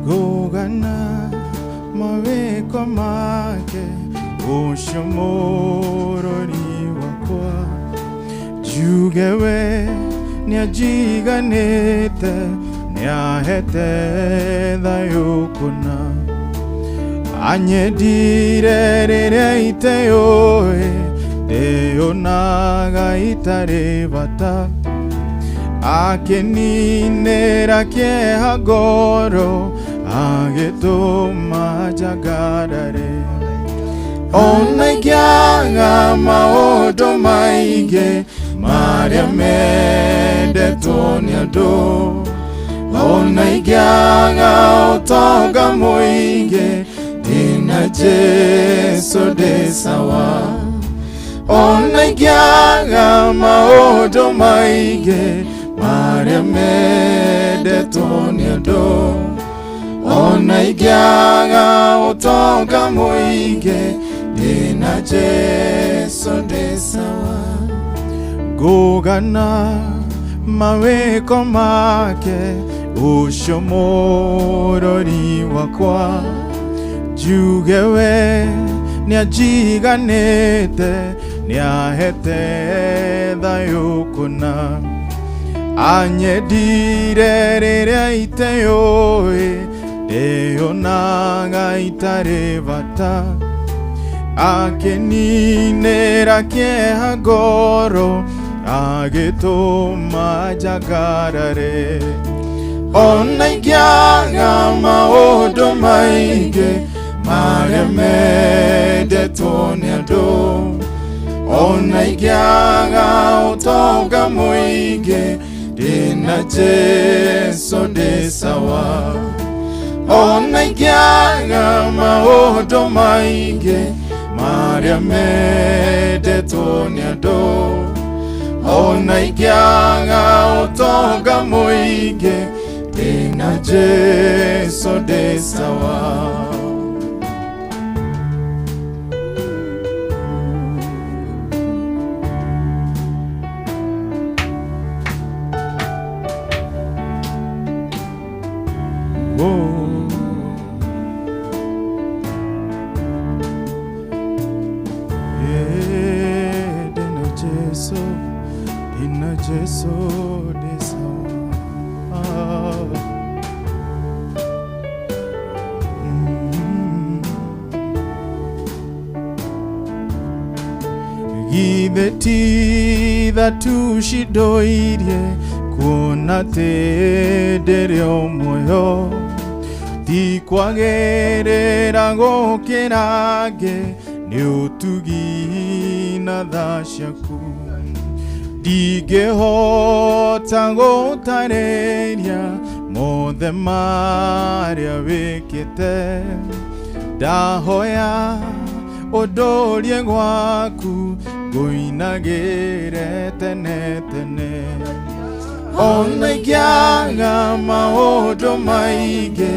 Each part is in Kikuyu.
Ngũgana mawĩko make ũcio mũrori wakwa njuge we nĩanjiganĩte nĩahete thayũ kũna anyendire rĩrĩa iteyũĩ ndĩyonaga itarĩ bata akĩninĩra kĩeha ngoro agĩtũma njangarare ona ingĩaga maũndũ maingĩ marĩa mendetwo nĩ andũ ona ingĩaga ũtonga mũingĩ ndĩna Jesũ ndĩ sawa ona ingĩaga maũndũ maingĩ marĩa mendetwo nĩ andũ ona ingĩaga ũtonga mũingĩ ndĩna Jesũ ndĩ sawa ngũgana mawĩko make ũcio mũrori wakwa njuge we nĩanjiganĩte nĩahete thayũ kũna anyendire rĩrĩa iteyũĩ ndĩyonaga itarĩ bata akĩninĩra kĩeha ngoro agĩtũma njangarare ona ingĩaga maũndũ maingĩ marĩa mendetwo nĩ andũ ona ingĩaga ũtonga mũingĩ ndĩna Jesũ ndĩ sawa ona ingĩaga maũndũ maingĩ marĩa mendetwo nĩ andũ ona ingĩaga ũtonga mũingĩ ndĩna Jesũ ndĩ sawa. Oh. Eh, ndĩna Jesũ, ndĩna Jesũ ndĩ sawa. Githĩ ti tha tu cindoirie kuona atĩ ndĩrĩ o muoyo ti kwagĩrĩra gũkĩra angĩ nĩ ũtugi na tha ciaku ndingĩhota gũtarĩria mothe marĩa wĩkĩte ndahoya ũndũrie gwaku ngũinagĩre tene tene ona ingĩaga maũndũ maingĩ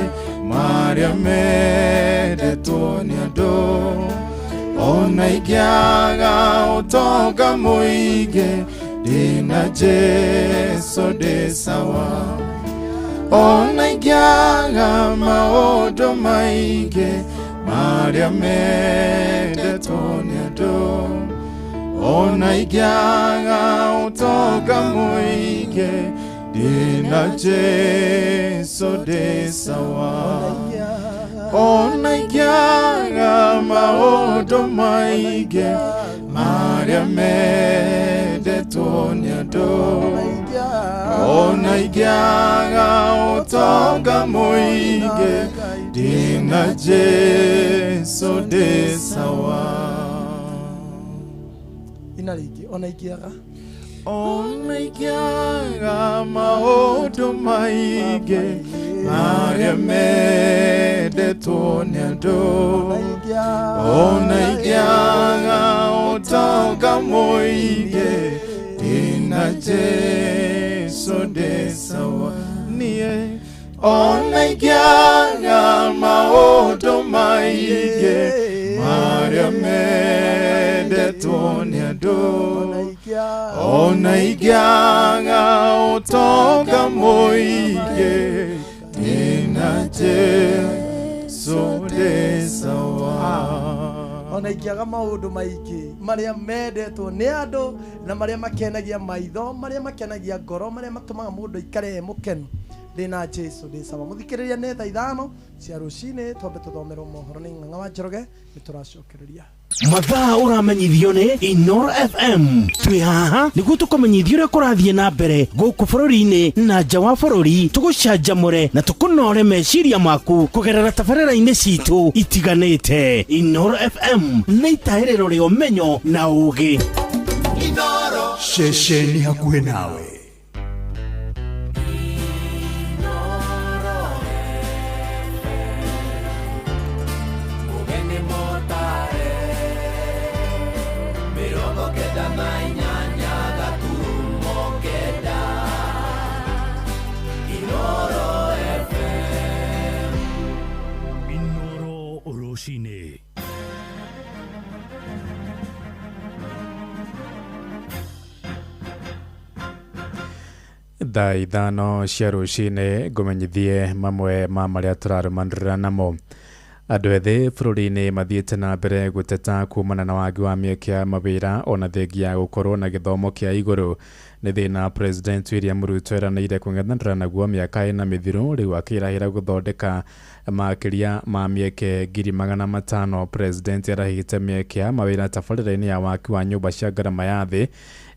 marĩa mendetwo nĩ andũ ona ingĩaga ũtonga mũingĩ ndĩna Jesũ ndĩ sawa ona ingĩaga maũndũ maingĩ marĩa mendetwo nĩ andũ ona ingĩaga ũtonga mũingĩ ndĩna Jesũ ndĩ sawa ona ingĩaga maũndũ maingĩ marĩa mendetwo nĩ andũ ona ingĩaga ũtonga mũingĩ ndĩna Jesũ ndĩ sawa. Ina rĩngĩ ona ingĩaga ona ingĩaga maũndũ maingĩ marĩa mendetwo nĩ andũ ona ingĩaga ũtonga mũingĩ ndĩna Jesũ ndĩ sawa niĩ ona ingĩaga maũndũ maingĩ marĩa mendetwo nĩ andũ ona ingĩaga ũtonga mũingĩ ndĩna Jesũ Ona ingĩaga maũndũ maingĩ marĩa mendetwo nĩ andũ na marĩa makenagia maitho, marĩa makenagia ngoro, marĩa matũmaga mũndũ aikare e mũkenu, ndĩna Jesu ndĩ sawa. Mũthikĩrĩria nĩ thaa 5 cia rũcinĩ, twambe tũthomerwo mohoro nĩ Ng'ang'a wa Njoroge, nĩ tũracokereria. Mathaa ũramenyithio nĩ Inoro FM. Twĩ haha nĩguo tũkũmenyithia ũrĩa kũrathiĩ na mbere gũkũ bũrũri-inĩ na nja wa bũrũri, tũgũcanjamũre na tũkũnore meciria maku kũgerera tabarĩra-inĩ citũ itiganĩte. Inoro FM nĩ itahĩrĩro rĩa ũmenyo na ũũgĩ. Ceceni hakuhĩ nawe. Inoro rũcinĩ. Thaa 5 cia rũcinĩ ngũmenyithie mamwe ma marĩa tũrarũmanĩrĩra namo. Andũ ethĩ bũrũri-inĩ mathiĩte na mbere gũteta kumana na wagi wa mĩeke ya mawĩra ona thengia ya gũkorwo na gĩthomo kĩa igũrũ. Nĩ thĩna President William Ruto eranĩire kũng'ethanĩra naguo mĩaka 4 mĩthiru, rĩu akĩrahĩra gũthondeka makĩria ma mĩeke 500,000. President arahĩte mĩeke ya mawĩra tabarĩra-inĩ ya waki wa nyũmba cia ngarama ya thĩ,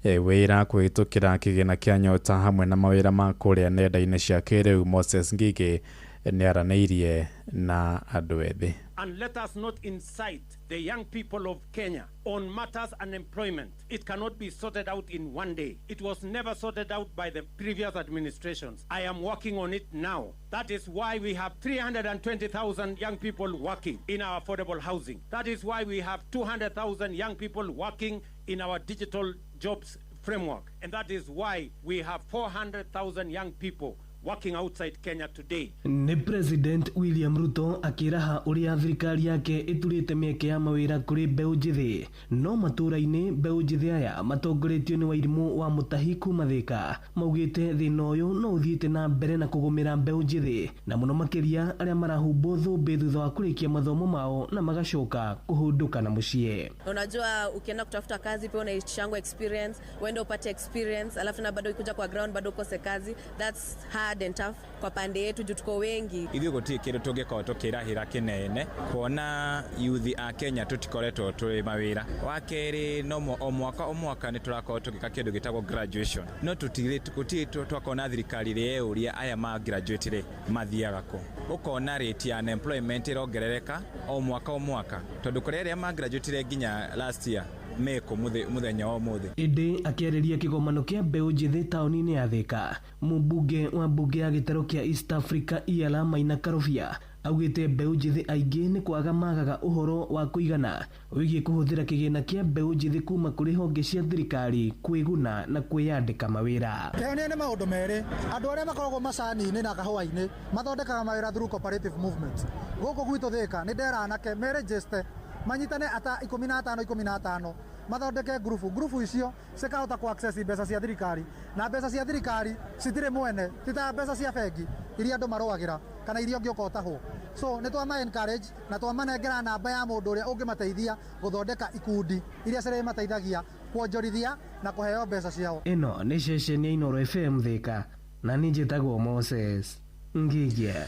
wĩra kũhĩtũkĩra kĩgĩna kĩa nyota hamwe na mawĩra ma kũrĩa nenda-inĩ cia kĩrĩu. Moses Ngigĩ nĩ aranĩirie na andũ ethĩ. And let us not incite the young people of Kenya on matters unemployment. It cannot be sorted out in one day. It was never sorted out by the previous administrations. I am working on it now. That is why we have 320,000 young people working in our affordable housing. That is why we have 200,000 young people working in our digital jobs framework. And that is why we have 400,000 young people working outside Kenya today. Nĩ President William Ruto akĩraha ũrĩa thirikari yake ĩturĩte mĩeke ya mawĩra kũrĩ mbeũ njĩthĩ, no matũũra-inĩ mbeũ njĩthĩ aya matongoretio nĩ Wairimũ wa Mũtahi kuma Thĩka maugĩte thĩna ũyũ no ũthiĩte na mbere na kũgũmĩra mbeũ njĩthĩ, na mũno makĩria arĩa marahumbwo thũmbĩ thutha wa kũrĩkia mathomo mao na magacoka kũhũndũka na mũciĩ. Unajua ukienda kutafuta kazi pia unaishangwa experience, uende upate experience, alafu na bado ikuja kwa ground bado ukose kazi. That's hard and tough kwa pande yetu juu tuko wengi. Ithuĩ gũtirĩ kĩndũ tũngĩkorwo tũkĩrahĩra kĩnene kuona youth a Kenya tũtikoretwo tũrĩ mawĩra. Wa kerĩ, no o mwaka o mwaka nĩ tũrakorwo tũgĩka kĩndũ gĩtagwo graduation, no tũtirĩ gũtirĩ twakorwo thirikari ĩrĩa ĩũria aya ma graduate rĩ mathiaga kũ. Ũkona rate ya unemployment ĩrongerereka o mwaka o mwaka, tondũ kũrĩ arĩa ma graduate nginya last year mekũ mũthenya wa ũmũthĩ. Ĩndĩ akĩarĩria kĩgomano kĩa mbeũ njĩthĩ taũni-inĩ ya Thĩka, mũmbunge wa mbunge ya gĩtarũ kĩa East Africa Iala Maina Karobia augĩte mbeũ njĩthĩ aingĩ nĩ kwaga magaga ũhoro wa kũigana wĩgiĩ kũhũthĩra kĩgĩna kĩa mbeũ njĩthĩ kuma kũrĩ honge cia thirikari kwĩguna na kwĩyandĩka mawĩra. Kĩhonia nĩ maũndũ merĩ, andũ arĩa makoragwo macani-inĩ na kahũa-inĩ mathondekaga mawĩra through cooperative movement. Gũkũ gwitũ Thĩka nĩ ndera anake merejeste manyitane ata 15 15 mathondeke ngurubu, ngurubu icio cikahota ku access mbeca cia thirikari, na mbeca cia thirikari citirĩ mwene, ti ta mbeca cia bengi iria andũ marũagĩra kana iria ũngĩũka ũtahwo. So nĩ twama encourage na twamanengera namba ya mũndũ ũrĩa ũngĩmateithia gũthondeka ikundi iria cirĩmateithagia kuonjorithia na kũheo mbeca ciao. Ĩno nĩ ceceni ya Inoro FM Thĩka, na niĩ njĩtagwo Moses Ngigia.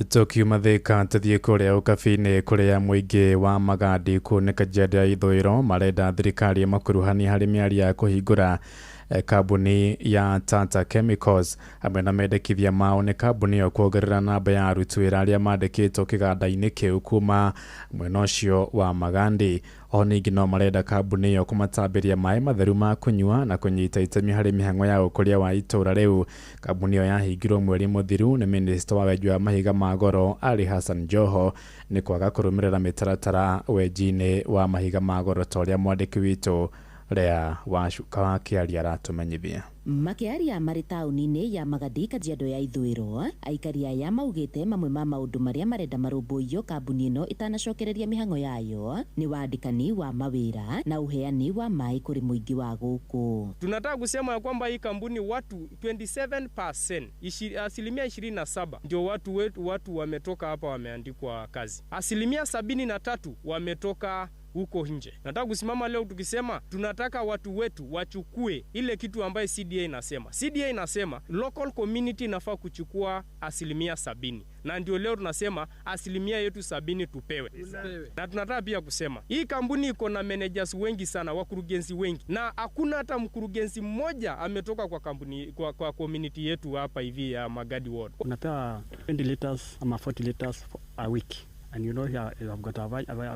Tukiuma Thĩka tũthiĩ kũrĩa Ũkabi-inĩ kũrĩa mũingĩ wa Magadi kũu nĩ Kajiado ya ithũĩro marenda thirikari ĩmakuruhanie harĩ mĩario ya kũhingũra kambuni ya Tata Chemicals. Hamwe na mendekithia mao nĩ kambuni ĩyo kuongerera namba ya aruti wĩra arĩa mandĩkĩtwo kĩganda-inĩ kĩu kuma mwena ũcio wa Magandi. O ningĩ no marenda kambuni ĩyo kũmatambĩria maĩ matheru ma kũnyua na kũnyita itemi harĩ mĩhang'o ya ũkũria wa itũũra rĩu. Kambuni ĩyo yahingirwo mweri mũthiru nĩ minista wa wenji wa mahiga ma goro Ali Hassan Joho nĩ kwaga kũrũmĩrĩra mĩtaratara wenji-inĩ wa mahiga ma goro ta ũrĩa mwandĩki witũ Lea Wacuka wa Kĩaria aratũmenyithia. Makĩaria marĩ taũni-inĩ ya Magadi Kajiado ya ithũĩro, aikari aya maugĩte mamwe ma maũndũ marĩa marenda marũmbũiyo kambuni ĩno ĩtanacokereria mĩhang'o yayo nĩ wandĩkani wa mawĩra na ũheani wa maĩ kũrĩ mũingĩ wa gũkũ. Tunataka kusema ya kwamba hii kampuni watu 27%, 27% ndio watu wetu, watu wametoka hapa wameandikwa kazi. 73% wametoka huko nje. Nataka kusimama leo tukisema tunataka watu wetu wachukue ile kitu ambayo CDA inasema. CDA inasema local community inafaa kuchukua 70%, na ndio leo tunasema 70% yetu tupewe. Na tunataka pia kusema hii kampuni iko na managers wengi sana, wakurugenzi wengi, na hakuna hata mkurugenzi mmoja ametoka kwa kampuni kwa community yetu hapa hivi ya Magadi Ward. Unapewa 20 liters ama 40 liters for a week and you know here you have got a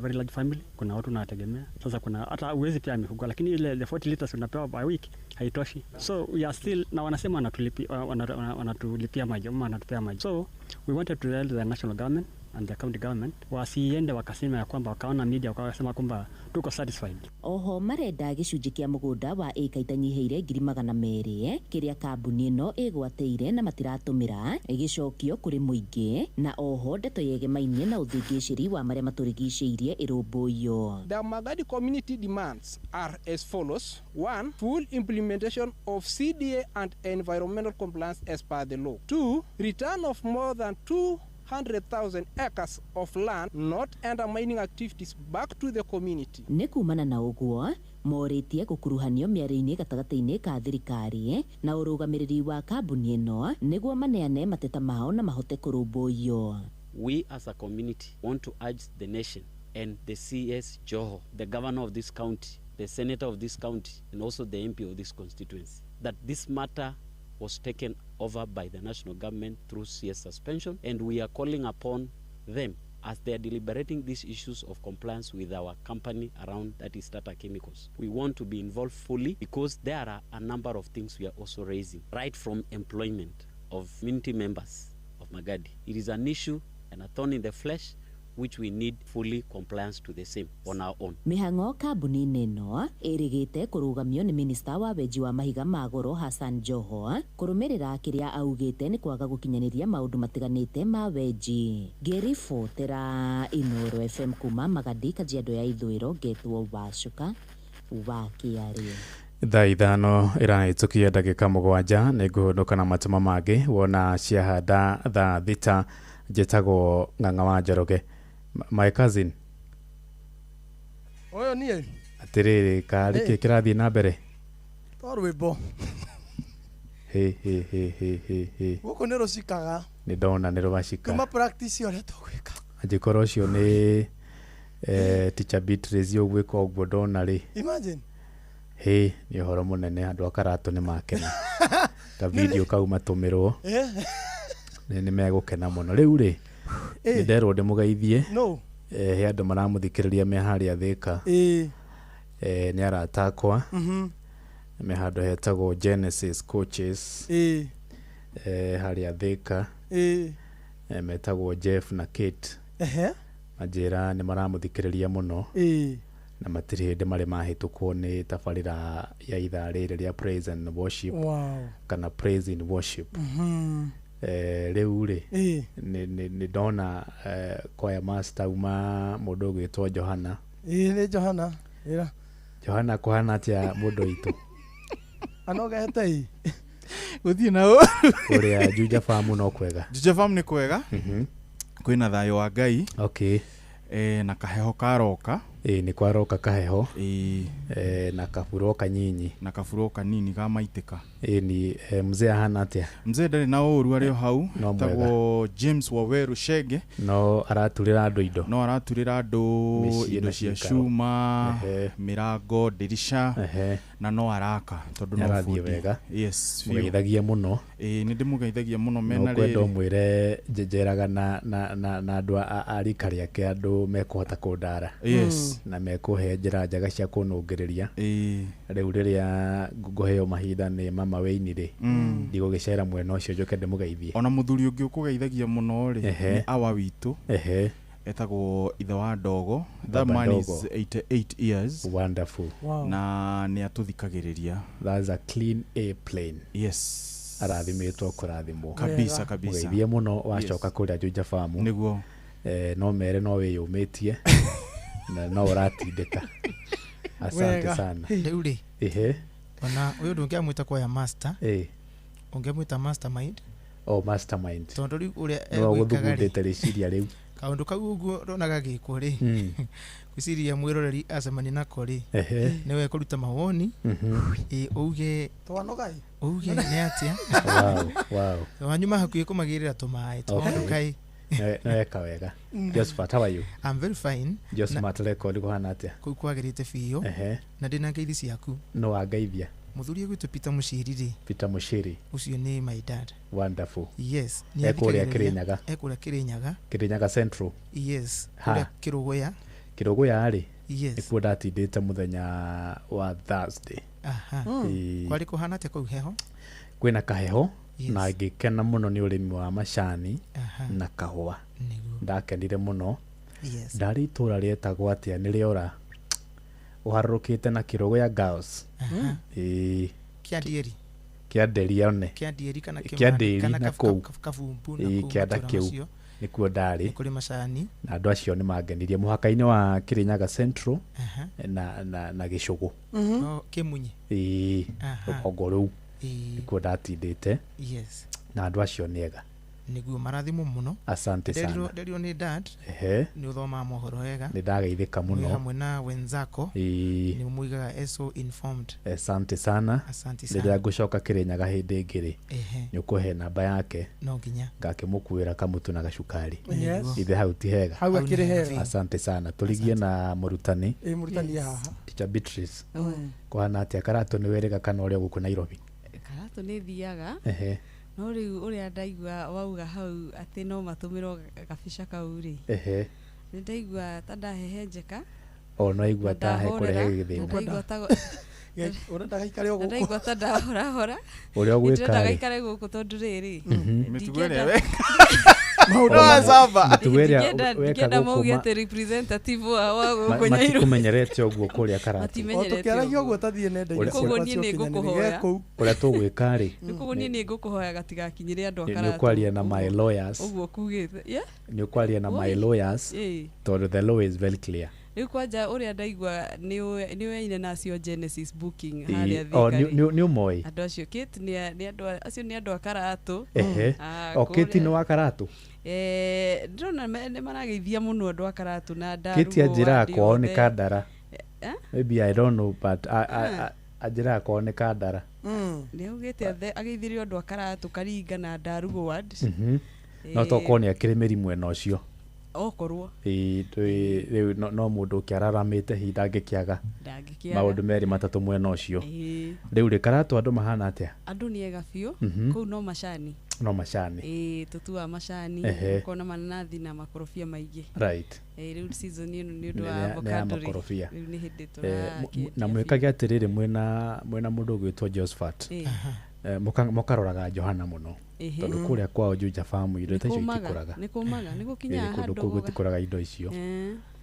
very large family. Kuna watu unawategemea. Sasa kuna hata uwezi pia mifugo, lakini ile the 40 liters unapewa by week haitoshi, so we are still na wanasema wanatulipia maji ama wanatupea maji, so we wanted to tell the national government and the county government wasiende wakasema ya kwamba wakaona media wakasema kwamba tuko satisfied. Oho marenda gĩcunjĩ kĩa mũgũnda wa ĩka itanyihĩire 200,000 kĩrĩa kambuni ĩno ĩgwatĩire na matiratũmĩra gĩcokio kũrĩ mũingĩ, na oho ndeto yegemainie na ũthĩngĩcĩri wa marĩa matũrigicĩirie ĩrũmbũiyo. The Magadi community demands are as follows. 1. Full implementation of CDA and environmental compliance as per the law. 2. Return of more than 200,000 acres of land not under mining activities back to the community. Nĩ kumana na ũguo morĩtie gũkuruhanio mĩario-inĩ gatagatĩ-inĩ ka thirikari na ũrũgamĩrĩri wa kambuni ĩno nĩguo maneane mateta mao na mahote kũrũmbũiyo. We as a community want to urge the nation and the CS Joho, the governor of this county, the senator of this county, and also the MP of this constituency, that this matter was taken over by the national government through CS suspension, and we are calling upon them as they are deliberating these issues of compliance with our company around, that is Tata Chemicals. We want to be involved fully because there are a number of things we are also raising, right from employment of community members of Magadi. It is an issue and a thorn in the flesh which we need fully compliance to the same on our own. Mĩhang'o kambuni-inĩ ĩno ĩrĩgĩte kũrũgamio nĩ minista wa wenji wa mahiga ma goro Hassan Joho kũrũmĩrĩra kĩrĩa augĩte nĩ kwaga gũkinyanĩria maũndũ matiganĩte ma wenji. Ngĩribotera Inooro FM kuma Magadi, Kajiado ya Ithũĩro, ngetwo Wacuka wa Kĩarĩ. Thaa 5 ĩrahĩtũkia ndagĩka 7. Nĩ ngũhũndũka na matuma mangĩ wona ciahanda thaa 6. Njĩtagwo Ng'ang'a wa Njoroge. My cousin. Ũyũ niĩ. Atĩrĩrĩ, karĩ kĩ kĩrathiĩ na mbere? To rwĩmbo. Hĩ hĩ hĩ hĩ hĩ hĩ. Gũkũ nĩ rũcikaga. Nĩ ndona nĩ rũgacika. Kuma practice ũrĩa tũgwĩka. Angĩkorwo ũcio nĩ teacher Beatrice ũgwĩka ũguo ndona rĩ. Imagine. Hĩ, nĩ ũhoro mũnene, andũ a Karatũ nĩ makena. Ka video kau matũmĩrwo nĩ megũkena mũno. Rĩu rĩ, nĩ nderwo ndĩmũgeithie. No. He andũ maramũthikĩrĩria me harĩa Thĩka. Nĩ arata akwa. Me handũ hetagwo Genesis Coaches. Harĩa Thĩka. Metagwo Jeff na Kate. Manjĩra nĩ maramũthikĩrĩria mũno. Na matirĩ hĩndĩ marĩ mahĩtũkwo nĩ tabarĩra ya ithaa rĩrĩ rĩa praise and worship. Kana praise in worship. Rĩu rĩ, nĩ ndona choir master uma mũndũ ũgwĩtwo Johana. Ĩĩ, nĩ Johana. Ĩra. Johana, kũhana atĩa mũndũ witũ? Anogete ĩ. Gũthiĩ na ũ. Kũrĩa Juja Farm no kwega? Juja Farm nĩ kwega. Kwĩna thayũ wa Ngai. Na kaheho karoka. Ĩĩ, nĩ kwaroka kaheho. Na kaburo kanyinyi. Na kaburo kanini ga maitĩka. Ĩĩ ni mzee ahana atĩa? Mzee ndarĩ na ũru, arĩ o hau. No mwega. Tagwo James Waweru Shege. No araturĩra andũ indo. No araturĩra andũ mĩciĩ indo na cia ciikaro. Cuma, mĩrango, ndirisha, na no araka tondũ no Nĩarathiĩ bundi. wega. Yes, biũ. Mũgeithagie mũno. Ĩĩ, nĩ ndĩmũgeithagia mũno mena No kwenda rĩrĩ. Ũmwĩre njeraga na andũ a rika rĩake, andũ mekũhota kũndara. Na mekũhe njĩra njega cia kũnũngĩrĩria. Rĩu rĩrĩa ngũheo mahinda nĩ mama Wayne rĩ, ndigũgĩcera mwena ũcio njoke ndĩmũgeithie. Ona mũthuri ũngĩ ũkũgeithagia mũno rĩ, nĩ awa witũ. Etagwo ithe wa Ndogo. That Baba man is Ndogo. 88 years. Wonderful. Wow. Na nĩ atũthikagĩrĩria. That's a clean A plane. Yes. Arathimĩtwo kũrathimwo. Kabisa, kabisa. Mũgeithie mũno wacoka kũrĩa Juja Farm. Nĩguo. No mere no wĩyũmĩtie na no ũratindĩka. Asante Wega. sana. Rĩu rĩ, ona ũyũ ndũngĩamwĩta choir master, ũngĩamwĩta mastermind. Oh, mastermind. Tondũ rĩu ũrĩa Nĩwe egwĩkaga rĩ, ũgũthugundĩte rĩciria rĩu. Kaundu kau uguo ndona gagikwo ri gwiciria mwiroreri acemania nako ri niwe kuruta mawoni uge twanogai uge ni atia. Wow. Wanyuma hakuhi kumagirira tumaĩ tondũ kai no wega. Josephat, how are you? I'm very fine. Josephat record kuhana atia? Kuu kwagirite biũ na ndina ngeithi ciaku. No wangeithia. Muthuri gwitũ Peter Mushiri ri. Peter Mushiri ucio ni my dad. Wonderful. Yes. Ekũrĩa Kirinyaga. Ekũrĩa Kirinyaga. Kirinyaga Central. Yes. Kũrĩa Kĩrũgũya. Kĩrũgũya rĩ. Yes. Nĩkuo ndatindĩte mũthenya wa Thursday. Aha. Kwarĩ kũhana atĩa kũu heho? Kwĩna kaheho. Yes. Na ngĩkena mũno nĩ ũrĩmi wa macani. Aha. Na kahũa. Ndakenire mũno. Yes. Ndarĩ itũra rĩetagwo atĩa nĩ rĩora ũharũrũkĩte na Kĩrũgũya Girls. Kĩandieri. Kĩanderia one. Kĩandieri kana Kĩandĩri kana kũu Kabumbu na kũu kĩanda kĩu nĩkuo ndarĩ. Nĩ kũrĩ macani. Na andũ acio nĩ mangenirie mũhaka-inĩ wa Kirinyaga Central na Gĩcũgũ. Kĩmunyi. Rũgongo rũu nĩkuo ndatindĩte. Yes. Na andũ acio nĩ ega. Nĩguo marathimwo mũno. Asante sana. Nderirwo nĩ dad. Nĩ ũthomaga mohoro wega. Nĩ ndageithĩka mũno. Hamwe na wenzako. Nĩ mũigaga so informed. Asante sana. Asante sana. Rĩrĩa ngũcoka Kirinyaga hĩndĩ ĩngĩ rĩ, nĩ ũkũhe namba yake. No nginya. Ngakĩmũkuĩra kamũtu na gacukari. Yes. Ithe hau ti hega. Hau akĩrĩ hega. Asante sana. Tũrigie na mũrutani. Mũrutani haha. Teacher Beatrice. Kũhana atĩa Karatũ nĩ wĩrĩga kana ũrĩa gũkũ Nairobi? Karatũ nĩ thiaga. No rĩu ũrĩa ndaigua wauga hau atĩ no matũmĩrwo gabica kau rĩ. Nĩ ndaigua ta ndahehenjeka. O no igua ta he kũrehe gĩthĩna. Ũrenda gaikare o gũkũ. Ndaigua ta ndahorahora. Ũrĩa ũgwĩka rĩ. Gaikare gũkũ tondũ rĩrĩ. Mĩtugo ĩrĩa weka. Maũndũ wa saba. Mĩtugo ĩrĩa weka ndingĩenda gũkũ mauge atĩ representative wa gũkũ Nairobi. Matikumenyerete ũguo kũrĩa Karatũ. Matimenyerete. O tũkĩaragia ũguo tathiĩ nenda-inĩ. Koguo niĩ nĩ ngũkũhoya. Ũrĩa tũgwĩka rĩ. Koguo niĩ nĩ ngũkũhoya gatigakinyĩre andũ a Karatũ. Nĩ ũkwaria na my lawyers. Ũguo kugĩte. Nĩ ũkwaria na my lawyers. Tondũ the law is very clear. Rĩu kwanja ũrĩa ndaigua nĩ ũyaine na acio Genesis booking harĩa Thika. Nĩ ũmoĩ. Andũ acio Kate nĩ andũ acio nĩ andũ a Karatũ. O Kate nĩ wa Karatũ. Ndĩrona nĩ marageithia mũno andũ a Karatũ na ndaruo. Kate anjĩraga kwao nĩ Kandara. Maybe I don't know but anjĩraga kwao nĩ Kandara. Nĩ augĩte ageithirio andũ a Karatũ Karinga na Ndarugo ward. No tokorwo nĩ akĩrĩ mĩri mwena ũcio. Okorwo rĩu no mũndũ ũkĩararamĩte hihi ndangĩkĩaga maũndũ merĩ matatũ mwena ũcio. Rĩu rĩ Karatũ andũ mahana atĩa? Andũ nĩ ega biũ. Kũu no macani. No macani. Tũtuaga macani ũkona mananathi na makorobia maingĩ. Right. Rĩu season ĩno nĩ ũndũ wa avocado rĩ. Rĩu nĩ hĩndĩ tũrakĩendia. Na mwĩkage atĩrĩrĩ mwĩna mũndũ ũgwĩtwo Josephat. Mũkaroraga Johana mũno. Tondũ kũrĩa kwao Juja Farm indo ta icio itikũraga. Nĩ kũmaga, nĩ gũkinyaga handũ kũu gũtikũraga indo icio.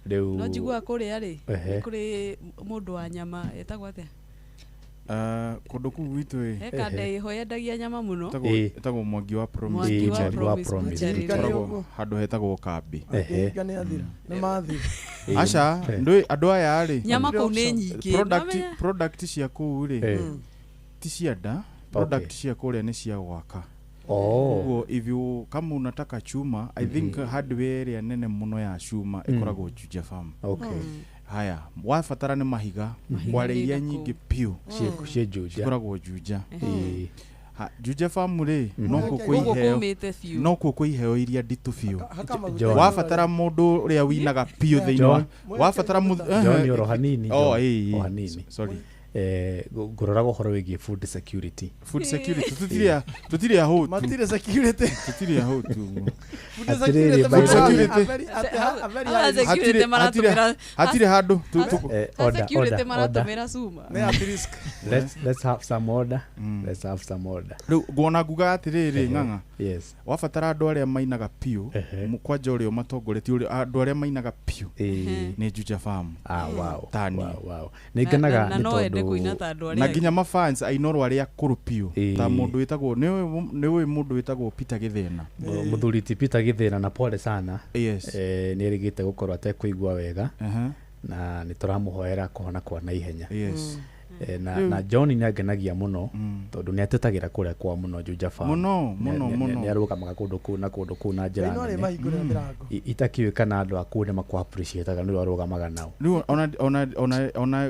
Rĩu no njiguaga kũrĩa rĩ, nĩ kũrĩ mũndũ wa nyama etagwo atĩa? Kũndũ kũu gwitũ ĩ. He kanda ĩho yendagia nyama mũno. Ĩtagwo Mwangi wa Promise. Mwangi wa Promise. Handũ hetagwo Kambi. Nĩ athira. Nĩ mathira. Aca, andũ aya rĩ. Nyama kũu nĩ nyingĩ. Product cia kũu rĩ ti cia nda. Product cia kũrĩa nĩ cia gwaka. Koguo if you kama unataka chuma, I think hardware ĩrĩa nene mũno ya chuma ĩkoragwo Juja Farm. Haya, wabatara nĩ mahiga, kware iria nyingĩ piũ ciĩ Juja. Cikoragwo Juja. Juja Farm rĩ no kuo kwĩ iheo iria nditũ biũ. Wabatara mũndũ ũrĩa winaga piũ thĩinĩ wa wabatara John oro hanini. Oh, hanini. Sorry. Ngũroraga ũhoro wĩgiĩ food security. Food security tũtirĩ ahũtu. Matirĩ security. Tũtirĩ ahũtu. Food security. Hatirĩ handũ. Security maratũmĩra cuma. Nĩ at risk. Let's have some order. Let's have some order. Rĩu nguona nguga atĩrĩrĩ ng'ang'a. Yes. Wabatara andũ arĩa mainaga piũ, kwanja ũrĩa ũmatongoretie andũ arĩa mainaga piũ nĩ Juja Farm. Wow. Wow. Nĩ ngenaga nĩ tondũ na nginya mafans ainoro arĩa akũrũ piũ ta mũndũ wĩtagwo nĩ ũĩ mũndũ wĩtagwo Peter Gĩthĩna. Mũthuri ti Peter Gĩthĩna na pole sana. Yes. Nĩ erĩgĩte gũkorwo atekũigua wega na nĩ tũramũhoera kũhona kwa naihenya. Yes. Na, Rĩu- na John nĩ angenagia mũno tondũ nĩ atetagĩra kũrĩa kwa mũno Juja Farm. Mũno, Nĩ- mũno, mũno. Nĩ arũgamaga kũndũ kũu na kũndũ kũu na njĩra Ngai no nene. arĩmahingũrĩra mĩrango. Itakĩũĩ kana andũ a kũu nĩ makũ appreciate-aga nĩ ũrĩa arũgamaga nao. Rĩu ona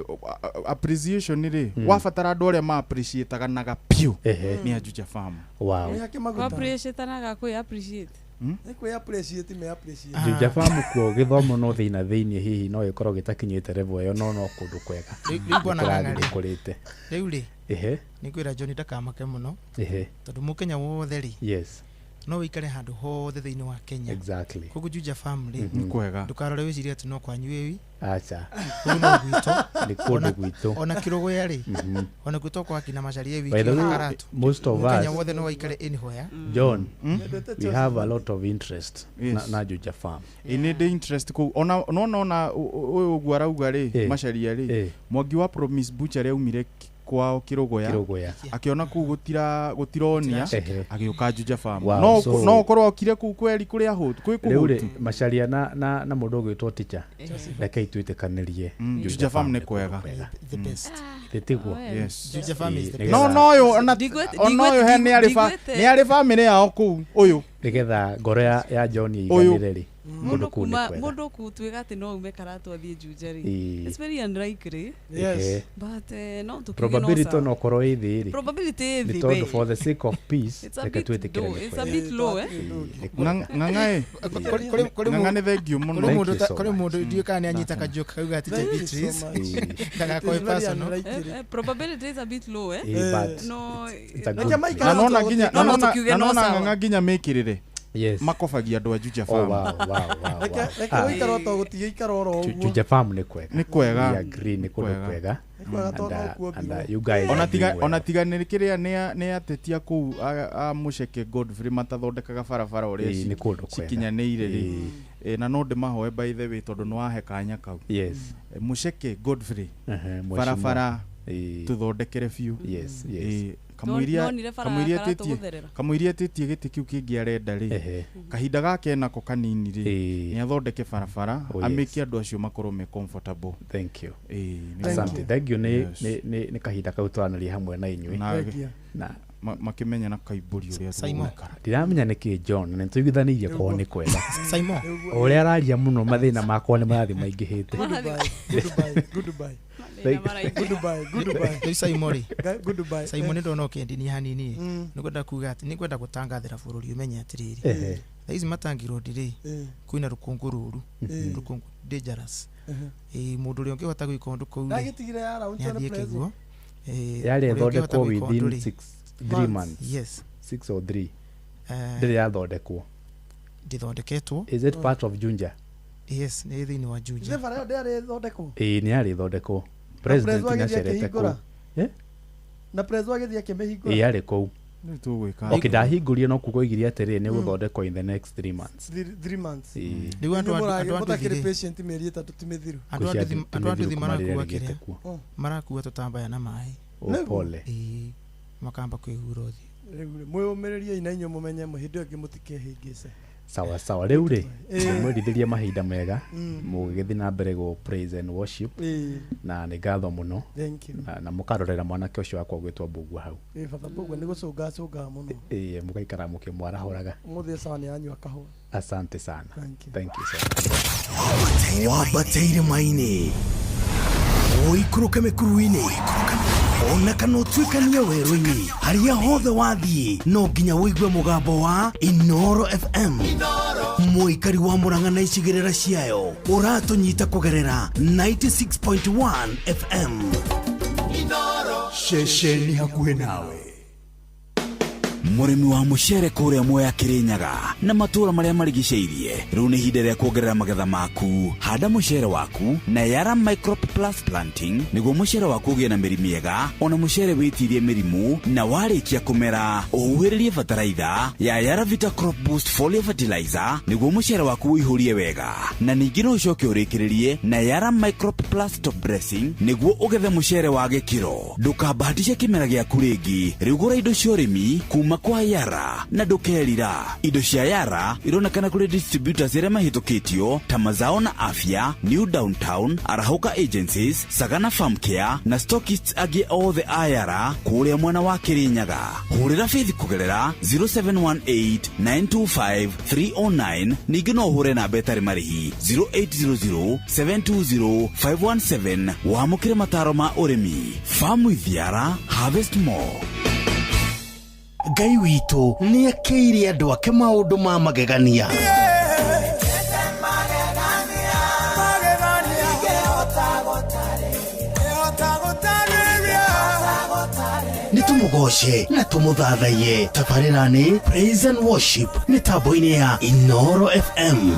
appreciation rĩ, wabatara andũ arĩa ma appreciate-aga naga piũ nĩ a Juja Farm. Wow. Mwĩhake maguta. Appreciate-anaga kwĩ appreciate. Nĩ kwĩ appreciate me appreciate. Juja Farm kuo gĩthomo no thĩna thĩiniĩ hihi no gĩkorwo gĩtakinyĩte level ĩyo no no kũndũ kwega. Rĩu bwana Nĩ Ng'ang'a kũrathiĩ rĩ. gũkũrĩte. Rĩu rĩ, nĩ kwĩra John ndakamake mũno, tondũ mũkenya wothe rĩ, no wĩikare handũ hothe thĩinĩ wa Kenya. Exactly. Koguo Juja Farm rĩ, Nĩ kwega. Ndũkarore wĩcirie atĩ no kwanyu wĩwi. Acha. Kũu no gwitũ. Nĩ kũndũ gwitũ. Ona Kĩrũgũya rĩ, ona gwitũ kwa kina Macharia By wiki the ona way, Karatu. most of Mũkenya us- wothe no waikare anywhere. John, Mendete we have a lot of interest na Juja Farm. Ĩ nĩ ndĩ interest kũu ona no nona ũyũ ũguo arauga rĩ, Macharia rĩ, Mwangi wa Promise Butchery aumire kwao Kĩrũgũya, Kĩrũgũya. Akĩona kũu gũtira gũtironia, Ehe. agĩũka Juja Farm. Wow, No no ũkorwo okire kũu kweri kũrĩa hũtu kwĩ Rĩu rĩ, kũhũtu. Macharia na mũndũ ũgwĩtwo teacher, rekei twĩtĩkanĩrie. Juja Farm nĩ kwega. The best. Tĩtiguo? Yes. Juja Farm is the best. No no ũyũ ona ũyũ he nĩ arĩ nĩ arĩ famĩlĩ yao kũu ũyũ. Nĩgetha ngoro ya John Ũyũ. ĩiganĩre rĩ, kũndũ Mũndũ kũu nĩ kuma kwega. mũndũ kutuĩka atĩ no ume Karatu athiĩ Juja rĩ. Ĩĩ. It's very unlikely. Yes. But no tũkiuge no Probability sawa. no korwo ĩ thĩ rĩ, Probability ĩ nĩ thĩ tondũ we. for the sake of peace, It's a reke bit twĩtĩkĩre low. nĩ It's a kwega. bit low, eh? Ĩĩ, nĩ kwega. Ng'ang'a ĩ. Kũrĩ Ng'ang'a nĩ thengiũ mũno. Kũrĩ mũndũ Thank you so kũrĩ much. mũndũ ndiũĩ kana nĩ anyita kajoke kauga atĩ Thank you so Beatrice much. ndagakorwo It is very personal. unlikely. Probability is a bit low, eh? Ĩĩ, but No, it's a no good Reke place. maikare Na nona nginya No, na no, nona tũkiuge na no nona sawa. Ng'ang'a nginya mĩkĩrĩre. Yes. Makobagia andũ a Juja Oh, Farm. wow. Reke gũikara o ta gũtigĩikara oro ũguo. Juja Farm nĩ kwega. Nĩ kwega. We agree nĩ kũndũ Kwega. kwega. Nĩ kwega And, tondũ no kuo and, mbirwo. you guys ona are tiga doing well. ona tiga nĩ kĩrĩa nĩ atetia kũu a Mũceke Godfrey matathondekaga barabara ũrĩa Ĩĩ, nĩ kũndũ kwega. cikinyanĩire rĩ. Ĩĩ. Ĩ, na no ndĩmahoe by the way tondũ nĩ wahe kanya kau. Yes. Mũceke Godfrey, Ehe, mheshimiwa. barabara Ĩĩ. tũthondekere biũ. Yes, yes. Ĩ, kamũiria Nonire bara kamũiria Karatu ĩtĩtie gũtherera. kamũiria ĩtĩtie gĩtĩ kĩu kĩngĩ arenda rĩ, kahinda gake nako kanini rĩ, nĩ athondeke barabara, Oh, yes. amĩke andũ acio makorwo me comfortable. Thank you. Ĩĩ, nĩ Asante. guo. Thank you nĩ Yes. nĩ kahinda kau twaranĩria hamwe na inyuĩ. Na- Thank you. Na makĩmenya na kaimbũri ũrĩa Simon. tũgũikara. ndiramenya nĩkĩ John nĩ tũiguithanĩirie kwao nĩ kwega. Simon. O ũrĩa araria mũno mathĩna makwa nĩ marathiĩ maingĩhĩte. Goodbye, goodbye, goodbye. Goodbye, goodbye. Rĩu Simon rĩ, Goodbye. Simon nĩ ndona ũkĩendinia hanini ĩ, nĩ kwenda kuga atĩ nĩ kwenda gũtangathĩra bũrũri ũmenye atĩrĩrĩ, thaa ici Matangi Road rĩ, kwĩna rũkũngũ rũru, rũkũngũ dangerous. Ĩ, mũndũ ũrĩa ũngĩhota gwĩka ũndũ kũu rĩ, Ndagĩtigire ya round nĩ athiĩ Prezo. kĩguo. Ĩ, Yarĩ ũrĩa ũngĩhota ĩthondekwo gwĩka ũndũ within rĩ, 6 3 months. Yes. 6 or 3. Eh, Ndĩrĩ yathondekwo. Ndĩthondeketwo. Is it part of Juja? Yes, nĩ thĩinĩ wa Juja. Ithe bara ĩyo ndĩarĩ ĩthondekwo. Ĩĩ nĩ yarĩ ĩthondekwo. President Prezo agĩthiĩ nĩ acerete kũu. akĩhingũra. Eh? Na Prezo agĩthiĩ akĩmĩhingũra. Ĩĩ yarĩ kũu. Rĩu tũgwĩka. Okay, ndahingũrie no kuga oigire atĩrĩ nĩ gũthondekwo in the next 3 months. 3 months. Ĩĩ. Rĩu andũ Inyuĩ andũ a mũtakĩrĩ nduthi rĩ, patient mĩeri 3 ti mĩthiru. andũ a Ngwĩciria nduthi andũ a nduthi tũmĩthiru kuma rĩrĩa marakua rĩgĩte kĩrĩa kuo. marakua tũtambaya na maĩ. Oh, pole. Ĩĩ, makamba kwĩhura ũthiũ. Rĩu rĩ, mwĩyũmĩrĩriei na inyuĩ mũmenye hĩndĩ ĩyo ĩngĩ mũtikehĩngĩce. Sawa sawa. Rĩu rĩ, mwĩrithĩrie mahinda mega mũgĩgĩthiĩ na mbere gũ praise and worship, na nĩ ngatho mũno. Thank you. Na mũkarorera mwanake ũcio wakwa ũgwĩtwo Mbugua hau. Ĩ, baba Mbugua nĩ gũcũngacũngaga mũno. Ĩĩ, mũgaikara mũkĩmwarahũraga. Ũmũthĩ sawa nĩ anyua kahũa. Asante sana. Thank you. Thank you so much. Wambate irĩma-inĩ, ũikũrũke mĩkuru-inĩ, ona kana ũtuĩkanie werũ-inĩ, harĩa hothe wathiĩ no nginya ũigue mũgambo wa Inoro FM. Mũikari wa Mũrang'a na icigĩrĩra ciayo, ũratũnyita kũgerera 96.1 FM. Ceceni hakuhĩ nawe. Mũrĩmi wa mũcere kũrĩa Mwea, Kĩrĩnyaga na matũũra marĩa marigicĩirie, rĩu nĩ ihinda rĩa kuongerera magetha maku. Handa mũcere waku na Yara Microp Plus Planting nĩguo mũcere waku ũgĩe na mĩri mĩega ona mũcere wĩtirie mĩrimũ. Na warĩkia kũmera, ũhuhĩrĩrie bataraitha ya Yara Vita Crop Boost Foliar Fertilizer nĩguo mũcere waku ũihũrie wega. Na ningĩ no ũcoke ũrĩkĩrĩrie na Yara Microp Plus Top Dressing nĩguo ũgethe mũcere wa gĩkĩro. Ndũkabahatishe kĩmera gĩaku rĩngĩ. Rĩu gũra indo cia ũrĩmi kuma Kuma kwa Yara na ndũkerira. Indo cia Yara ironekana kũrĩ distributors arĩa mahĩtũkĩtio ta Mazao na Afya, New Downtown, Arahũka Agencies, Sagana Farm Care na stockists angĩ othe a Yara kũrĩa mwena wa Kĩrĩnyaga. Hũrĩra Faith kũgerera 0718 925 309. Ningĩ no ũhũre namba ĩtarĩ marĩhi 0800 720 517 wamũkĩre mataro ma ũrĩmi. Farm with Yara, harvest more. Ngai witũ nĩ akĩire andũ ake maũndũ ma magegania. Nĩ tũmũgoce na tũmũthathaiye. Tabarĩra nĩ Praise and Worship mĩtambo-inĩ ya Inoro FM.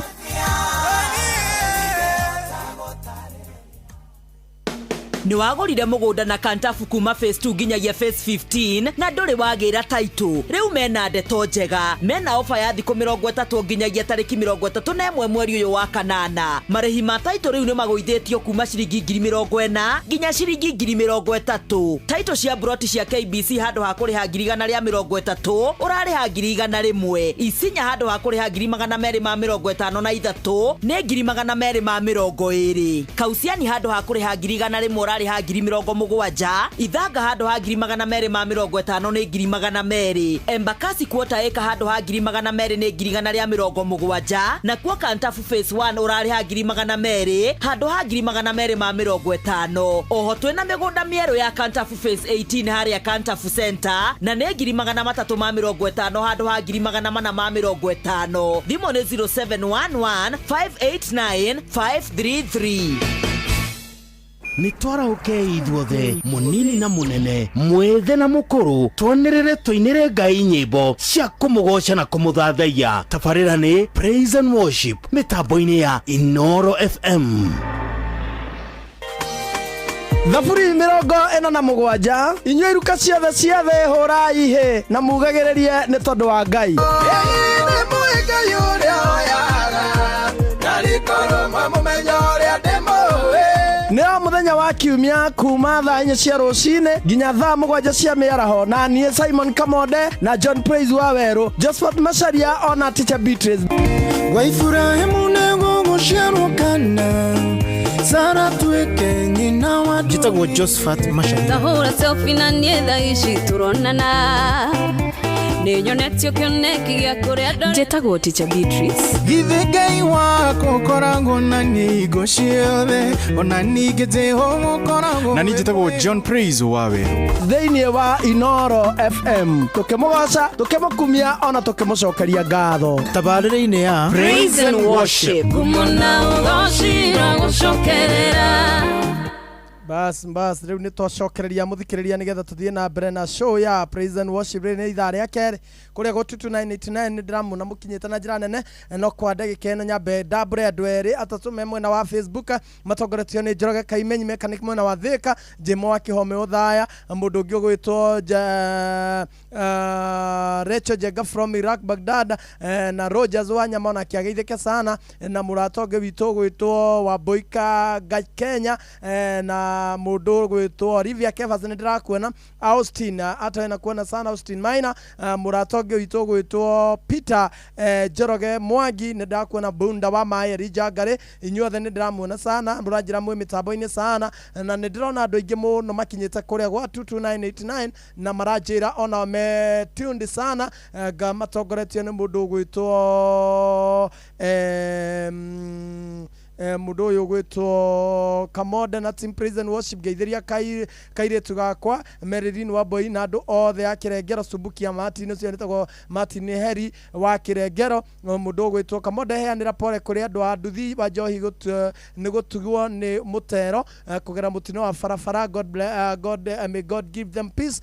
Nĩ wagũrire mũgũnda na Kantafu kuma phase 2 nginyagia phase 15 na ndũrĩ wagĩra title. Rĩu mena ndeto njega, mena ofa ya thikũ 30 nginyagia tarĩki 31 mweri ũyũ wa kanana. Marĩhi ma title rĩu nĩ magũithĩtio kuma ciringi 40,000 nginya ciringi 30,000. Title cia broti cia KBC handũ ha kũrĩha 130,000 ũrarĩha 101,000. Isinya handũ ha kũrĩha 253 nĩ 220. Kausiani handũ ha kũrĩha 100,000 ũrarĩha 70,000. Ithanga handũ ha 250 nĩ 200,000. Embakasi quarter acre handũ ha 200,000 nĩ 170,000. Nakuo Kantafu phase 1 ũrarĩha 200,000 handũ ha 250. Oho twĩna mĩgũnda mĩerũ ya Kantafu phase 18 harĩa Kantafu Center na nĩ 350 handũ ha 450. Thimũ nĩ 0711 589 533. Nĩ twarahũkei ithuothe, mũnini na mũnene, mwĩthĩ na mũkũrũ, twanĩrĩre tũinĩre Ngai nyĩmbo cia kũmũgoca na kũmũthathaiya. Tabarĩra nĩ Praise and Worship mĩtambo-inĩ ya Inoro FM. Thaburi 47 inyuĩ iruka ciothe cia thĩ hũrai hĩ na mugagĩrĩrie nĩ tondũ wa Ngai. Nĩ o mũthenya wa kiumia kuma thaa 4 cia rũcinĩ nginya thaa 7 cia mĩaraho, na niĩ Simon Kamonde na John Praise wa Werũ, Josephat Macharia ona Teacher Beatrice. Gwa Iburahĩmu nĩgũgũciarwo kana Sara tuĩke nyina wa Njĩtagwo Josephat Macharia. Tahũra selfie na niĩ thaa ici tũronana, nĩnyonetio kĩoneki gĩa kũrĩa ndore. Njĩtagwo Teacher Beatrice. Githĩ Ngai wakwa ũkoragwo na niĩ hingo ciothe, ona ningĩ Jehova ũkoragwo Na niĩ njĩtagwo John Praise wa Werũ. Thĩinĩ wa Inoro FM tũkĩmũgoca, tũkĩmũkumia ona tũkĩmũcokeria ngatho. Tabarĩra-inĩ ya Praise and Worship. Ngumo na ũgoci irogũcokerera. Bas rĩu nĩ twacokereria mũthikĩrĩria nĩgetha tũthiĩ na mbere na show ya Praise and Worship. Rĩrĩ nĩ ithaa rĩa kerĩ kũrĩa gũ 22989. Nĩ ndĩramũna mũkinyĩte na njĩra nene, no kwa ndagĩka ĩno nyambe ndambũre andũ erĩ atatũ me mwena wa Facebook matongoretio nĩ Njoroge Kaimenyi mechanic mwena wa Thĩka, Jimo wa Kĩhome Ũthaya, mũndũ ũngĩ ũgwĩtwo Rachel Jenga from Iraq Baghdad, na Rogers wa Nyama ona akĩageithĩke sana, na mũrata ũngĩ witũ ũgwĩtwo Wamboika Kenya, na mũndũ ũgwĩtwo Olivia Kevas nĩ ndĩrakuona, Austin atoe na kuona sana Austin Maina, mũrata ũngĩ witũ ũgwĩtwo Peter Njoroge Mwangi nĩ ndĩrakuona, Bunda wa Maĩ Elijah Ngari, inyuothe nĩ ndĩramuona sana, mũranjĩra mwĩ mĩtambo-inĩ sana, na nĩ ndĩrona andũ aingĩ mũno makinyĩte kũrĩa gwa 22989 na maranjĩra ona me tuned sana, nga matongoretio nĩ mũndũ ũgwĩtwo mũndũ ũyũ ũgwĩtwo Kamonde na team Praise and Worship. Ngeithĩria kairĩtu gakwa Marilyn Wambui na andũ othe a Kĩrengero, Sumbukia Martin ũcio nĩtagwo Martin Heri wa Kĩrengero. Mũndũ ũgwĩtwo Kamonde heanĩra pole kũrĩ andũ a nduthi wa njohi nĩ gũtugwo nĩ mũtero kũgera mũtino wa barabara. God bless, God, may God give them peace.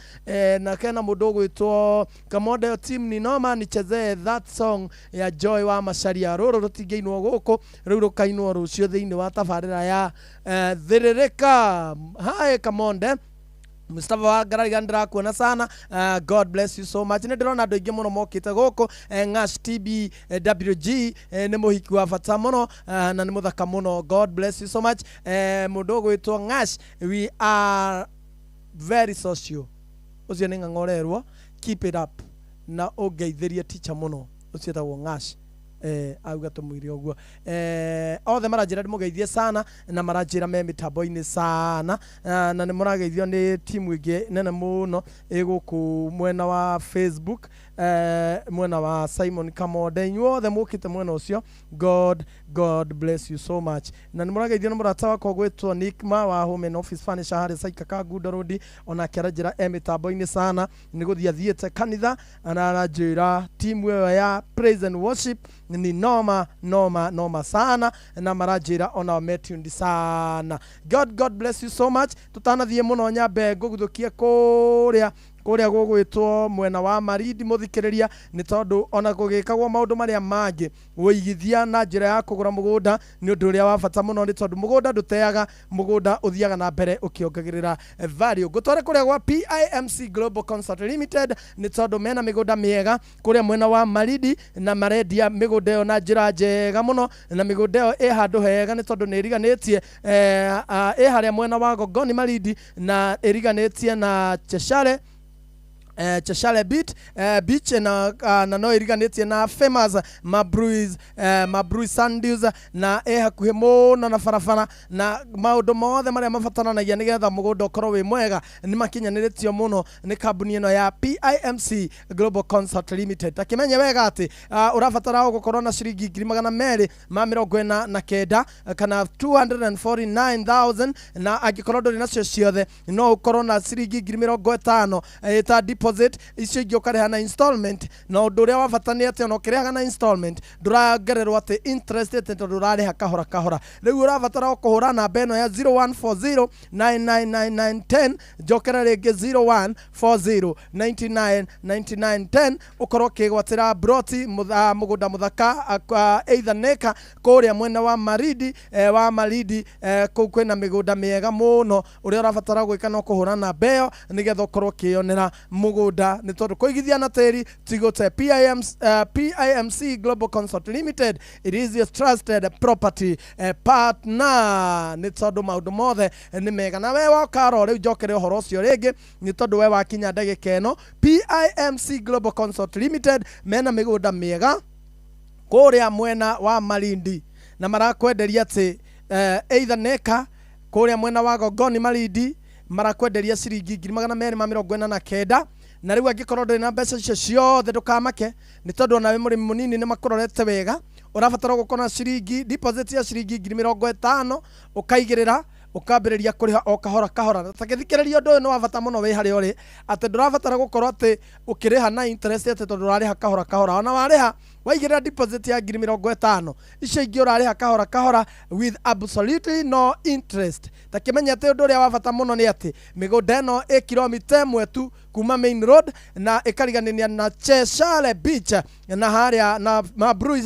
Na kena mũndũ ũgwĩtwo Kamonde team ni noma nichezee that song ya Joy wa Macharia. Rũrũ rũtingĩinwo gũkũ, rĩu rũkainwo rũciũ thĩinĩ wa tabarĩra ya Thĩrĩrĩka. Hi Kamonde Mustafa wa Ngarariga ndĩrakuona sana, God bless you so much. Nĩ ndĩrona andũ aingĩ mũno mokĩte gũkũ, Ngash TB WG nĩ mũhiki wa bata mũno, na nĩ mũthaka mũno. God bless you so much. Mũndũ ũgwĩtwo Ngash, we are very social, ũcio nĩ ng'ang'orerwo, keep it up. Na ũngeithĩrie teacher mũno ũcio etagwo Ng'ash. Auga tũmwĩre ũguo. Othe maranjĩra ndĩmũgeithie sana na maranjĩra me mĩtambo-inĩ sana. Na nĩ mũrageithio nĩ timu ĩngĩ nene mũno ĩ gũkũ mwena wa Facebook, mwena wa Simon Kamonde. Inyuothe mũkĩte mwena ũcio, God bless you so much. Na nĩ mũrageithio nĩ mũrata wakwa gwĩtwo Nick Ma wa Home and Office Furniture harĩa Saika Kangundo Road. Onake aranjĩra e mĩtambo-inĩ sana, nĩ gũthiĩ athiĩte kanitha, na aranjĩra timu ĩyo ya praise and worship ni noma noma noma sana, na maranjĩra onao metuned sana. God bless you so much. Tũtanathiĩ mũno, nyambe ngũguthũkie kũrĩa gũgwĩtwo mwena wa Marindi, mũthikĩrĩria, nĩ tondũ ona gũgĩkagwo maũndũ marĩa mangĩ, ũigithia na njĩra ya kũgũra mũgũnda nĩ ũndũ ũrĩa wa bata mũno, nĩ tondũ mũgũnda ndũteaga, mũgũnda ũthiaga na mbere ũkĩongagĩrĩra value. Ngũtware kũrĩa gwa PIMC Global Consult Limited, nĩ tondũ mena mĩgũnda mĩega kũrĩa mwena wa Marindi, na marendia mĩgũnda ĩyo na njĩra njega mũno, na mĩgũnda ĩyo ĩ handũ hega, nĩ tondũ nĩ ĩriganĩtie ĩ harĩa mwena wa Gongoni Malindi, na ĩriganĩtie na Cheshire Beach na no iriganĩtie na famous Mabruis Sand Dunes, na ĩ hakuhĩ mũno na barabara, na maũndũ mothe marĩa mabataranagia nĩgetha mũgũnda ũkorwo wĩ mwega nĩ makinyanĩrĩtio mũno nĩ kambuni ĩno ya PIMC Global Consult Limited. Ta kĩmenye wega atĩ ũrabatara o gũkorwo na ciringi 249,000 kana 249,000, na angĩkorwo ndũrĩ nacio ciothe, no ũkorwo na ciringi 50,000 ta deposit, icio ingĩ ũkarĩha na installment. Na ũndũ ũrĩa wa bata nĩ atĩ ona ũkĩrĩhaga na installment, ndũrongererwo atĩ interest, atĩ tondũ ũrarĩha kahora kahora. Rĩu ũrabatara o kũhũra namba ĩno ya 0140 999910. Njokera rĩngĩ, 0140 99 99 10, ũkorwo ũkĩgwatĩra broti, mũgũnda mũthaka, either neka kũrĩa mwena wa Maridi, kũu kwĩna mĩgũnda mĩega mũno. Ũrĩa ũrabatara gwĩka no kũhũra namba ĩyo nĩgetha ũkorwo ũkĩyonera mũgũnda, nĩ tondũ kũigithia na tĩri ti gũte. PIMC Global Consult Limited, it is your trusted property partner, nĩ tondũ maũndũ mothe nĩ mega. Na we woka ro rĩu, njokere ũhoro ũcio rĩngĩ, nĩ tondũ we wakinya ndagĩka ĩno, PIMC Global Consult Limited mena mĩgũnda mĩega kũrĩa mwena wa Malindi, na marakwenderia atĩ either neka kũrĩa mwena wa Gongoni Malindi, marakwenderia ciringi 249,000. Na rĩu angĩkorwo ndũrĩ na mbeca icio ciothe, ndũkamake, nĩ tondũ onawe mũrĩmi mũnini nĩ makũrorete wega. Ũrabatara gũkorwo na ciringi deposit ya ciringi 50,000, ũkaigĩrĩra, ũkambĩrĩria kũrĩha o kahora kahora. Na takĩthikĩrĩria, ũndũ ũyũ nĩ wa bata mũno wĩ harĩa ũrĩ, atĩ ndũrabatara gũkorwo atĩ ũkĩrĩha na interest, atĩ tondũ ũrarĩha kahora kahora. Ona warĩha, waigĩrĩra deposit ya 50,000, icio ingĩ ũrarĩha kahora kahora with absolutely no interest. Ta kĩmenye atĩ ũndũ ũrĩa wa bata mũno nĩ atĩ mĩgũnda ĩno ĩ kilomita 1 tu kuma main road, na ĩkariganĩria na Cheshire Beach, na harĩa na Mabruis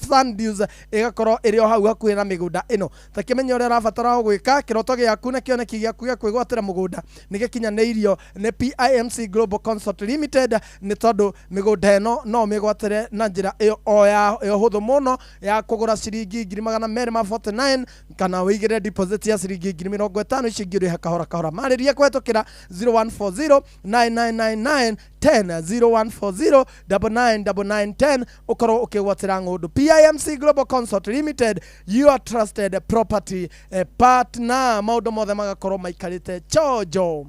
Sand Dunes ĩgakorwo ĩrĩ o hau hakuhĩ na mĩgũnda ĩno. Ta kĩmenye ũrĩa ũrabatara o gwĩka, kĩroto gĩaku na kĩoneki gĩaku gĩa kwĩgwatĩra mũgũnda nĩ gĩkinyanĩirio nĩ PIMC Global Consult Limited, nĩ tondũ mĩgũnda ĩno no ũmĩgwatĩre na njĩra ĩyo o ya ĩyo hũthũ mũno ya kũgũra ciringi 249,000, kana wĩigĩre deposit ya ciringi 50,000, icio ingĩ ũrĩhe kahora kahora. Marĩrie kũhetũkĩra 0140 9999 10, 0140 9999 10, ũkorwo ũkĩgwatĩra ng'ũndũ. PIMC Global Consult Limited, your trusted property partner. Maũndũ mothe magakorwo maikarĩte chojo.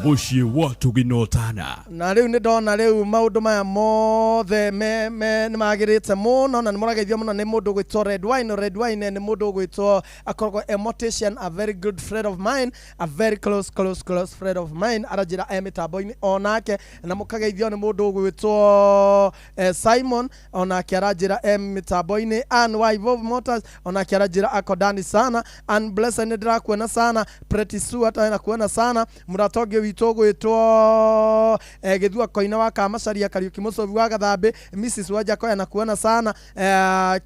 Mũciĩ wa tũginotana. Na rĩu nĩ ndona rĩu maũndũ maya mothe me nĩ magĩrĩte mũno, na nĩ mũrageithio mũno nĩ mũndũ ũgwĩtwo Red Wine. Red Wine nĩ mũndũ ũgwĩtwo akoragwo a mortician, a very good friend of mine, a very close close close friend of mine. Aranjĩra e mĩtambo-inĩ onake, na mũkageithio nĩ mũndũ ũgwĩtwo Simon, onake aranjĩra e mĩtambo-inĩ. Ann wa Evolve Motors onake aranjĩra ako ndani sana. Ann Blessed, nĩ ndĩrakuona sana. Pretty Sue, hata nakuona sana. Mũrata ũngĩ witũ ũgwĩtwo Gĩthua Koina wa Kamacaria, Kariuki Mũcobi wa Gathambĩ, Mrs Wajakoya, nakuona sana.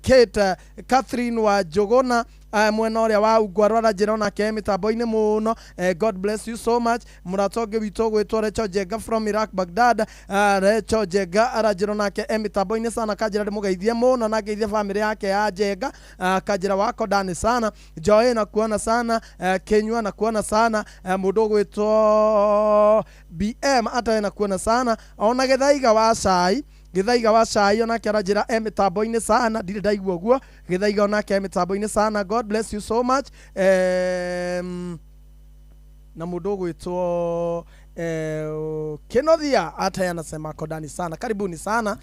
Kate Catherine wa Njũgũna. Mwena ũrĩa wa Ungwarũ aranjĩra onake e mĩtambo-inĩ mũno. God bless you so much. Mũrata ũngĩ witũ ũgwĩtwo Recho Njenga from Iraq Baghdad, Recho Njenga aranjĩra onake e mĩtambo-inĩ sana, kanjĩra ndĩmũgeithie mũno na ngeithie family yake ya Njenga. Kanjĩra wako ndani sana. Joy na kuona sana, Kenywa na kuona sana, mũndũ ũgwĩtwo BM atawe na kuona sana, ona Gĩthaiga wa cai, Gĩthaiga wa cai onake aranjĩra e mĩtambo-inĩ sana, ndirĩ ndaigua ũguo. Gĩthaiga onake e mĩtambo-inĩ sana, God bless you so much. Na mũndũ ũgwĩtwo Kenothia ata anasema ako ndani sana, karibuni sana.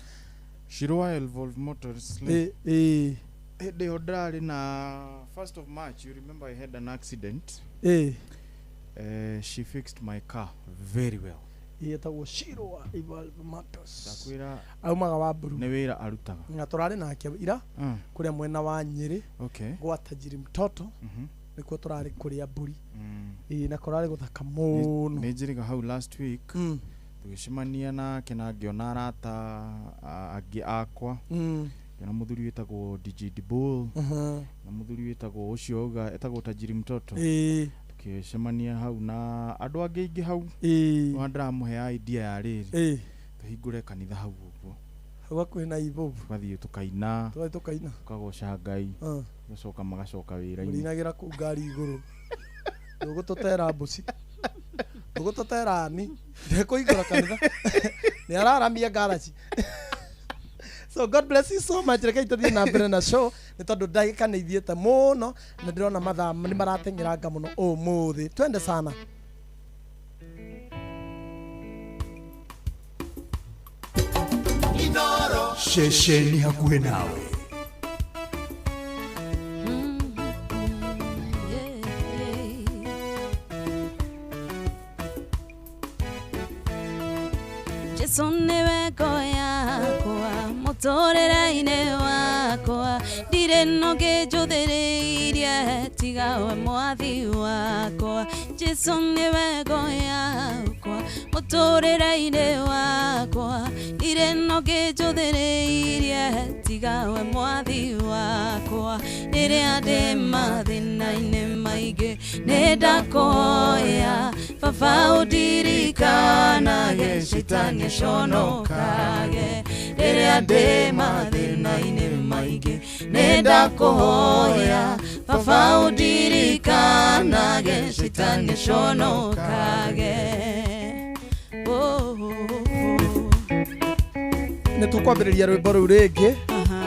Shirua Evolve Motors. Hĩndĩ ĩyo ndĩrarĩ na 1st of March, you remember I had an accident. She fixed my car very well. Ĩtagwo Shirua Evolve Motors. Ndakwĩra aumaga wa Mburu. Nĩ wĩra arutaga. Na tũrarĩ nake ira kũrĩa mwena wa Nyĩrĩ. Gwa Tajiri Mtoto. Nĩkuo tũrarĩ kũrĩa mbũri. Na kũrarĩ gũthaka mũno. Nĩ njĩrĩga hau last week. Tũgĩcemania nake na ngĩona arata angĩ akwa. Ngĩona mũthuri wĩtagwo DJ Dibul. Na mũthuri wĩtagwo ũcio auga etagwo Tajiri Mtoto. Tũgĩcemania hau na andũ angĩ aingĩ hau. Na ndĩramũhe idea ya rĩrĩ. Tũhingũre kanitha hau ũguo. Hau hakuhĩ na Ibobu. Tũgathiĩ tũkaina. Tũgathiĩ tũkaina. Tũkagoca Ngai. Tũgacoka magacoka wĩra-inĩ. Mũrinagĩra kũu ngari igũrũ. Ndũgũtũtera mbuci. Ndũgũtũtera ani. Ndekũhingũra kanitha. Nĩ araramia ngaraci. So God bless you so much. Reke tũthiĩ na mbere na show nĩ tondũ ndagĩka nĩ ithiĩte mũno na ndĩrona mathaa nĩ marateng'eranga mũno ũmũthĩ. Twende sana. Ceceni hakuhĩ nawe. Jesu nĩwe ngo yakwa mũtũrĩre-inĩ wakwa, ndirĩ na ũngĩ njũthĩrĩirie tiga we mwathi wakwa. Jesu nĩwe ngo yakwa mũtũrĩre-inĩ wakwa, ndirĩ na ũngĩ njũthĩrĩirie tiga we mwathi wakwa. Rĩrĩa ndĩ mathĩna-inĩ maingĩ nĩ ndakũhoya baba ũndirikanage caitani aconokage. Rĩrĩa ndĩ mathĩna-inĩ maingĩ nĩ ndakũhoya baba ũndirikanage caitani aconokage. Nĩ tũkwambĩrĩria rwĩmbo rũu rĩngĩ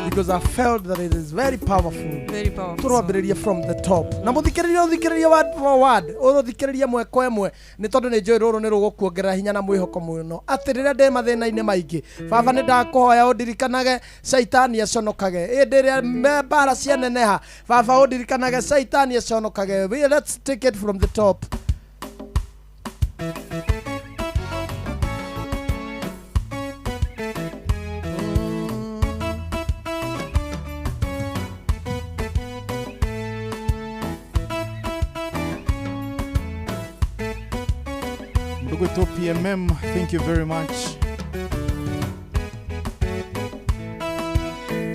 because I felt that it is very powerful. Very powerful. Tũrwambĩrĩria from the top. Na mũthikĩrĩria ũthikĩrĩria word for word, ũthikĩrĩria mwe kwa ĩmwe nĩ tondũ nĩ njũĩ rũrũ nĩ rũgũkuongerera hinya na mwĩhoko mũno. Atĩ rĩrĩa ndĩ mathĩna-inĩ maingĩ, baba nĩ ndakũhoya ũndirikanage caitani aconokage. Ĩndĩ ĩrĩa mbara cianeneha, baba ũndirikanage caitani aconokage. Let's take it from the top. Ndugu PMM, thank you very much.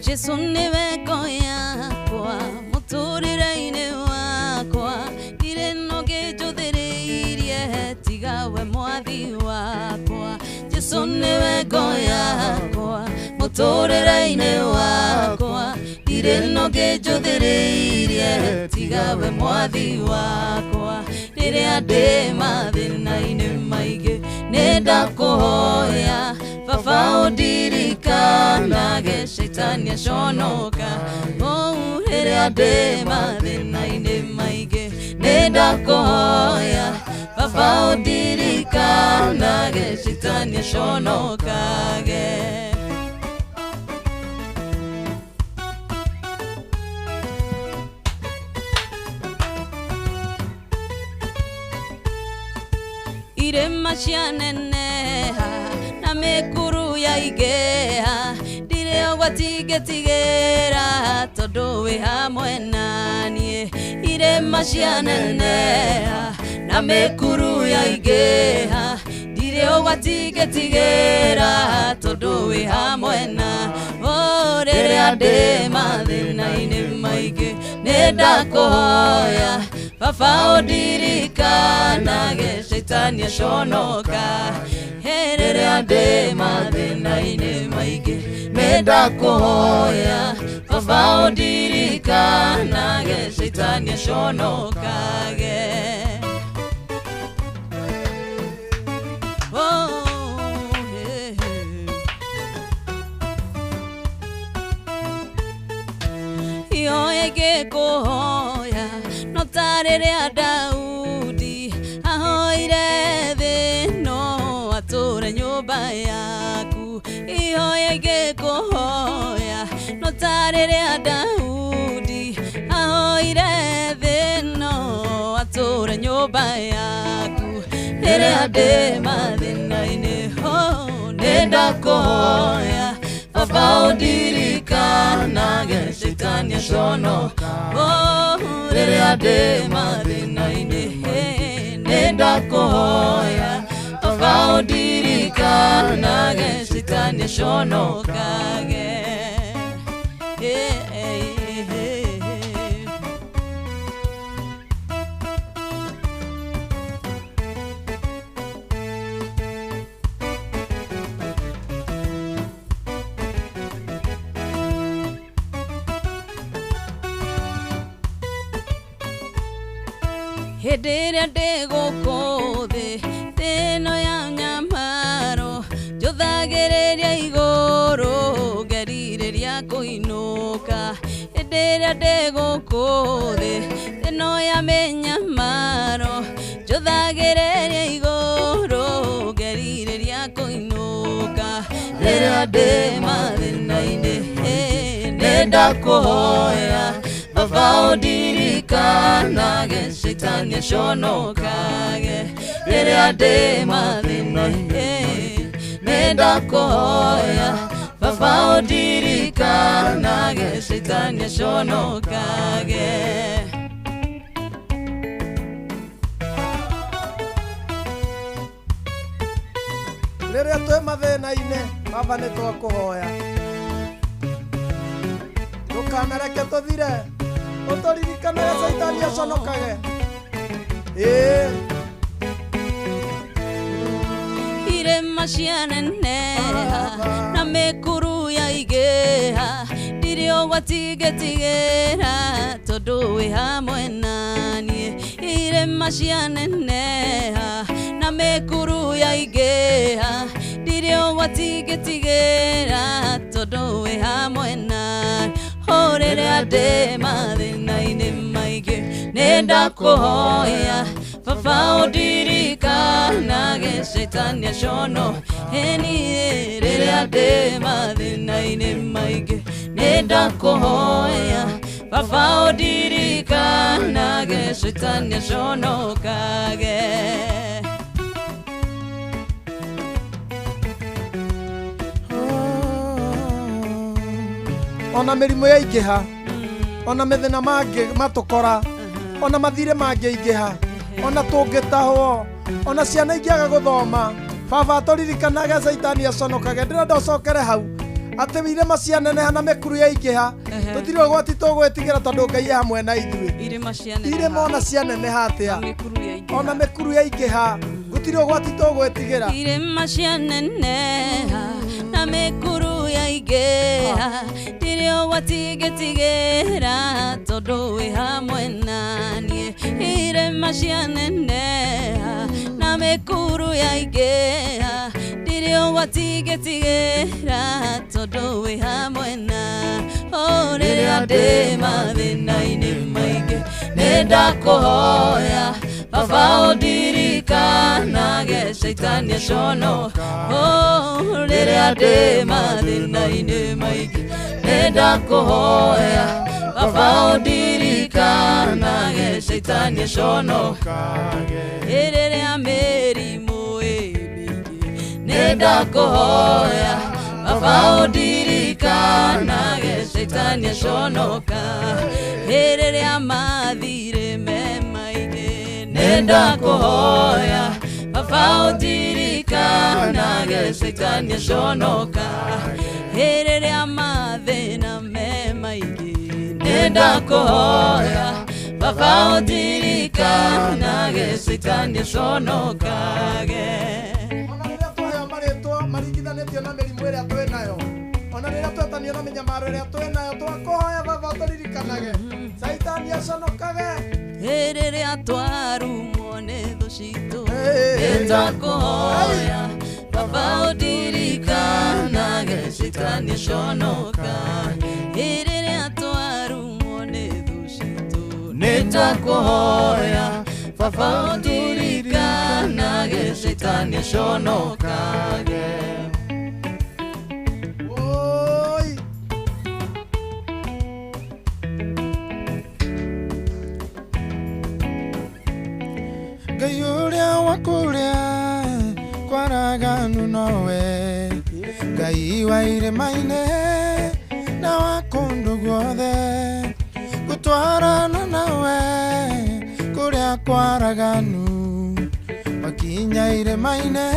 Jesu nĩwe ngo yakwa mũtũrĩre-inĩ wakwa, ndirĩ na ũngĩ njũthĩrĩirie tiga we mwathi wakwa. Jesu nĩwe ngo yakwa mũtũrĩre-inĩ wakwa, ndirĩ na ũngĩ njũthĩrĩirie tiga we mwathi wakwa. Rĩrĩa ndĩ mathĩna-inĩ maingĩ nĩ ndakũhoya baba ũndirikanage caitani aconoka. Rĩrĩa ndĩ mathĩna-inĩ maingĩ nĩ ndakũhoya baba ũndirikanage caitani aconokage. Irĩma cianeneha na mĩkuru yaingĩha, ndirĩ ũgwati ngĩtigĩra tondũ wĩ hamwe na niĩ. Irĩma cianeneha na mĩkuru yaingĩha, ndirĩ ũgwati ngĩtigĩra tondũ wĩ hamwe na. Rĩrĩa ndĩ mathĩna-inĩ maingĩ nĩ Nĩndakũhoya baba ũndirikanage caitani aconoka. Rĩrĩa ndĩ mathĩna-inĩ maingĩ nĩndakũhoya baba ũndirikanage caitani aconokage. Oh, hey, hey. Ihoya ingĩkũhoya no ta rĩrĩa Daudi ahoire thĩ no atũre nyũmba yaku. Ihoya ingĩkũhoya no ta rĩrĩa Daudi ahoire thĩ no atũre nyũmba yaku. Rĩrĩa ndĩ mathĩna-inĩ ho nĩndakũhoya baba ũndirikanage caitani aconoka. Oh, rĩrĩa ndĩ mathĩna-inĩ nĩndakũhoya baba ũndirikanage caitani aconokage. Hey, hey, hey. Hĩndĩ ĩrĩa ndĩ gũkũ thĩ ĩno ya nyamaro njũthagĩrĩria igũrũ ngerirĩria kũinũka. Hĩndĩ ĩrĩa ndĩ gũkũ thĩ ĩno ya mĩnyamaro njũthagĩrĩria igũrũ ngerirĩria kũinũka. Rĩrĩa ndĩ mathĩna-inĩ nĩndakũhoya baba ũndirikanage caitani aconokage. Rĩrĩa ndĩ mathĩna-inĩ nĩndakũhoya baba ũndirikanage caitani aconokage. Rĩrĩa twĩ mathĩna-inĩ baba nĩtwakũhoya ndũkanareke tũthire ũtũririkanage caitani aconokage. Ĩĩ Irĩma cianeneha na mĩkuru yaingĩha ndirĩ ũgwati ngĩtigĩra tondũ wĩ hamwe naniĩ. Irĩma cianeneha na mĩkuru yaingĩha ndirĩ ũgwati ngĩtigĩra tondũ wĩ hamwe naniĩ. Oh, rĩrĩa ndĩ mathĩna-inĩ maingĩ nĩndakũhoya baba ũndirikanage caitani acono. Niĩ rĩrĩa ndĩ mathĩna-inĩ maingĩ nĩndakũhoya baba ũndirikanage caitani aconokage. Ona mĩrimũ yaingĩha ona mĩthĩna matũkora ona mathirĩ mangĩingĩha ona tũngĩtahwo ona ciana ingĩaga gũthoma baba tũririkanage caitani aconokage. Ndĩrenda ũcokere hau atĩ irĩma cianeneha na mĩkuru yaingĩha tũtirĩ ũgwati tũgwĩtigĩra tondũ Ngai e hamwe na ithuĩ. Irĩma ona cianeneha atĩa ona mĩkuru yaingĩha gũtirĩ ũgwati tũgwĩtigĩra. Irĩma cianeneha na mĩkuru yaingĩha ndirĩ ũgwati ngĩtigĩra tondũ wĩ hamwe naniĩ. Irĩma cianeneha na mĩkuru yaingĩha ndirĩ ũgwati ngĩtigĩra tondũ wĩ hamwe naniĩ. Oh, rĩrĩa ndĩ mathĩna-inĩ maingĩ nĩndakũhoya baba ũndirikanage caitani aconoka. Oh, rĩrĩa ndĩ mathĩna-inĩ maingĩ nĩndakũhoya baba ũndirikanage caitani aconokage. Rĩrĩa mĩrimũ ĩ mĩingĩ nĩndakũhoya baba ũndirikanage caitani aconoka. Rĩrĩa mathirĩ me maingĩ nĩndakũhoya baba ũndirikanage caitani aconoka. Rĩrĩa mathĩna me maingĩ Nĩndakũhoya baba ũndirikanage caitani aconokage. Ona rĩrĩa twaheo marĩtwa maringithanĩtio na mĩrimũ ĩrĩa twĩ nayo, ona rĩrĩa twetanio na mĩnyamaro ĩrĩa twĩ nayo, twakũhoya baba ũtũririkanage caitani aconokage. Rĩrĩa twarumwo nĩ thũ citũ nĩtwakũhoya baba ũndirikanage caitani aconokage. Rĩrĩa twarumwo nĩ thũ citũ nĩtwakũhoya baba ũndirikanage caitani aconokage. Oi. Ngai ũrĩa wa kũrĩa kwaraganu nowe, Ngai wa irĩma-inĩ na wa kũndũ guothe, gũtwarana nawe kũrĩa kwaraganu, wakinya irĩma-inĩ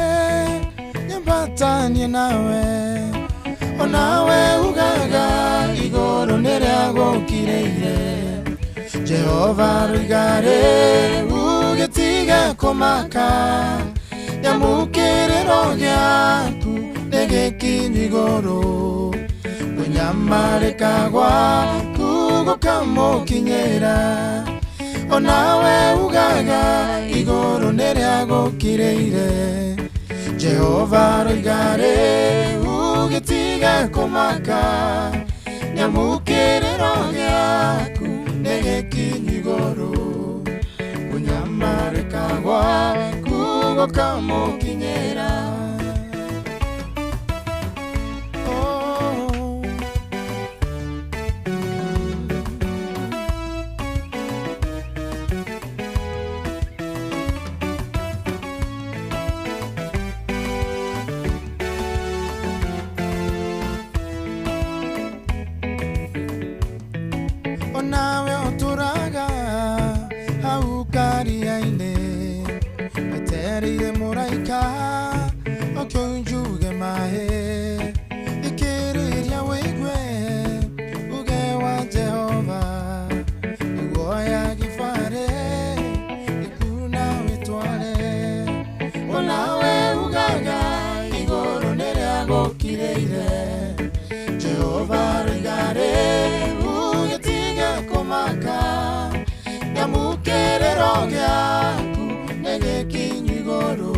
nyambatanie nawe, onawe ugaga igũrũ nĩrĩagũkirĩire. Jehova rũigare ũgĩtiga kũmaka, nyamũkĩrĩro gĩaku nĩgĩkinyu igũrũ, kũnyamarĩka gwaku gũkamũkinyĩra, onawe ugaga igũrũ nĩrĩagũkirĩire. Jehova rũigare ũgĩtiga kũmaka, nyamũkĩrĩro gĩaku nĩgĩkinyu igũrũ, kũnyamarĩka gwaku gũkamũkinyĩra. Onawe ũtũraga hau karia-inĩ, wetereire mũraika oke unjuge maĩ, thikĩrĩria wĩigue uge wa Jehova, iguoya gĩbarĩ gĩkuna wĩtware, onawe ugaga igũrũ nĩrĩagũkirĩire. Jehova rũigare ũgĩtiga kũmaka, nyamũkĩrĩro gĩaku nĩgĩkinyu igũrũ,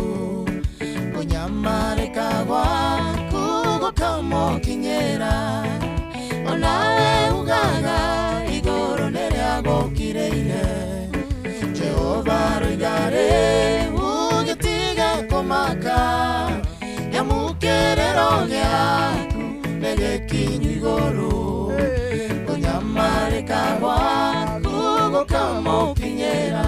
kũnyamarĩka gwaku gũkamũkinyĩra, onawe ugaga igũrũ nĩrĩagũkirĩire. Jehova rũigare ũgĩtiga kũmaka, nyamũkĩrĩro gĩaku nĩgĩkinyu igũrũ, kũnyamarĩka gwaku gũkamũkinyĩra.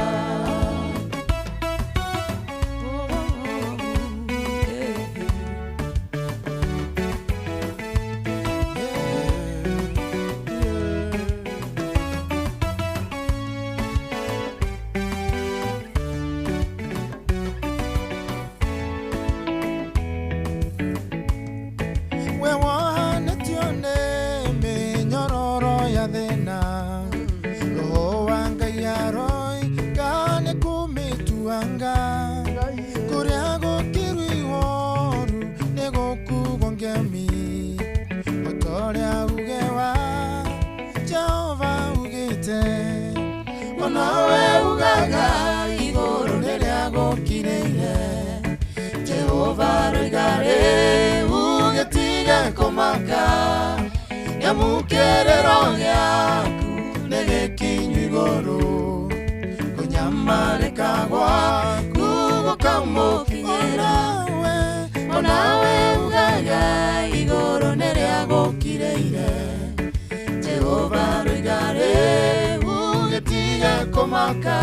We wohanĩtio nĩ mĩnyororo ya thĩna, Roho wa Ngai aroiga nĩkũmĩtuanga, kũrĩa gũkirwo ihoru nĩgũkugwo ngemi, o ta ũrĩa uge wa Jehova ugĩte, onawe ugaga igũrũ nĩrĩagũkirĩire. Jehova rũigare ũgĩtiga kũmaka, nyamũkĩrĩro gĩaku nĩgĩkinyu igũrũ, kũnyamarĩka gwaku gũkamũkinyĩra, onawe ugaga igũrũ nĩrĩagũkirĩire. Jehova rũigare ũgĩtiga kũmaka,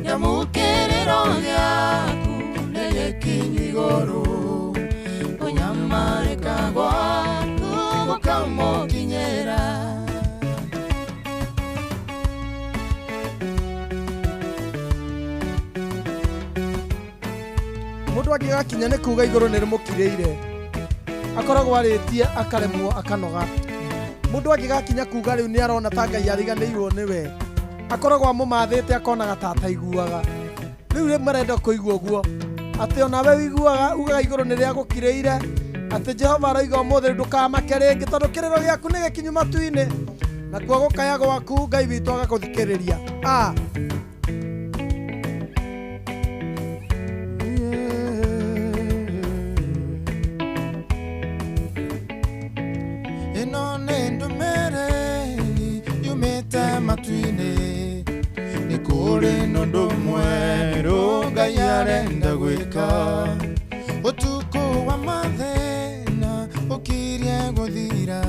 nyamũkĩrĩro gĩaku nĩgĩkinyu igũrũ, kũnyamarĩka gwaku gũkamũkinyĩra. Mũndũ angĩgakinya nĩ kuga igũrũ nĩ rĩmũkirĩire, akoragwo arĩtie akaremwo akanoga. Mũndũ angĩgakinya kuga rĩu nĩ arona ta Ngai ariganĩirwo nĩwe, akoragwo amũmathĩte akonaga ta ataiguaga. Rĩu rĩ marenda kũigua ũguo atĩ onawe wiguaga ugaga igũrũ nĩ rĩa gũkirĩire, atĩ Jehova aroiga ũmũthĩ ndũkamake rĩngĩ tondũ kĩrĩro gĩaku nĩ gĩkinyu matu-inĩ, nakuo gũkaya gwaku Ngai witũ agakũthikĩrĩria. Ĩno nĩ ndũmĩrĩri yumĩte matu-inĩ, nĩ kũrĩ na ũndũ mwerũ Ngai arenda gwĩka. Ũtukũ wa mathĩna ũkirie gũthira,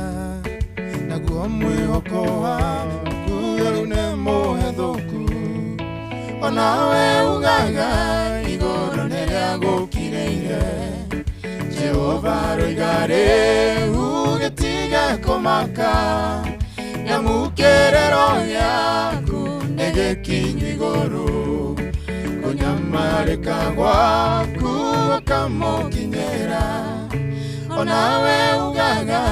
naguo mwĩhoko waku rĩu nĩ mũhethũku. Onawe ugaga igũrũ nĩ rĩagũkirĩire, Jehova aroiga rĩu gĩtige kũmaka, nĩamu kĩrĩro gĩaku nĩ gĩkinyu igũrũ, kũnyamarĩka gwaku gũkamũkinyĩra. Onawe ugaga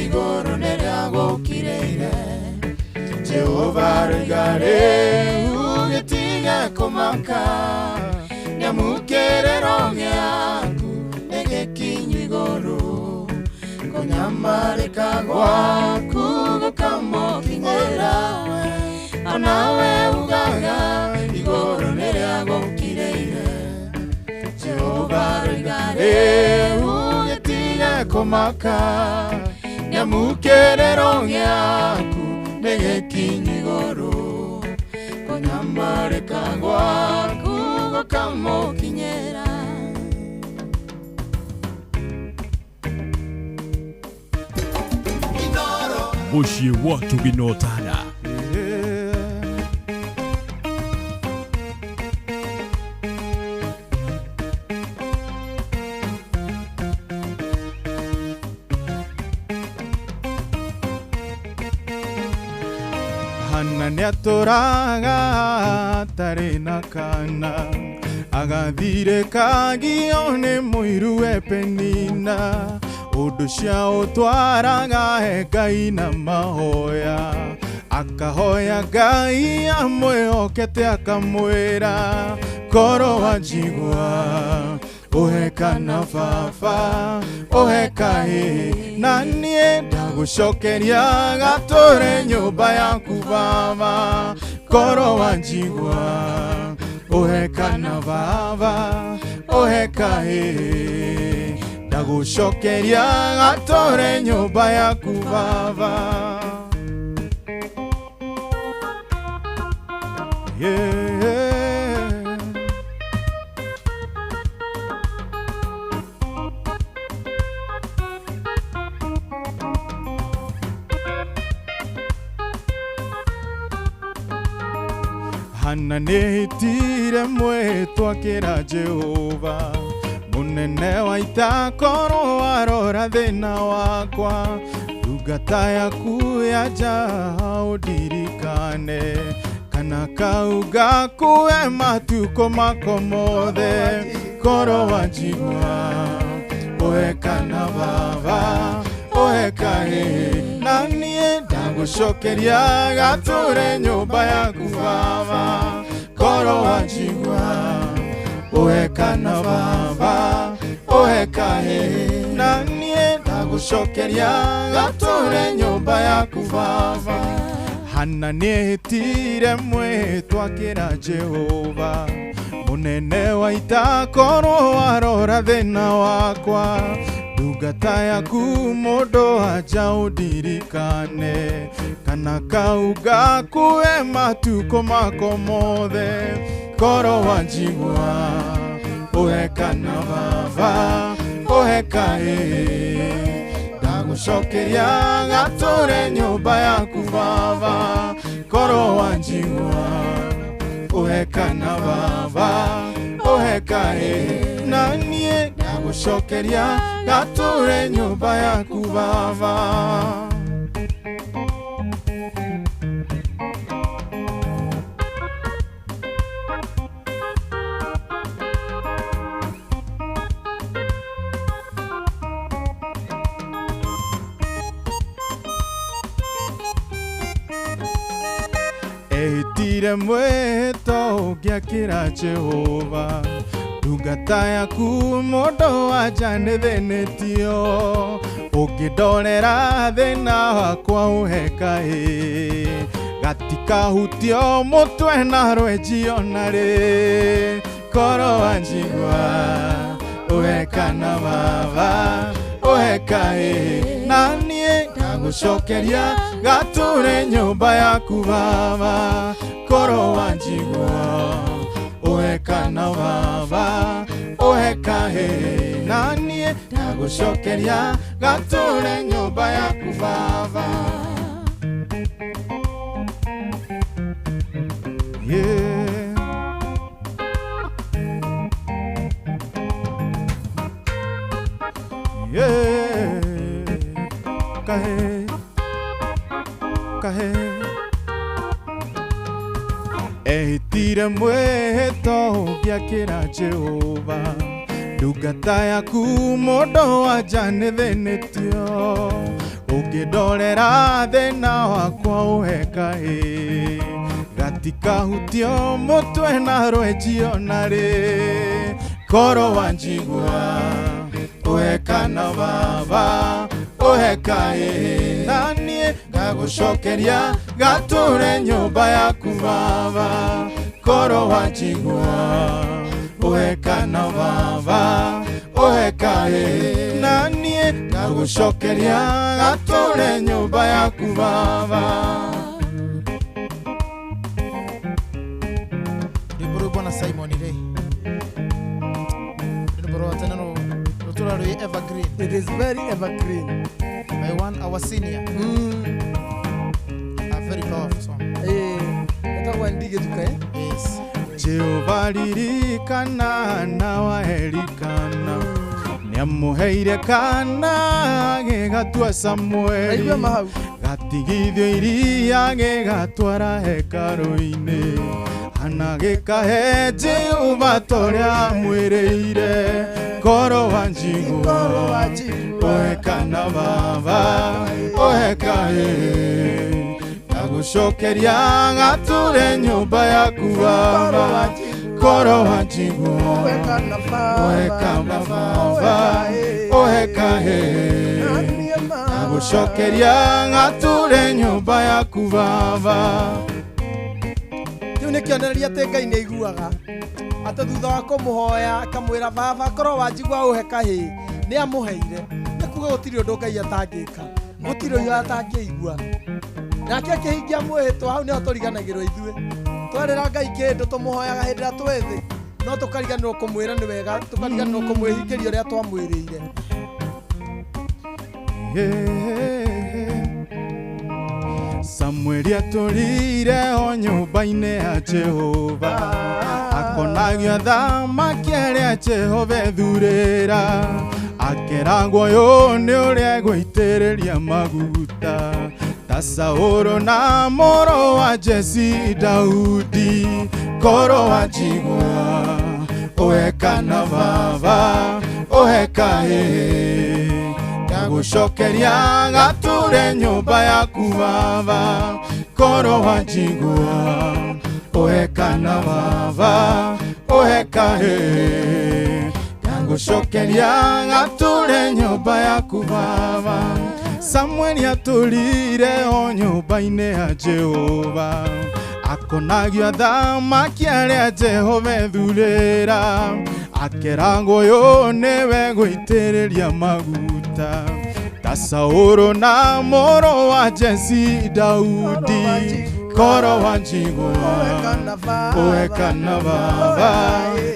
igũrũ nĩ rĩagũkirĩire, Jehova aroiga rĩu gĩtige kũmaka, nĩamu kĩrĩro gĩaku nĩ gĩkinyu igũrũ, kũnyamarĩka gwaku gũkamũkinyĩra. Onawe ugaga igũrũ nĩ rĩagũkirĩire, Jehova aroiga rĩu gĩtige kũmaka, nĩamu kĩrĩro gĩaku nĩ gĩkinyu igũrũ, kũnyamarĩka gwaku gũkamũkinyĩra. Mũciĩ wa Ũtugi na Ũtana. Hana nĩatũraga atarĩ na kana, agathire kagio nĩ mũiru we Penina, ũndũ cia ũtwaraga he Ngai na mahoya, akahoya Ngai amwĩhokete akamwĩra, korwo wanjigua ũhe kana baba ũhe kahĩĩ, na niĩ ndagũcokeria gatũre nyũmba yaku baba, korwo wanjigua ũhe kana baba ũhe kahĩĩ, ndagũcokeria gatũre nyũmba yaku baba. Yeah. Hana nĩhĩtire mwĩtwa akĩra Jehova, mũnene wa ita korwo warora thĩna wakwa, ndungata yaku ya nja ũndirikane, kana kau gakue matukũ mako mothe, korwo wanjigua ũhe kana baba ũhe kahĩĩ, na niĩ ndagũcokeria gatũre nyũmba yaku baba, korwo wanjigua ũhe kana baba ũhe kahĩĩ, na niĩ ndagũcokeria gatũre nyũmba yaku baba. Hana nĩhĩtire mwĩtwa akĩra Jehova, mũnene wa ita korwo warora thĩna wakwa, ndungata yaku mũndũ anja ũndirikane, kana kau gakue matukũ mako mothe, korwo wanjigua ũhe kana baba ũhe kahĩĩ, ndagũcokeria gatũre nyũmba yaku baba, korwo wanjigua ũhe kana baba ũhe kahĩĩ, na niĩ ndagũcokeria gatũre nyũmba yaku baba. Ehitire mwĩhĩtwa ũngĩakĩra Jehova ndungata yaku mũndũ wa nja nĩthĩnĩtio ũngĩndorera thĩna wakwa ũhe kahĩĩ gatikahutio mũtwe na rwenjio narĩ korwo wanjigua ũhe kana baba ũhe kahĩĩ na niĩ ndagũcokeria gatũre nyũmba yaku baba korwo wanjigua ũhe kana baba ũhe kahĩĩ na niĩ ndagũcokeria gatũre nyũmba yaku baba. Yeah. Yeah. Kahe kahe ehitire mwĩhĩtwa ũngĩakĩra Jehova ndungata yaku mũndũ wa nja nĩthĩnĩtio ũngĩndorera thĩna wakwa ũhe kahĩĩ gatikahutio mũtwe na rwenjio narĩ korwo wanjigua ũhe kana baba ũhe kahĩĩ na niĩ ngagũcokeria gatũre nyũmba yaku baba korwo wanjigua ũhe kana baba ũhe kahĩĩ na niĩ ngagũcokeria gatũre nyũmba yaku baba. Rwĩmbo rũu bwana Simon rĩ rwĩmbo rwa tene no rũtũra rwĩ evergreen. It is very evergreen. By one our senior. A very powerful song. Etagwo Ndigĩtuka eh? Yes. Jehova ririkana na wa Elikana nĩamũheire kana gĩgatua Samueli gatigithio iria gĩgatwara hekarũ-inĩ hana gĩkahe Jehova ta ũrĩa amwĩrĩire korwo wanjigua ũhe kana baba ũhe kahĩĩ ndagũcokeria gatũre nyũmba yaku baba korwo wanjigua ũhe kana baba ũhe kahĩĩ ndagũcokeria gatũre nyũmba yaku baba. Kĩu nĩ kĩonereria atĩ Ngai nĩ aiguaga atĩ thutha wa kũmũhoya akamwĩra baba korwo wanjigua ũhe kahĩĩ nĩ amũheire nĩ kuga gũtirĩ ũndũ Ngai atangĩka gũtirĩ ũndũ atangĩigua nake akĩhingia mwĩhĩtwa hau nĩho tũriganagĩrwo ithuĩ twerĩra Ngai kĩndũ tũmũhoyaga hĩndĩ ĩrĩa twĩ thĩ no tũkariganĩrwo kũmwĩra nĩ wega tũkariganĩrwo kũmwĩhingĩria ũrĩa twamwĩrĩire. Samueli atũrire o nyũmba-inĩ ya Jehova akonagio athamaki arĩa Jehova ethurĩra akeragwo ũyũ nĩ ũrĩa egũitĩrĩria maguta ta Saũlũ na mũrũ wa Jesi Daudi korwo wanjigua ũhe kana baba ũhe kahĩĩ ndagũcokeria gatũre nyũmba yaku baba korwo wanjigua ũhe kana baba ũhe kahĩĩ ndagũcokeria gatũre nyũmba yaku baba. Samueli atũrire o nyũmba-inĩ ya Jehova akonagio athamaki arĩa Jehova ethurĩra akeragwo ũyũ nĩwe gũitĩrĩria maguta ta Saũlũ na mũrũ wa Jesi Daudi korwo wanjigua ũhe kana baba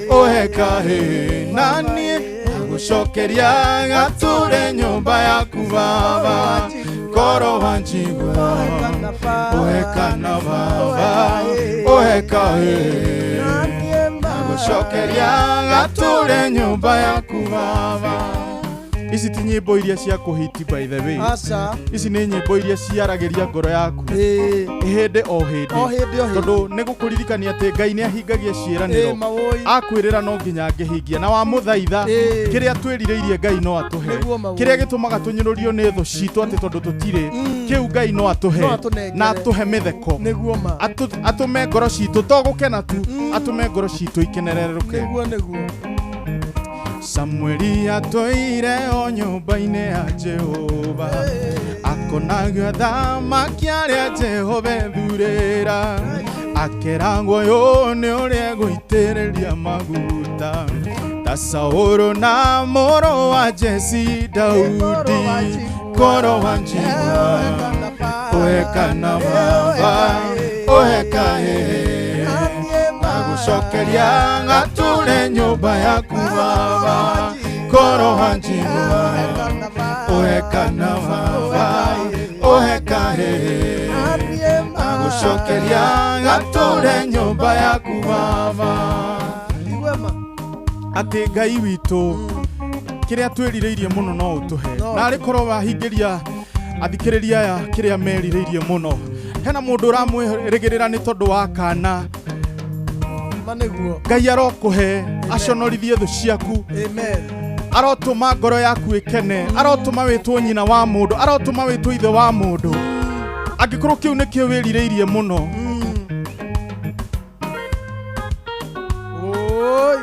ũhe kahĩĩ na niĩ ndagũcokeria gatũre nyũmba yaku baba korwo wanjigua ũhe kana baba ũhe kahĩĩ ndagũcokeria gatũre nyũmba yaku baba. Ici ti nyĩmbo iria cia kũhiti, by the way. Aca. Ici nĩ nyĩmbo iria ciaragĩria ngoro yaku hĩndĩ o hĩndĩ. O hĩndĩ, o hĩndĩ. Tondũ nĩ gũkũririkania atĩ Ngai nĩ ahingagia ciĩranĩro. Ĩ, mawũi. Akwĩrĩra no nginya angĩhingia, na wamũthaitha kĩrĩa twĩrirĩirie Ngai no atũhe. Nĩguo, mawũi. Kĩrĩa gĩtũmaga tũnyũrũrio nĩ thũ citũ atĩ tondũ tũtirĩ kĩu, Ngai no atũhe. No atũnengere. Na atũhe mĩtheko. Nĩguo ma. Atũme ngoro citũ to gũkena tu, atũme ngoro citũ ikenererũke. Nĩguo, nĩguo. Samueli atũire o nyũmba-inĩ ya Jehova, akonagio athamaki arĩa Jehova ethurĩra, akeragwo ũyũ nĩ ũrĩa egũitĩrĩria maguta ta Saũlũ na mũrũ wa Jesi Daudi. Koro wa njigua ũhe kana baba, ũhe kahĩĩ, agũcokeria ngatũre nyũmba yaku baba. Koro wa njigua ũhe kana baba, ũhe kahĩĩ, agũcokeria ngatũre nyũmba yaku baba. Atĩ Ngai witũ kĩrĩa twĩrirĩirie mũno no ũtũhe, na arĩ korwo wahingĩria athikĩrĩria aya kĩrĩa merirĩirie mũno. Hena mũndũ ũramwĩrĩgĩrĩra nĩ tondũ wa kana. Ma nĩguo. Ngai arokũhe, aconorithie thũ ciaku. Amen. Arotũma ngoro yaku ĩkene, arotũma wĩtwo nyina wa mũndũ, arotũma wĩtwo ithe wa mũndũ, angĩkorwo kĩu nĩkĩo wĩrirĩirie mũno. Oi.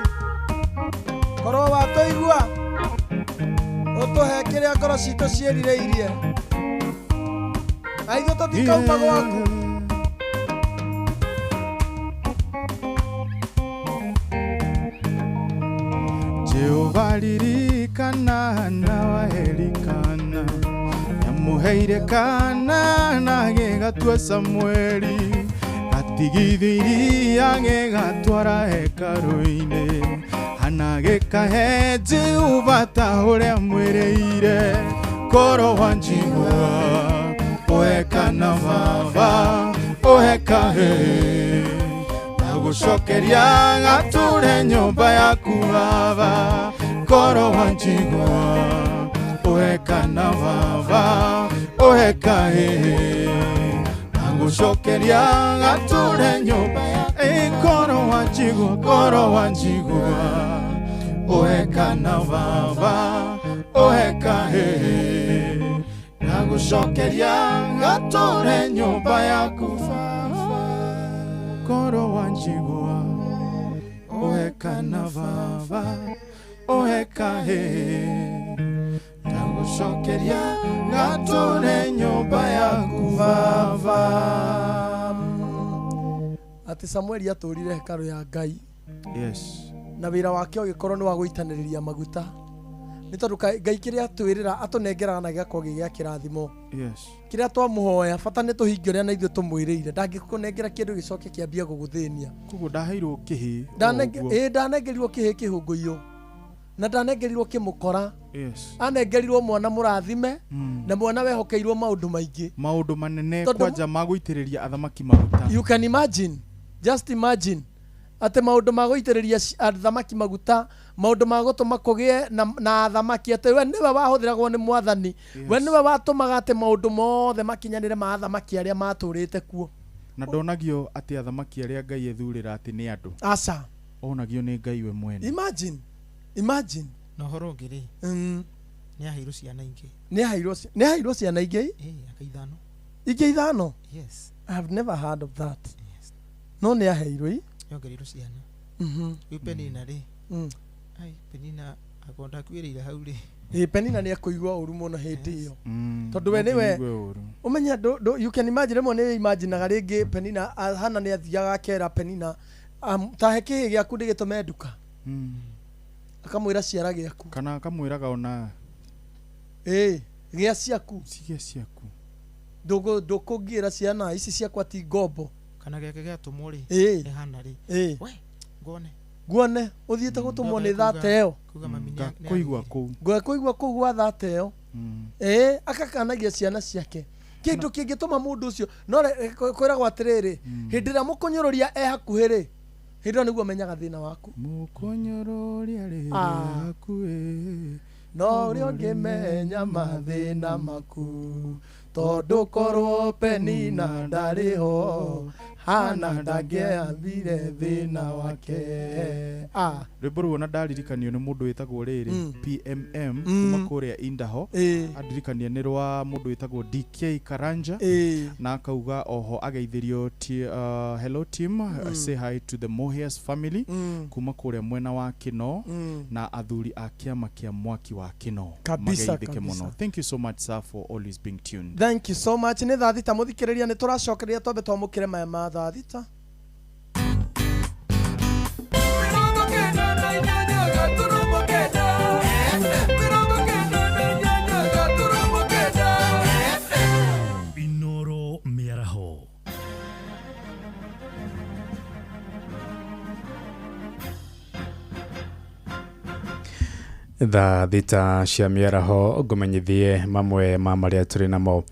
Korwo watũigua ũtũhe kĩrĩa ngoro citũ ciĩrirĩirie, na ithuĩ tũtikauma gwaku. Jehova ririkana na waherikana, nĩamũheire kana na gĩgatua Samueli, gatigithĩiria gĩgatwara hekarũ-inĩ, hana gĩkahe Jehova ta ũrĩa mwĩrĩire. Koro wa njigua ũhe kana baba, ũhe kahĩĩ, agũcokeria gatũre nyũmba yaku baba. Koro wa njigua ũhe kana baba, ũhe kahĩĩ, agũcokeria gatũre nyũmba. Ĩ, koro wa njigua, koro wa njigua ũhe kana baba, ũhe kahĩĩ, agũcokeria gatũre nyũmba yaku baba. Koro wa njigua ũhe kana baba, ũhe kahĩĩ, ndagũcokeria gatũre nyũmba yaku baba. Atĩ Samueli atũrire hekarũ ya Ngai. Yes. Na wĩra wake ũgĩkorwo nĩ wa gũitanĩrĩria maguta, nĩ tondũ Ngai kĩrĩa atwĩrĩra atũnengeraga na gĩgakorwo gĩ gĩa kĩrathimo. Kĩrĩa twamũhoya, bata nĩ tũhingie ũrĩa na ithuĩ tũmwĩrĩire. Ndangĩkũnengera kĩndũ gĩcoke kĩambie gũgũthĩnia. Koguo ndaheirwo kĩhĩ o ũguo. Ĩ, ndanengerirwo kĩhĩ kĩhũngũiyũ, na ndanengerirwo kĩmũkora. Anengerirwo mwana mũrathime na mwana wehokeirwo maũndũ maingĩ. Maũndũ manene. Tondũ kwanja ma gũitĩrĩria athamaki maguta. You can imagine, just imagine atĩ maũndũ ma gũitĩrĩria athamaki maguta, maũndũ ma gũtũma kũgĩe na athamaki, atĩ we nĩwe wahũthĩragwo nĩ mwathani, we nĩwe watũmaga atĩ maũndũ mothe makinyanĩre ma athamaki arĩa matũrĩte kuo. Na ndonagio atĩ athamaki arĩa Ngai ethurĩra atĩ nĩ andũ. Aca. Onagio nĩ Ngai we mwene. Imagine, imagine. Na ũhoro ũngĩ rĩ, nĩ aheirwo ciana ingĩ. Nĩ aheirwo ciana ingĩ. Ĩ, anga ithano. Ingĩ ithano. Yes. I have never heard of that. No nĩ aheirwo i Nĩongereirwo ciana. Rĩu Penina rĩ, ai, Penina akorwo ndakuĩrĩire hau rĩ. Ĩ, Penina nĩ ekũigua ũru mũno hĩndĩ ĩyo, tondũ we no nĩwe nginya igue ũru. Ũmenye you can imagine, rĩmwe nĩ imaginaga rĩngĩ Penina, Hana nĩ athiaga akera Penina, tahe kĩhĩ gĩaku ndĩgĩtũme nduka. Akamwĩra ciara gĩaku. Kana akamwĩraga ona ĩ, gĩa ciaku. Cigĩa ciaku. Ndũkũngĩra ciana ici ciakwa ti ngombo. Kana gĩake gĩatũmwo rĩ, nĩ Hana rĩ, we nguone. Nguone ũthiĩte gũtũmwo nĩ thata ĩyo. Kuga mami nĩ Ngakũigua kũu. Ngakũigua kũu gwa thata ĩyo. Ĩ, akakanagia ciana ciake kĩndũ kĩngĩtũma mũndũ ũcio no kwĩragwo atĩrĩrĩ, hĩndĩ ĩrĩa mũkũnyũrũria e hakuhĩ rĩ, hĩndĩ ĩyo nĩguo amenyaga thĩna waku. Mũkũnyũrũria rĩrĩ hakuhĩ. No ũrĩa ũngĩmenya mathĩna maku tondũ korwo Penina ndarĩ ho Hana ndangĩambire thĩna wake. Rwĩmbo rũu ona ndaririkanio nĩ mũndũ wĩtagwo rĩrĩ PMM kuma kũrĩa Indaho, andirikania nĩ rwa mũndũ wĩtagwo DK Karanja, na akauga oho ageithĩrio hello team, say hi to the Mohias family kuma kũrĩa mwena wa Kino, na athuri a kĩama kĩa mwaki wa Kino mageithĩke mũno. Thank you so much sir for always being tuned. Thank you so much. Nĩ thaa thita mũthikĩrĩria, nĩ tũracokereria twambe twamũkĩre maya ma thaa thita. Inoro mĩaraho. Thaa thita cia mĩaraho ngũmenyithie mamwe ma marĩa tũrĩ namo.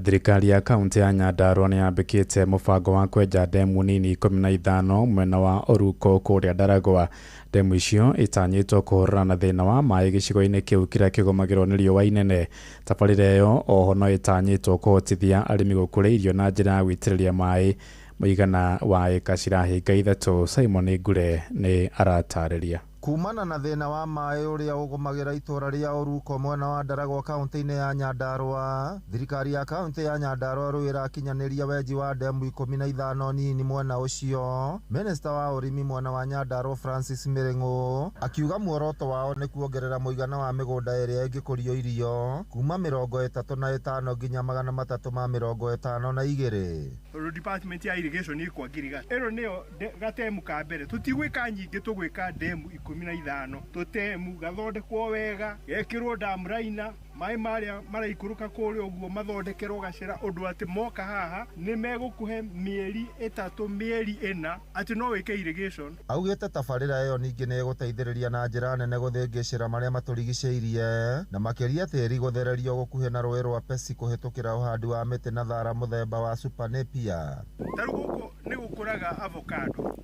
Thirikari ya kaunti ya Nyandarua nĩ yambĩkĩte mũbango wa kwenja ndemu nini 15 mwena wa Oruko kũrĩa Ndaragwa. Ndemu icio itanyĩtwo kũhũrana na thĩna wa maĩ gĩcigo-inĩ kĩu kĩrĩa kĩgũmagĩrwo nĩ riũa inene. Tabarĩra ĩyo oho no ĩtanyĩtwo kũhotithia arĩmi gũkũria irio na njĩra ya gũitĩrĩria maĩ mũigana wa ĩka cirahinga 3. Simon Ngure nĩ aratarĩria. Kumana na thĩna wa maĩ ũrĩa ũgũmagĩra itũra rĩa Oruko mwena wa Ndaragwa kaunti-inĩ ya Nyandarua, thirikari ya kaunti ya Nyandarua rĩu ĩrakinyanĩria wenji wa ndemu 15 nini mwena ũcio. Minista wa ũrĩmi mwena wa Nyandarua Francis Mĩrĩng'ũ akiuga muoroto wao nĩ kuongerera mũigana wa mĩgũnda ĩrĩa ĩngĩkũrio irio kuma 35 nginya 352. Department ya irrigation ĩkwagĩrĩra ĩno nĩyo gatemu ka mbere, tũtigwĩka nyingĩ, tũgwĩka ndemu 15 tutemu gathondekwo wega gekirwo dam liner maĩ marĩa maraikũrũka kũrĩa ũguo mathondekerwo gacĩra ũndũ atĩ moka haha nĩ megũkũhe mĩeri 3 mĩeri 4 atĩ no wĩke irrigation. Augĩte tabarĩra ĩyo ningĩ nĩ ĩgũteithĩrĩria na njĩra nene gũthĩngĩcĩra marĩa matũrigicĩirie na makĩria tĩri gũthererio gũkuhĩ na rũĩ rwa Pesi kũhĩtũkĩra ũhandi wa mĩtĩ na thara mũthemba wa Super Napier. Tarĩu gũkũ nĩ gũkũraga avocado,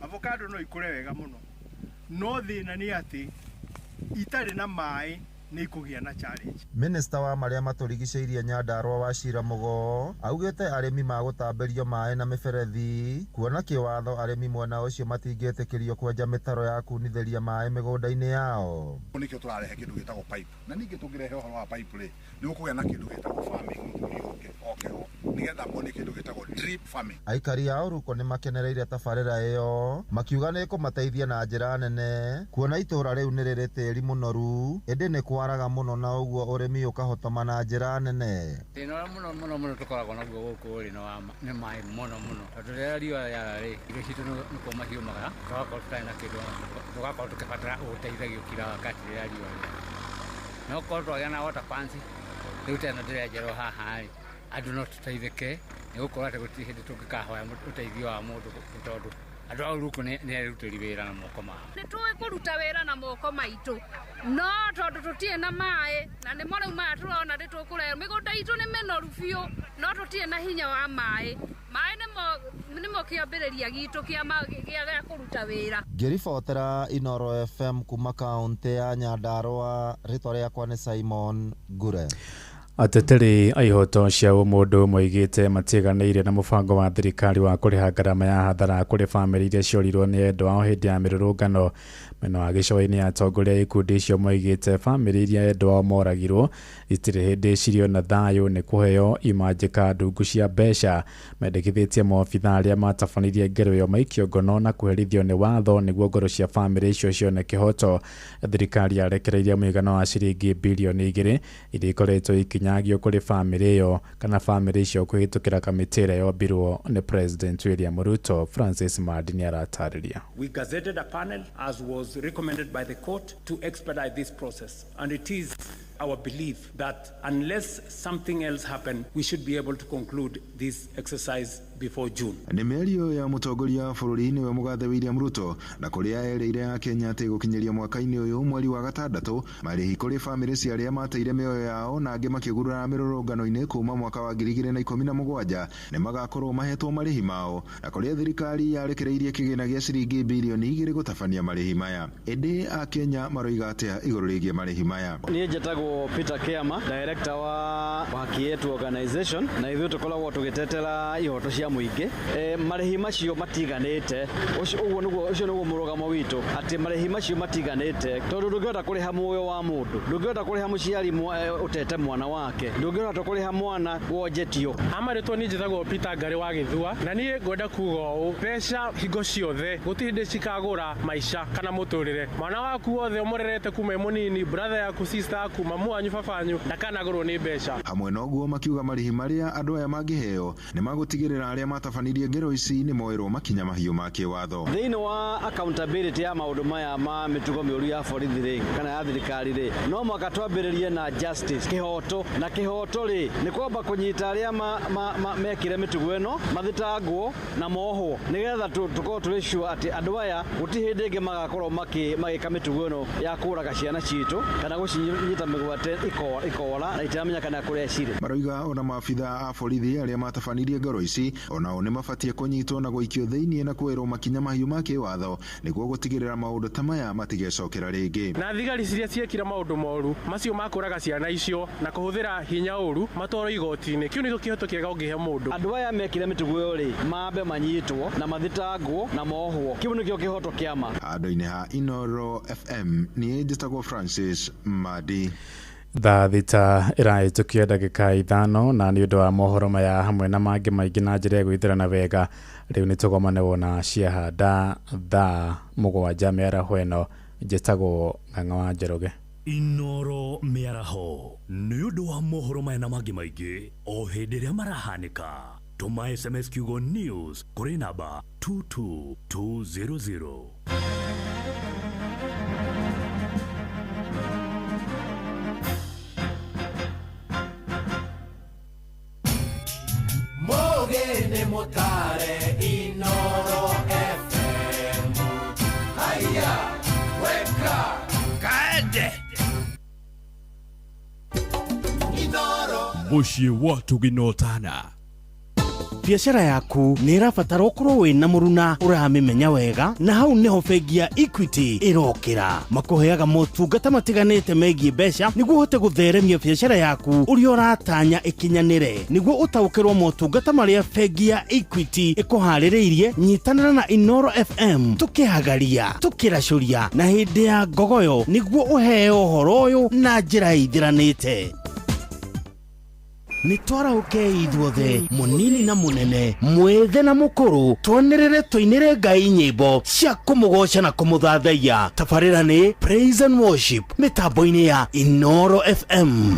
avocado no ikũre wega mũno, no thĩna nĩ atĩ itarĩ na maĩ nĩ ikũgĩa na challenge. Minista wa marĩa matũrigicĩirie Nyandarua Wachira Mũgo augĩte arĩmi magũtambĩrio maĩ na mĩberethi kuona kĩwatho arĩmi mwena ũcio matingĩtĩkĩrio kwenja mĩtaro ya kunithĩria maĩ mĩgũnda-inĩ yao. Nĩkĩo tũrarehe kĩndũ gĩtagwo pipe, na ningĩ tũngĩrehe ũhoro wa pipe rĩ nĩ gũkũgĩa na kĩndũ gĩtagwo farming mũthuri oke ho nĩgetha mone kĩndũ gĩtagwo drip farming. Aikari a Oruko nĩ makenereire tabarĩra ĩyo makiuga nĩ ĩkũmateithia na njĩra nene kuona itũra rĩu nĩ rĩrĩ tĩri mũnoru ĩndĩ nĩ kwaraga mũno na ũguo ũrĩmi ũkahotoma na njĩra nene. Thĩna ũrĩa mũno mũno mũno tũkoragwo naguo gũkũ rĩ nĩ maĩ mũno mũno tondũ rĩrĩa riũa rĩara rĩ irio citũ nĩ kũma ciũmaga tũgakorwo tũtarĩ na kĩndũ tũgakorwo tũkĩbatara ũteithagio kila wakati rĩrĩa riũa rĩara no korwo twagĩa na water pumps rĩu ta ĩno ndĩrenjerwo haha rĩ andũ no tũteithĩke nĩ gũkorwo atĩ gũtirĩ hĩndĩ tũngĩkahoya ũteithio wa mũndũ tondũ andũ a Oruko nĩ arutĩri wĩra na moko mao. Nĩ tũĩ kũruta wĩra na moko maitũ no tondũ tũtirĩ na maĩ na nĩmo rĩu maya tũrona nĩ tũkũrehwo mĩgũnda itũ nĩ mĩnoru biũ no tũtirĩ na hinya wa maĩ. Maĩ nĩmo kĩambĩrĩria gitũ kĩa kũruta wĩra. Ngĩribotera Inoro FM kuma kaũntĩ ya Nyandarua, rĩtwa rĩakwa nĩ Simon Ngure. Ateteri a ihoto cia ũmũndũ moigĩte matiganĩire na mũbango wa thirikari wa kũrĩha ngarama ya hathara kũrĩ bamĩrĩ iria ciorirwo nĩ endwa ao hĩndĩ ya mĩrũrũngano. Mwena wa gĩcũa-inĩ atongoria a ikundi icio moigĩte bamĩrĩ iria endwa ao moragirwo itirĩ hĩndĩ ciriona thayũ nĩ kũheo imanjĩka ndungu cia mbeca. Mendekithĩtie maobitha arĩa matabanirie ngero ĩyo maikio ngono na kũherithio nĩ watho nĩguo ngoro cia bamĩrĩ icio cione kĩhoto. Thirikari yarekereirie mũigana wa ciringi birioni 2 iria ikoretwo ikinyagio kũrĩ bamĩrĩ ĩyo kana bamĩrĩ icio kũhĩtũkĩra kamĩtĩ ĩrĩa yombirwo nĩ President William Ruto. Francis Mandi nĩaratarĩria. We gazetted a panel as was recommended by the court to expedite this process, and it is our belief that unless something else happens, we should be able to conclude this exercise before June. Nĩ mĩario ya mũtongoria wa bũrũri nĩwe mũgathe William Ruto, na kũrĩa erĩire Akenya atĩ gũkinyĩria mwaka-inĩ ũyũ mweri wa gatandatũ, marĩhi kũrĩ bamĩrĩ cia arĩa mateire mĩoyo yao na angĩ makĩgurara mĩrũrũngano-inĩ kuma mwaka wa 2017 nĩ magakorwo mahetwo marĩhi mao, na kũrĩa thirikari yarekereirie kĩgĩna gĩa ciringi birioni 2 gũtabania marĩhi maya. Ĩndĩ Akenya maroiga atĩa igũrũ rĩgiĩ marĩhi maya? Niĩ njĩtagwo Peter Kiama, director wa Haki Yetu Organization, na ithuĩ tũkoragwo tũgĩtetera ihoto cia mũingĩ. Marĩhi macio matiganĩte, ũguo nĩguo, ũcio nĩguo mũrũgamo witũ, atĩ marĩhi macio matiganĩte, tondũ ndũngĩhota kũrĩha muoyo wa mũndũ, ndũngĩhota kũrĩha mũciari ũtete mwana wake, ndũngĩhota kũrĩha mwana wonjetio. Amarĩtwo niĩ njĩtagwo Peter Ngarĩ wa Gĩthua, na niĩ ngwenda kuga ũũ, mbeca hingo ciothe gũtirĩ hĩndĩ cikagũra maica kana mũtũrĩre. Mwana waku wothe ũmũrerete kuma e mũnini, brother yaku, sister yaku, mamu wanyu, baba wanyu, ndakanagũrwo nĩ mbeca. Hamwe na ũguo makiuga marĩhi marĩa andũ aya mangĩheo nĩ magũtigĩrĩra arĩa matabanirie ngero ici nĩ moerwo makinya mahiũ ma kĩwatho. Thĩinĩ wa accountability ya maũndũ maya ma mĩtugo mĩũru ya borithi rĩ, kana ya thirikari rĩ, no mũhaka twambĩrĩrie na justice, kĩhoto. Na kĩhoto rĩ, nĩ kwamba kũnyita arĩa mekire mĩtugo ĩno, mathitangwo na mohwo, nĩgetha tũkorwo tũrĩ sure atĩ andũ aya gũtirĩ hĩndĩ ĩngĩ magakorwo magĩka mĩtugo ĩno ya kũraga ciana citũ kana gũcinyita mĩgwate ikora na itiramenya kana kũrĩa cirĩ. Maroiga ona maabitha a borithi arĩa matabanirie ngero ici onao nĩ mabatiĩ kũnyitwo na gũikio thĩinĩ na kuoerwo makinya mahiũ ma kĩwatho nĩguo gũtigĩrĩra maũndũ ta maya matigecokera rĩngĩ. Na thigari ciria ciekire maũndũ moru macio makũraga ciana icio na kũhũthĩra hinya ũru matwarwo igoti-inĩ. Kĩu nĩkĩo kĩhoto kĩega ũngĩhe mũndũ. Andũ aya mekire mĩtugo ĩyo rĩ, mambe manyitwo na mathitangwo na mohwo. Kĩu nĩkĩo kĩhoto kĩa ma. Handũ-inĩ ha Inoro FM, niĩ njĩtagwo Francis Madi. Thaa 6 ĩrahĩtũkia ndagĩka 5, na nĩ ũndũ wa mohoro maya hamwe na mangĩ maingĩ na njĩra ya gwĩthĩrana wega, rĩu nĩ tũgomane na ciahanda thaa 7 mĩaraho ĩno. Njĩtagwo Ng'ang'a wa Njoroge. Inoro mĩaraho nĩ ũndũ wa mohoro maya na mangĩ maingĩ o hĩndĩ ĩrĩa marahanĩka. Tũma SMS kiugo news kũrĩ namba 22200. Mogene motare Inoro FM. Haya, weka kaende. Inoro. Muciĩ wa Tuginotana. Biacara yaku nĩ ĩrabatara ũkorwo wĩna mũruna ũramĩmenya wega, na hau nĩho bengi ya Equity ĩrokĩra. Makũheaga motungata matiganĩte megiĩ mbeca nĩguo ũhote gũtheremia biacara yaku ũrĩa ũratanya ĩkinyanĩre. Nĩguo ũtaũkĩrwo motungata marĩa bengi ya Equity ĩkũharĩrĩirie, nyitanĩra na Inoro FM tũkĩhagaria, tũkĩracũria na hĩndĩ ya ngogoyo nĩguo ũheo ũhoro ũyũ na njĩra ĩthiranĩte. Nĩ twarahũkei ithuothe, mũnini na mũnene, mwĩthĩ na mũkũrũ, twanĩrĩre tũinĩre Ngai nyĩmbo cia kũmũgoca na kũmũthathaiya. Tabarĩra nĩ Praise and Worship mĩtambo-inĩ ya Inoro FM.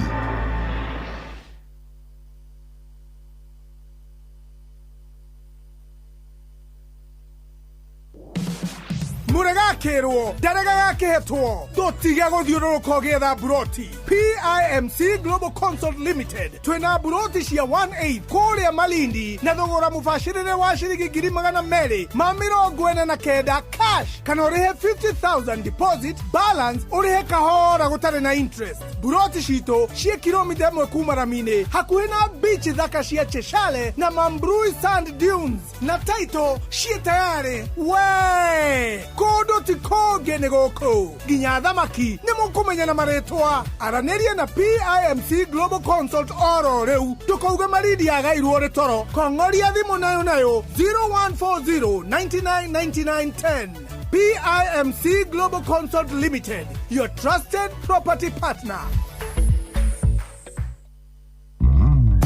Muregakirwo ndarega gakĩhetwo ndũtige gũthiũrũrũka ũgĩetha buroti. PIMC Global Consult Limited twĩna buroti cia 18 kũrĩa Malindi na thogora mũbacĩrĩre wa ciringi 249,000 cash, kana ũrĩhe 50,000 deposit, balance ũrĩhe kahora gũtarĩ na interest. Buroti citũ ciĩ kilomita 1 kuma rami-inĩ, hakuhĩ na beach thaka cia Cheshale na Mambrui Sand Dunes, na title ciĩ tayarĩ. We kũndũ ti kũngĩ nĩ gũkũ, nginya thamaki nĩ mũkũmenya na marĩtwa. Aranĩria na PIMC Global Consult oro rĩu, ndũkauge Malindi yagairwo rĩ toro. Kong'oria thimũ nayo nayo 0140 99 99 10. PIMC Global Consult Limited, your trusted property partner.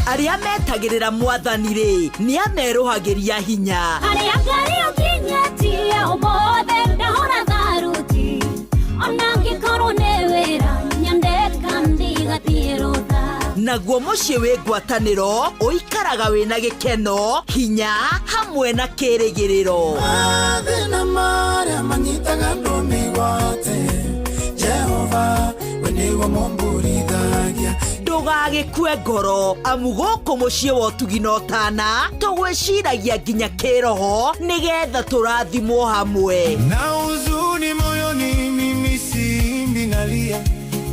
Arĩa metagĩrĩra mwathani rĩ, nĩ amerũhagĩria hinya. Arĩa Ngai ũkinyĩtie ũmũthĩ ndahora tharuti, ona ngĩkorwo nĩ wĩra nyandeka ndigathiĩ rũtha. Naguo mũciĩ wĩ ngwatanĩro ũikaraga wĩna gĩkeno, hinya hamwe na kĩrĩgĩrĩro. Mathĩna marĩa manyitaga andũ mĩgwate, Jehova we nĩwe mũmburithagia. Ndũgagĩkue ngoro amu gũkũ mũciĩ wa ũtugi na ũtana tũgwĩciragia nginya kĩroho nĩgetha tũrathimwo hamwe. Na huzuni moyoni, mimi siimbi, nalia,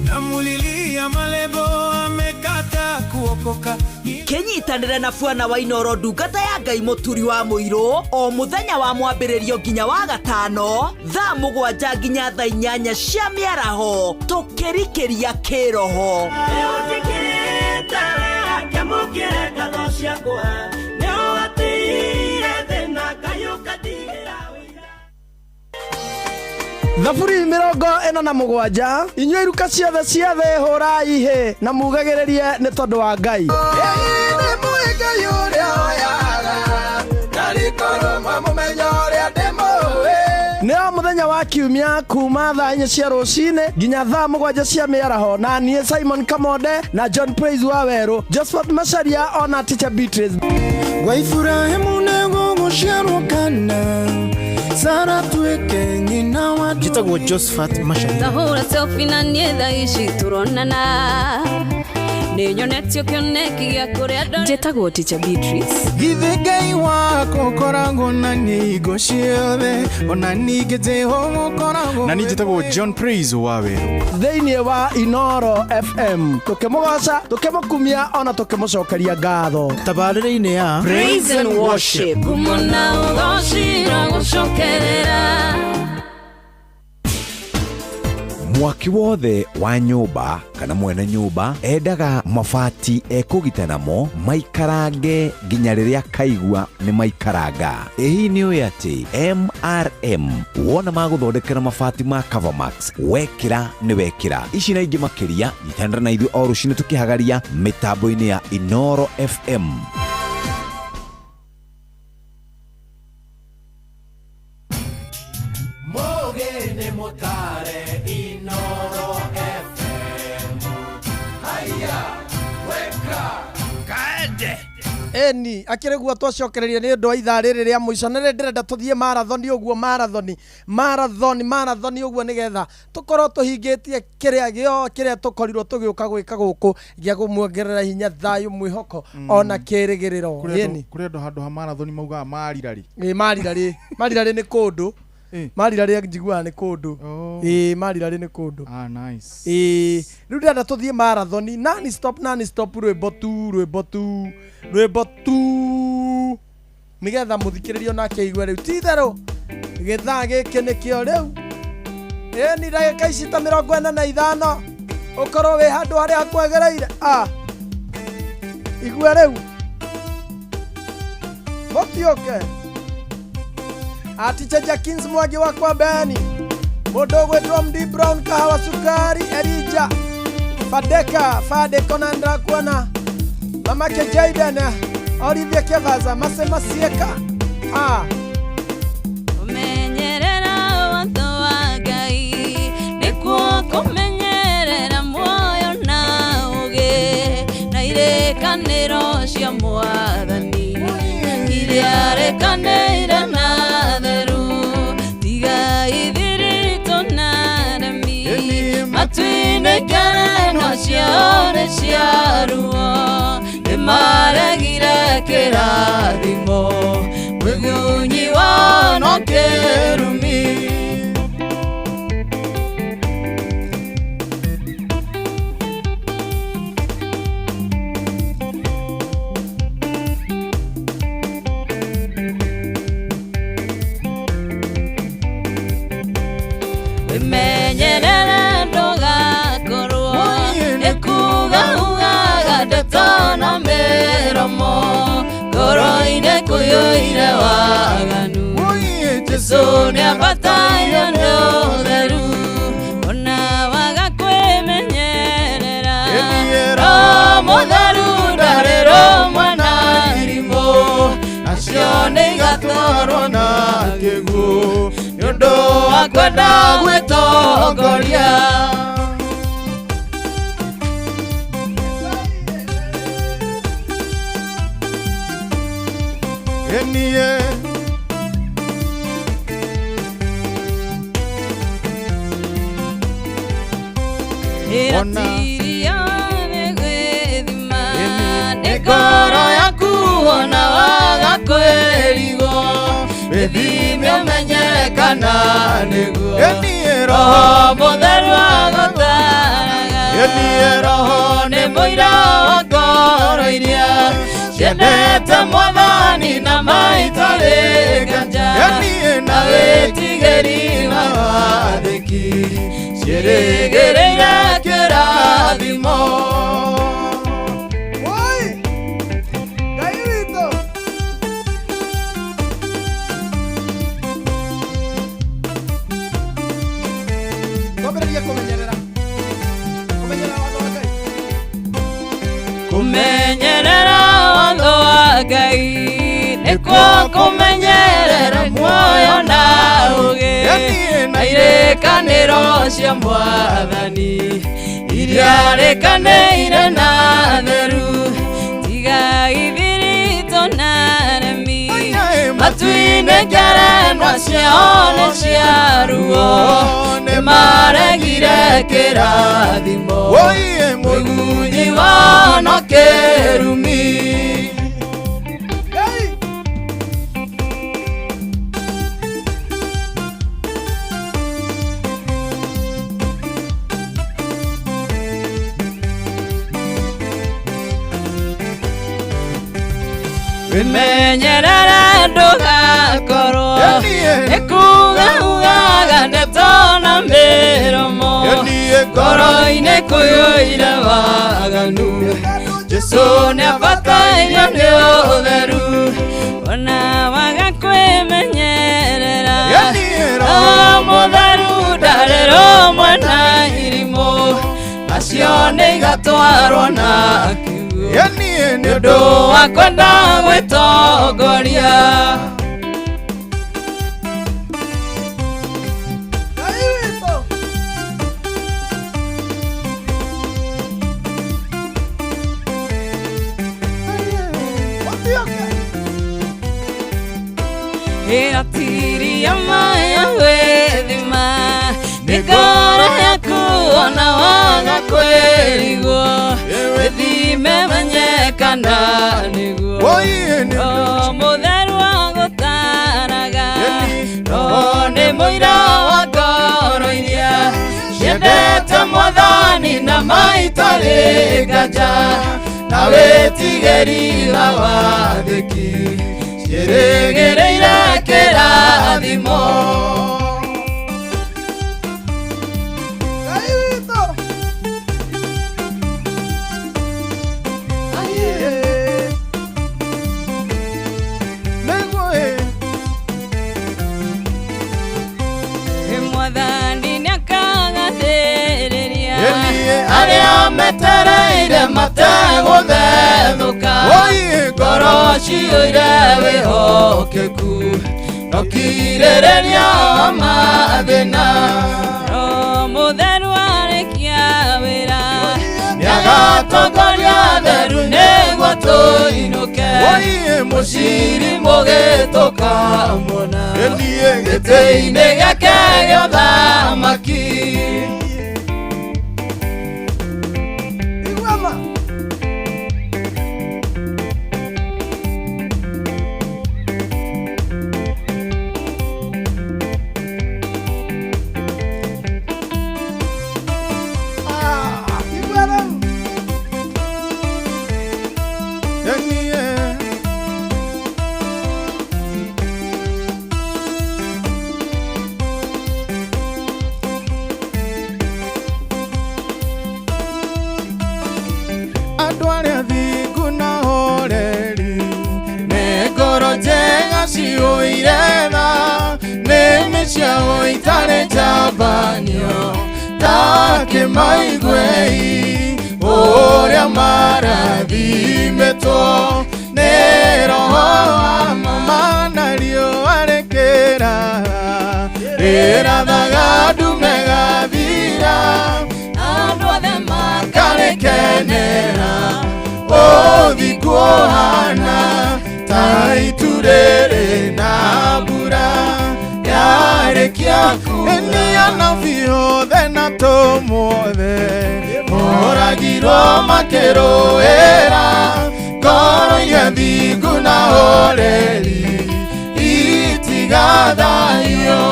namulilia Malebo amekata kuokoka. Kĩnyitanĩre na bwana wa Inoro ndungata ya Ngai mũturi wa mũirũ o mũthenya wa mwambĩrĩrio nginya wa gatano thaa 7 nginya thaa 8 cia mĩaraho tũkĩrikĩria kĩroho. Thaburi 47 inyuĩ iruka ciothe cia thĩ hũrai hĩ na mugagĩrĩrie nĩ tondũ wa Ngai. Nĩ o mũthenya wa kiumia kuma thaa 4 cia rũcinĩ nginya thaa 7 cia mĩaraho na niĩ Simon Kamonde na John Praise wa Werũ, Josephat Macharia ona Teacher Beatrice. Gwa Iburahĩmu nĩgũgũciarwo kana Sara tuĩke nyina wa Njĩtagwo Josephat Macharia. Ndahũra selfie na niĩ thaa ici tũronana nĩnyonetio kĩoneki gĩa kũrĩa ndore. Njĩtagwo Teacher Beatrice. Githĩ Ngai wakwa ũkoragwo na niĩ hingo ciothe, ona ningĩ Jehova ũkoragwo Na niĩ njĩtagwo John Praise wa Werũ. Thĩinĩ wa Inoro FM tũkĩmũgoca, tũkĩmũkumia ona tũkĩmũcokeria ngatho. Tabarĩra-inĩ ya Praise and Worship. Ngumo na ũgoci irogũcokerera. Mwaki wothe wa nyũmba kana mwene nyũmba endaga mabati ekũgita namo maikarange nginya rĩrĩa kaigua nĩ maikaranga. Ĩ hihi nĩ ũĩ atĩ MRM wona magũthondekera mabati ma Covermax wekĩra nĩ wekĩra. Ici na ingĩ makĩria nyitanĩra na ithuĩ o rũcinĩ tũkĩhagaria mĩtambo-inĩ ya Inoro FM. Eni akĩrĩguo twacokereria nĩ ũndũ wa ithaa rĩrĩ rĩa mũico na rĩrĩ ndĩrenda tũthiĩ marathoni ũguo marathoni marathoni marathoni ũguo nĩgetha tũkorwo tũhingĩtie kĩrĩa gĩo kĩrĩa tũkorirwo tũgĩũka gwĩka gũkũ gĩa kũmuongerera hinya thayũ mwĩhoko ona kĩrĩgĩrĩro. Ĩni Kũrĩ andũ handũ ha marathoni maugaga marirarĩ. Ĩ marirarĩ marirarĩ nĩ kũndũ marirarĩ njiguaga nĩ kũndũ. Ĩ marirarĩ nĩ kũndũ. Ah, nice. Ĩ rĩu ndĩrenda tũthiĩ marathoni non stop non stop rwĩmbo tu rwĩmbo tu rwĩmbo tu nĩgetha mũthikĩrĩrio nake aigue rĩu ti itherũ gĩthaa gĩkĩ nĩkĩo rĩu. Ĩni ndagĩka ici ta 45 ũkorwo wĩ handũ harĩa hakwegereire. Ah, igua rĩu mũtiũke. Aticha Jakins Mwangi wa kwa Beni, mũndũ ũgwĩtwo MD Brown kahawa sukari Elija Fadeka Fadeko na ndakuona mamake Jaden Olivia Kevaza Mase Masieka. Ah, Kũmenyerera watho wa Ngai nĩkuo kũmenyerera muoyo na ũũgĩ na irĩkanĩro cia Mwathani iria rekanĩire na theru tiga ithiritũ na remi matu-inĩ ngerenwa ciao nĩ cia ruo nĩmaregire kĩrathimo mũgunyi wao no kĩrumi. Wĩmenyerere ndũgakorwo nĩ kuuga ugaga ndeto na mĩromo ngoro-inĩ kũiyũire waganu. Jesũ nĩabatairio nĩ ũtheru ona waga kwĩmenyerera Roho mũtheru ndarĩ rũmwe na irimũ nacio nĩigatwarwo na kĩguũ nĩ ũndũ wa kwenda gwĩtongoria. Enie Ĩratiria nĩ gwĩtĩka Ngoro yaku ona waga kwĩrigwo wĩthime ũmenye kana nĩguo Roho Mũtheru agũtaraga Roho nĩ mũira wa ngoro iria ciendete Mwathani na maitarĩ nganja na wĩtigĩri na wathĩki ciĩrĩgĩrĩire kĩrathimo. Kumenyerera watho wa Ngai nĩkuo kũmenyerera muoyo na ũũgĩ na irĩkanĩro cia Mwathani iria rĩkanĩire na theru tiga ithiritũ na aremi matu-inĩ ngerenwa ciao nĩ cia ruo nĩmaregire kĩrathimo mũgunyi wao no kĩrumi. Wĩmenyerere ndũgakorwo nĩ kuuga ndeto na mĩromo ngoro-inĩ kũiyũire waganu Jesũ nĩabatairio nĩ ũtheru ona waga kwĩmenyerera Roho Mũtheru ndarĩ rũmwe na irimũ macio nĩ igatwarwo na kiugo nĩ ũndũ wa kwenda gwĩtongoria. Ĩratiria maya wĩthima nĩ ngoro yaku ona waga kwĩrigwo wĩthime menye kana nĩguo Roho Mũtheru agũtaraga Roho nĩ mũira wa ngoro iria ciendete Mwathani na maitarĩ nganja na wĩtigĩri na wathĩki ciĩrĩgĩrĩire kĩrathimo. Mwathani nĩakagathĩrĩria arĩa metereire mategũthethũka ngoro ciyũire wĩhokeku no kirĩrĩria wa mathĩna Roho Mũtheru arĩkia wĩra nĩagatongoria theru nĩguo tũinũke mũciri mũgĩ tũkamuona gĩtĩ-inĩ gĩake gĩa ũthamaki. Njambanio takĩmaiguei ũrĩa marathimĩtwo nĩ Roho wa Mama na riũa rĩkĩratha rĩrathaga ndume gathira andũ othe makarĩkenera ũthingu ũhana ta itu rĩrĩ na mbura yarĩkia kuura. Nĩ anabii othe na atũmwo othe moragirwo makĩrũĩra Ngoro iria thingu na horeri itigathaio.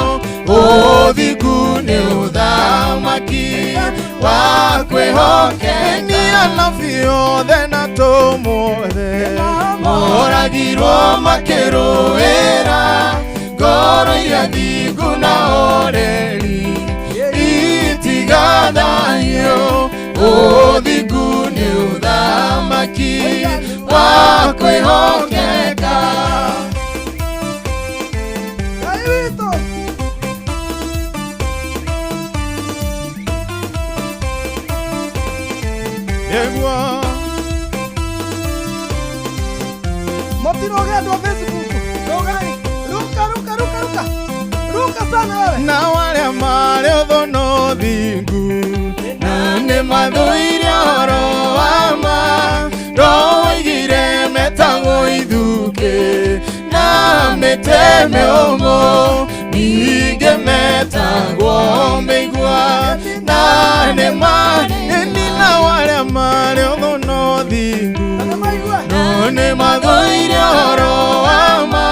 Ũthingu nĩ ũthamaki wa kwĩhokeka. Ni anabii othe na atũmwo othe moragirwo makĩrũĩra ngoro iria thingu na horeri itigathaio. Ũthingu nĩ ũthamaki wa kwĩhokeka. Ngai witũ. Nĩguo. Mũtiroge andũ a Facebook. Rogai. Ruka ruka ruka ruka. Ruka sana wewe. Na arĩa marĩ ũthũ na ũthingu na nĩ mathũire ũhoro wa ma, roigire metagwo ithukĩ na mĩtĩ mĩũmũ, ningĩ metagwo mĩigua na nĩ ĩni. Na arĩa marĩ ũthũ na ũthingu no nĩ mathũire ũhoro wa ma,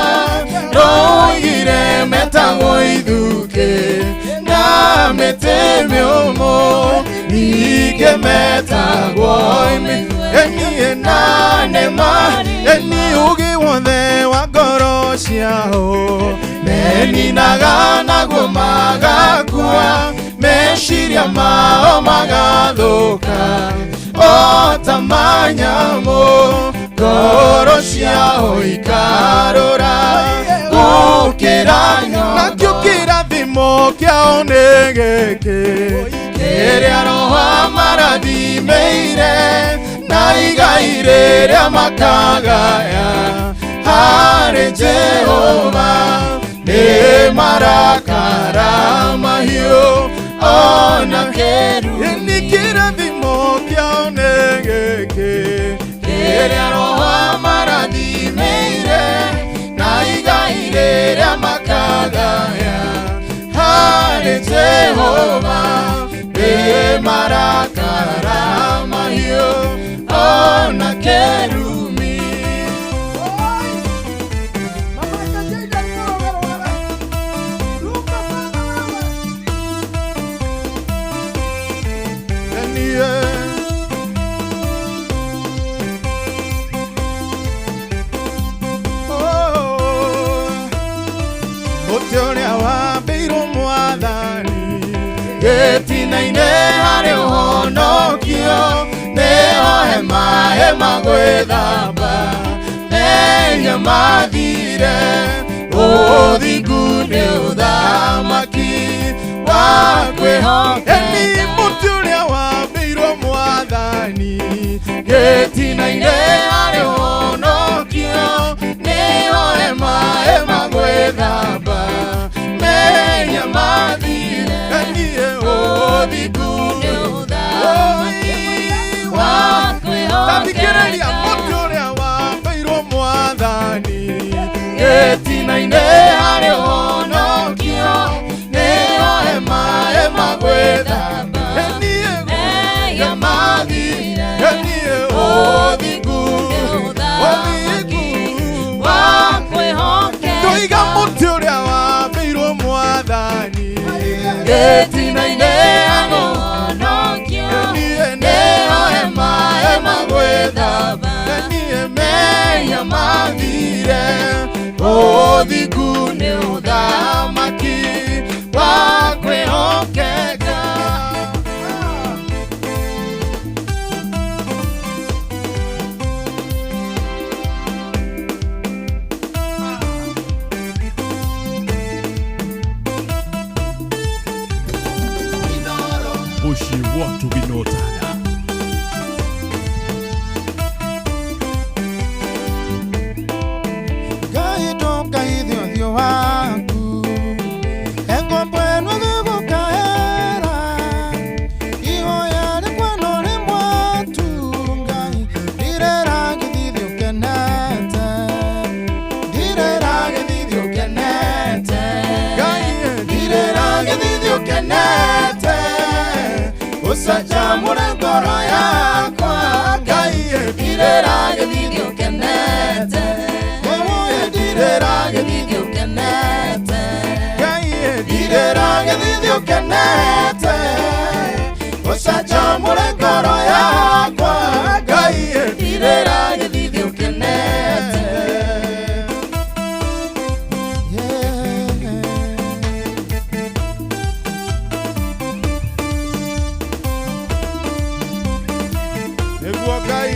roigire metagwo ithukĩ na mĩtĩ mĩũmũ, ningĩ metagwo ĩni na nĩma ĩni. Ũgĩ wothe wa ngoro ciao meninaga naguo magakua, meciria mao magathũka o ta manyamũ, ngoro ciao ikarũra gũkĩra nyamũ. Nakĩo kĩrathimo kĩao nĩ gĩkĩ kĩrĩa Roho amarathimĩire, na igai rĩrĩa makagaya harĩ Jehova nĩ marakara mahiũ ona kĩrumi. Nĩ kĩrathimo kĩao nĩ gĩkĩ kĩrĩa Roho amarathimĩire, na igai rĩrĩa makagaya harĩ Jehova nĩ marakara mahiũ ona kĩrumi. Mama Kajaida roga roga. Ruka sana wewe. Niĩ mũtĩ ũrĩa wambĩirwo mwathani gĩtina-inĩ harĩ ũhonokio, nĩho hema hema gwĩthamba mehia mathire. Ũthingu nĩ ũthamaki wa kwĩhokeka. Ĩni mũtĩ ũrĩa wambĩirwo mwathani gĩtina-inĩ harĩ ũhonokio, nĩho hema hema gwĩthamba mehia mathire. Niĩ ũthingu nĩ ũthamaki wa kwĩhokeka. Tathikĩrĩria mũtĩ ũrĩa wambĩirwo mwathani gĩtina-inĩ harĩ ũhonokio, nĩho hema hema gwĩthamba mehia mathire. Niĩ ũthingu ũthingu wa kwĩhokeka. Tũiga mũtĩ ũrĩa wambĩirwo mwathani gĩtina-inĩ harĩ ũhonokio, nĩho hema hema gwĩthamba niĩ mehia mathire. Ũthingu nĩ ũthamaki wa kwĩhokeka. Mushi watu binotana. Ngai ndũkaithe ũthiũ waku, engombo ĩno gĩgũkaĩra, ihoya rĩkwa no rĩmwe tu. Ngai ndirera gĩthithi ũkenete, ndirera gĩthithi ũkenete, Ngai ndirera gĩthithi ũkenete, ũcanjamũre ngoro yakwa. Ngai Ndirera gĩthithi ũkenete. Ndirera gĩthithi ũkenete. Ndirera gĩthithi ũkenete. Ũcanjamũre ngoro yakwa Ngai ndirera gĩthithi ũkenete. Nĩguo Ngai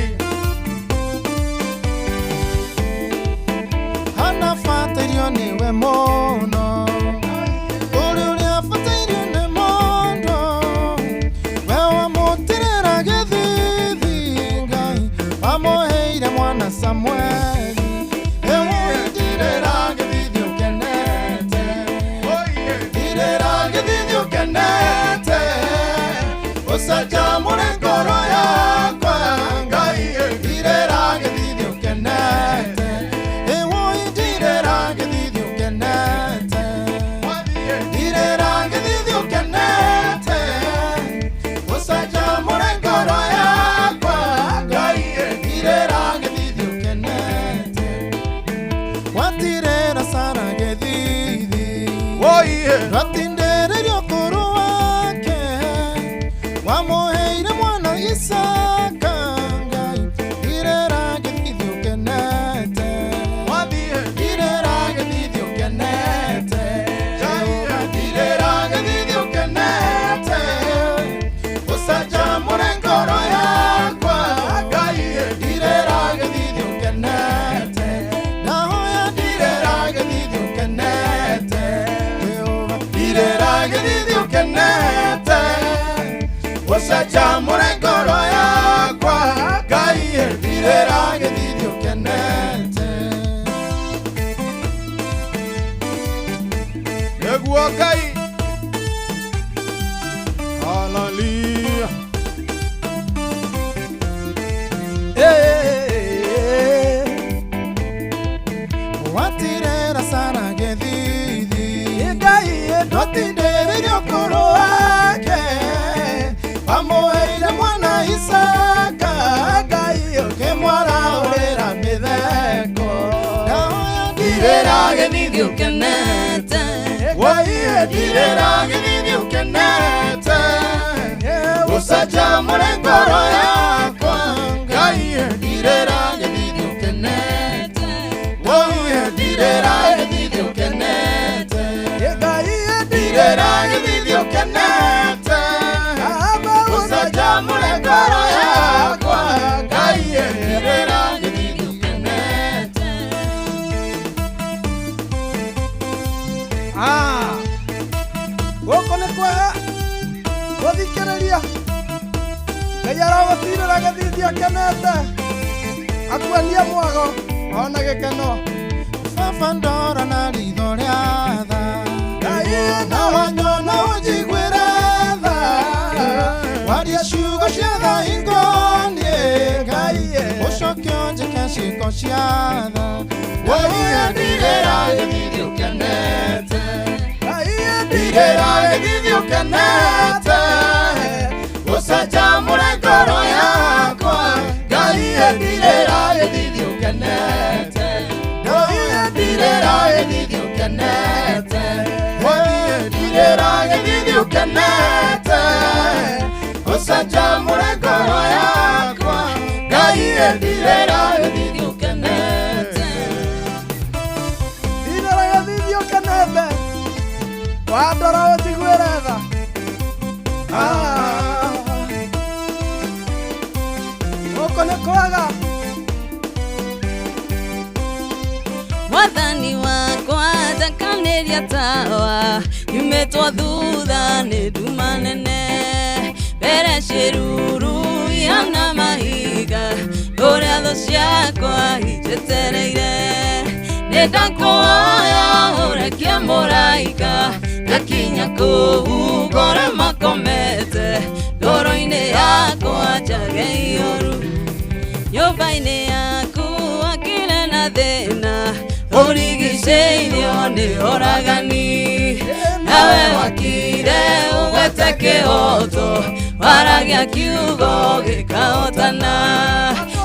Hana batairio nĩwe mũno ũrĩ ũrĩa abatairio nĩ mũndũ we wamũtirĩra gĩthithi Ngai wamũheire mwana Samueli ndirera gĩthithi ũkenete ndirera gĩthithi ũkenete ũcanjamũre ngoro yakwa Ngai ndirera gĩthithi ũkenete ndirera gĩthithi ũkenete ndirera gĩthithi ũkenete ũcanjamũre ngoro yakwa Ngai ndirera gĩthithi ũkenete watirera Sara gĩthithi ndwatindererio ũkũrũ wake wamũheire mwana Isaka Ngai ndirera gĩthithi ũkenete ndirera gĩthithi ũkenete ndirera gĩthithi ũkenete ũcanjamũre ngoro yakwa Ngai ndirera gĩthithi ũkenete ndahoya ndirera gĩthithi ũkenete ndirera gĩthithi ũkenete ũcanjamũre ngoro yakwa Ngai ndirera gĩthithi ũkenete. Nĩguo Ngai Hallelujah. Watirera Sara gĩthithi Ngai ndwatindererio ũkũrũ wake wamũheire mwana Isaka Ngai ũkĩmwaraũrĩra mĩtheko Ndirera gĩthithi ũkenete. Ndirera gĩthithi ũkenete ũcanjamũre ngoro yakwa Ngai ndirera gĩthithi ũkenete ndirera gĩthithi ũkenete ndirera gĩthithi ũkenete ũcanjamũre ngoro yakwa Ngai ndirera gĩthithi ũkenete. Gũkũ nĩ kwega gũthikĩrĩria Ngai aragũtirĩra gĩthithi akenete akuonie mwago ona gĩkeno. Baba ndora na ritho rĩa tha na wanyona ũnjiguĩre tha waria ciugo cia tha ingoniĩ Ngai ũcoke ũnjĩke ciĩko cia tha Ndirera gĩthithi ũkenete. Ndirera gĩthithi ũkenete ũcanjamũre ngoro yakwa Ngai ndirera gĩthithi ũkenete ndirera gĩthithi ũkenete ndirera gĩthithi ũkenete ũcanjamũre ngoro yakwa Ngai ndirera gĩthithi ũkenete. Ndirera gĩthithi ũkenete wandora ũnjiguĩre tha. Gũkũ nĩ kwega. Mwathani wakwa njakanĩria tawa nyumĩtwo thutha nĩ nduma nene mbere ciĩruru ihana mahiga ũrĩa thũ ciakwa injetereire nĩ ndakũhoya ũrekie mũraika ndakinya kũu ngore makomete ngoro-inĩ yakwa njage ihoru nyũmba-inĩ yaku akire na thĩna ũrigicĩirio nĩ oragani nawe wakire ũgwete kĩhoto waragia kiugo gĩkahotana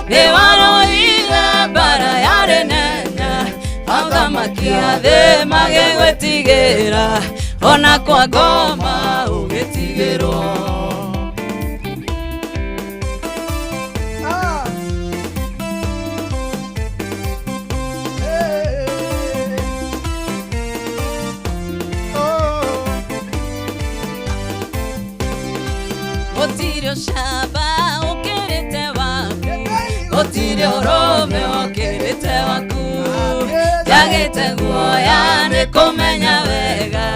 Nĩ waroire mbara yarĩ nene, athamaki a thĩ magĩgwĩtigĩra, ona kwa ngoma ũgĩtigĩrwo. Gũtirĩ ũcamba ũkĩrĩte waku, gũtirĩ ũrũme ũkĩrĩte waku. Njagĩte guoya nĩ kũmenya wega,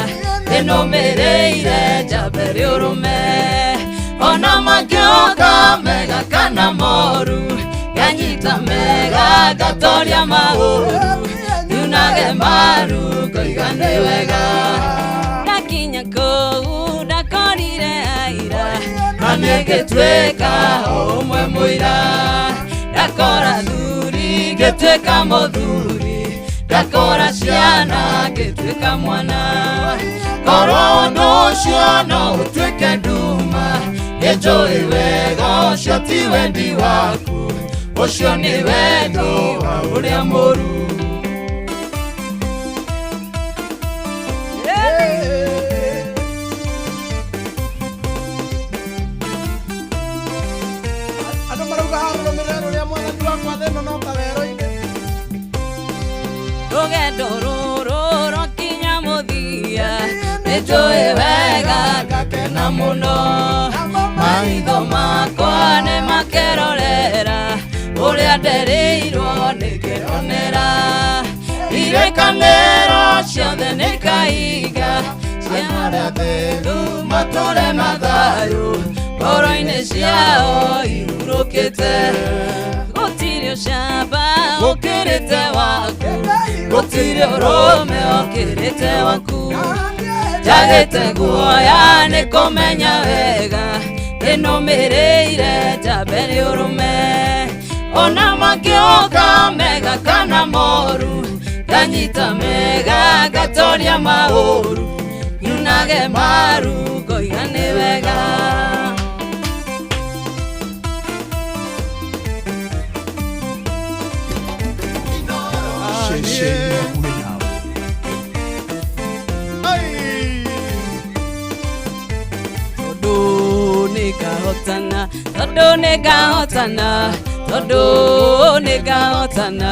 nĩnũmĩrĩire njambe rĩ ũrũme. Ona mangĩũka mega kana moru, nganyita mega ngatoria maũru, nyunage maru ngoiga nĩ wega. Ndakinya kũu ndakorire aira, na niĩ ngĩtuĩka o ũmwe mũira. Ndakora thuri ngĩtuĩka mũthuri, ndakora ciana ngĩtuĩka mwana. Korwo ũndũ ũcio no ũtuĩke nduma, nĩnjũĩ wega ũcio ti wendi waku, ũcio nĩ wendi wa ũrĩa mũru. Andũ marauga harũrũmĩrĩra rũrĩa mwathani wakwa thĩ ĩno no ta werũ-inĩ. Rũgendo rũrũ rwakinya mũthia, nĩnjũĩ wega ngakena mũno. Maitho makwa nĩmakerorera ũrĩa ndereirwo nĩngĩonera. Irĩkanĩro ciothe nĩkahinga, ciana arĩa atheru matũre na thayũ, ngoro-inĩ ciao ihurũkĩte. Gũtirĩ ũcamba ũkĩrĩte waku, gũtirĩ ũrũme ũkĩrĩte waku. Njagĩte guoya nĩ kũmenya wega, nĩnũmĩrĩire njambe rĩ ũrũme. Ona mangĩũka mega kana moru, nganyita mega ngatoria maũru, nyunage maru ngoiga nĩ wega. Ceceni hakuhĩ nawe. Tondũ nĩngahotana, tondũ nĩngahotana, tondũ nĩngahotana,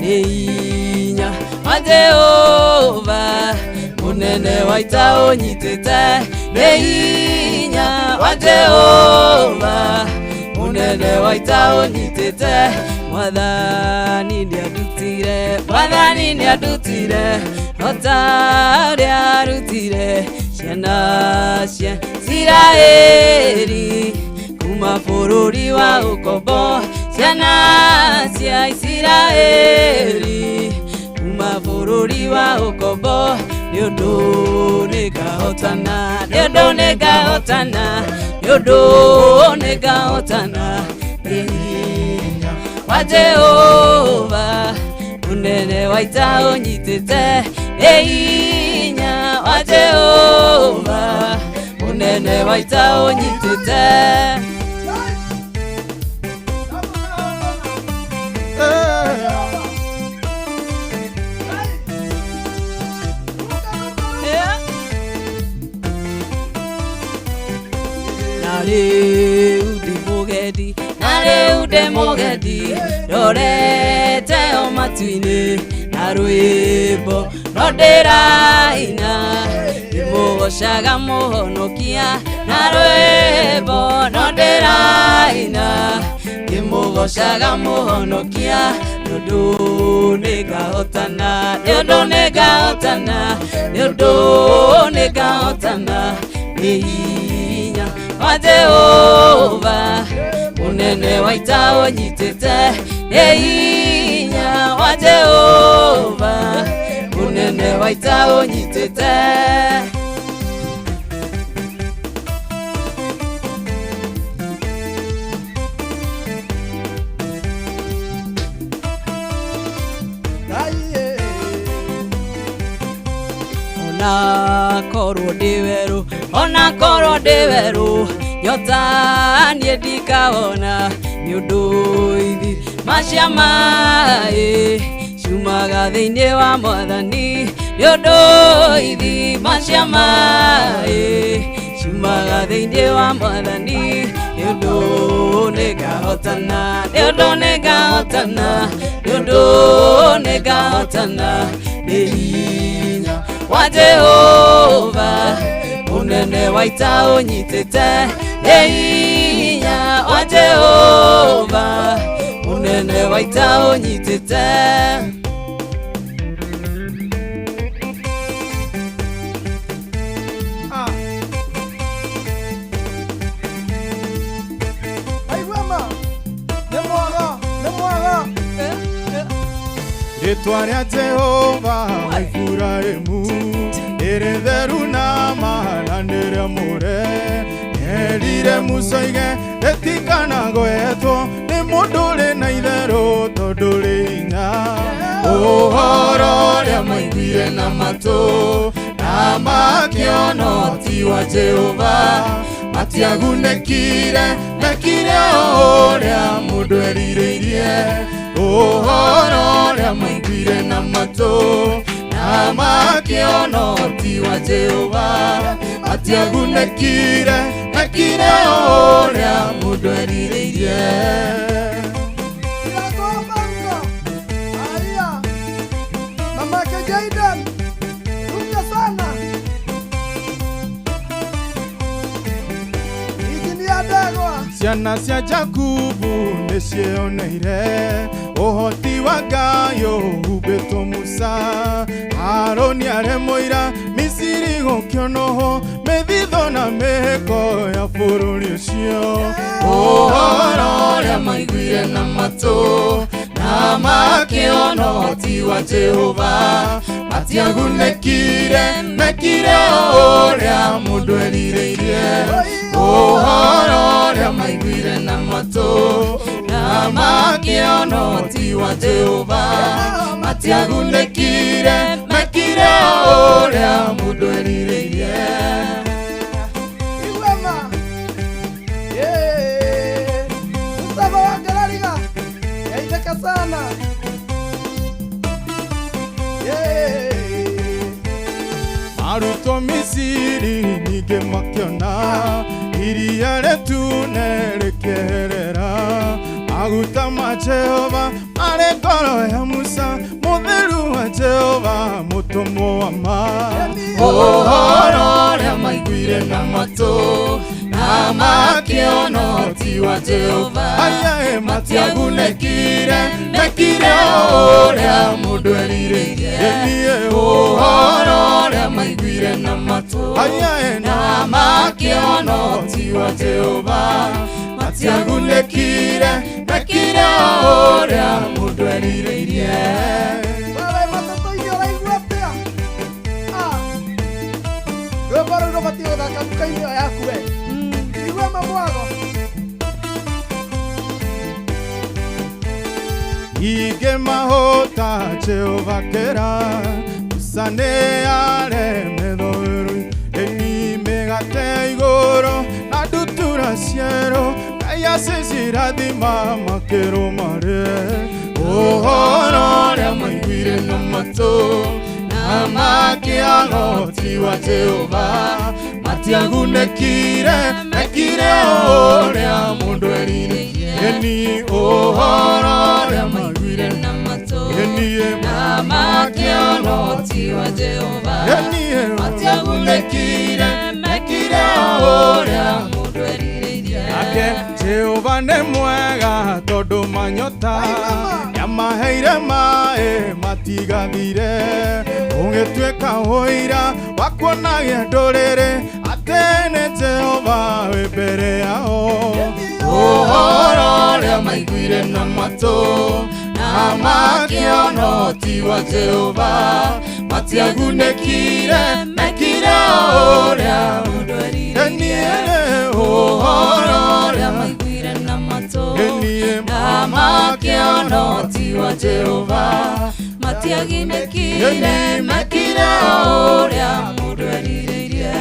nĩ hinya wa Jehova mũnene wa ita ũnyitĩte. Nĩ hinya wa Jehova mũnene wa ita ũnyitĩte. Mwathani nĩandutire, Mwathani nĩandutire, o ta ũrĩa arutire ciana cia Isiraeli kuma bũrũri wa ũkombo. Ciana cia Isiraeli kuma bũrũri wa ũkombo. Nĩ ũndũ nĩngahotana, nĩ ũndũ nĩngahotana, nĩ ũndũ nĩngahotana, nĩ hinya wa Jehova mũnene wa ita ũnyitĩte. Nĩ hinya wa Jehova mũnene wa ita ũnyitĩte. Na rĩu ndĩ mũgendi, na rĩu ndĩ mũgendi, ndorete o matu-inĩ, na rwĩmbo no ndĩraina, ndĩmũgocaga mũhonokia. Na rwĩmbo no ndĩraina, ndĩmũgocaga mũhonokia. Nĩ ũndũ nĩngahotana, nĩ ũndũ nĩngahotana, nĩ ũndũ nĩngahotana, nĩ hinya wa Jehova mũnene wa ita ũnyitĩte. Nĩ hinya wa Jehova mũnene wa ita ũnyitĩte. Ona korwo ndĩ werũ, ona korwo ndĩ werũ, nyota niĩ ndikahona. Nĩ Nĩ ũndũ ithima cia maĩ ciumaga thĩinĩ wa mwathani nĩ ũndũ ithima cia maĩ ciumaga thĩinĩ wa mwathani nĩ ũndũ nĩngahotana nĩ ũndũ nĩngahotana nĩ ũndũ nĩngahotana nĩ hinya wa Jehova mũnene wa ita ũnyitĩte nĩ hinya wa Jehova mũnene wa ita ũnyitĩte. Rĩtwa rĩa Jehova wa Iburahĩmu rĩrĩ theru na mana nĩ rĩamũre. Erire Musa oige rĩtikanagwetwo nĩ mũndũ ũrĩ na itherũ tondũ rĩ hinya. Ũhoro ũrĩa maiguire na matũ na makĩona ũhoti wa Jehova matiagunĩkire mekire o ũrĩa mũndũ erirĩirie. Ũhoro ũrĩa maiguire na matũ na makĩona ũhoti wa Jehova matiagunĩkire mekire o ũrĩa mũndũ erirĩirie. Mamake Jayden, ruka sana. Injinia Ndegwa. Ciana cia Jakubu nĩcioneire ũhoti wa Ngai ũhumbĩtwo Musa. Harũni arĩ mũira Misiri gũkĩonwo mĩthithũ na mĩhĩko ya bũrũri ũcio. Ũhoro ũrĩa maiguire na matũ na makĩona ũhoti wa Jehova matiagunĩkire mekire o ũrĩa mũndũ erirĩirie. Ũhoro ũrĩa maiguire na matũ na makĩona ũhoti wa Jehova matiagunĩkire mekire o ũrĩa mũndũ erirĩirie. Igwema. Yeah. Mustafa wa Ngarariga. Yaitheka sana. Yeah. Arutwo Misiri ningĩ makĩona iria rĩtune rĩkĩherera. Maguta ma Jehova marĩ ngoro ya Musa mũtheru wa Jehova mũtũmwo wa ma. Ũhoro ũrĩa maiguire na matũ na makĩona ũhoti wa Jehova matiagunĩkire mekire o ũrĩa mũndũ erirĩirie. Ũhoro ũrĩa maiguire na matũ na makĩona ũhoti wa Jehova matiagunĩkire mekire o ũrĩa mũndũ erirĩirie. Wewe matatũ-inĩ ũraigua atĩa? Rwĩmbo rũu rũbatiĩ gũthaka nduka-inĩ ĩyo yaku we. Igua mamwago. Ingĩ mahota Jehova kĩra Musa nĩ aremetwo ĩni mĩgate igũrũ na ndutura cierũ Ngai acicirathima makĩrwo marĩe. Ũhoro ũrĩa maiguire na matũ na makĩona ũhoti wa Jehova matiagunĩkire mekire o ũrĩa mũndũ erirĩirie. Ĩni ũhoro ũrĩa maiguire na matũ na makĩona ũhoti wa Jehova matiagunĩkire mekire o ũrĩa mũndũ erirĩirie. Nake Jehova nĩ mwega tondũ manyota nĩamaheire maĩ matigathire. Ũgĩtuĩka ũira wa kuonagia ndũrĩrĩ atĩ nĩ Jehova wĩ mbere yao. Ũhoro ũrĩa maiguire na matũ na makĩona ũhoti wa Jehova matiagunĩkire mekire o ũrĩa mũndũ erirĩirie. Ũhoro ũrĩa maiguire na matũ na makĩona ũhoti wa Jehova matiagunĩkire mekire o ũrĩa mũndũ erirĩirie.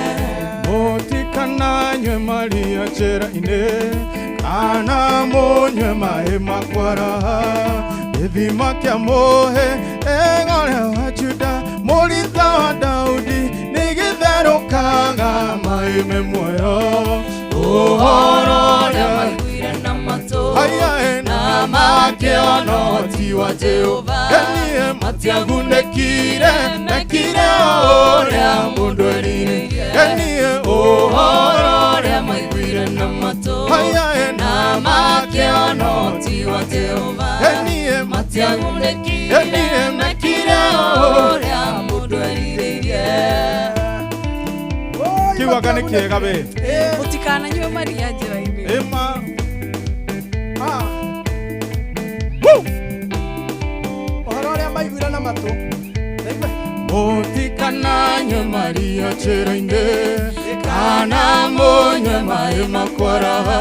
Mũtikananyue Mũtikananyue maria njĩra-inĩ kana mũnyue maĩ makwaraha gĩthima kĩa mũhe ĩgũrĩa wa Juda mũritha wa Daudi nĩ gĩtherũkaga maĩ me muoyo ũhoro ũrĩa maiguire na matũ na makĩona ũhoti wa Jehova enie matiagunĩkire mekire ũrĩa mũndũ erirĩirie enie ũhoro ũrĩa maiguire na matũ na makĩona ũhoti wa Jehova enie matiagunĩkire mekire ũrĩa mũndũ erirĩirie kiu anga nĩ kĩega we mũtikananyue maria njĩra-inĩ ĩma ũhoro ũrĩa maiguire na matũ mũtikananyue maria njĩra-inĩ kana mũnyue maĩ makwaraha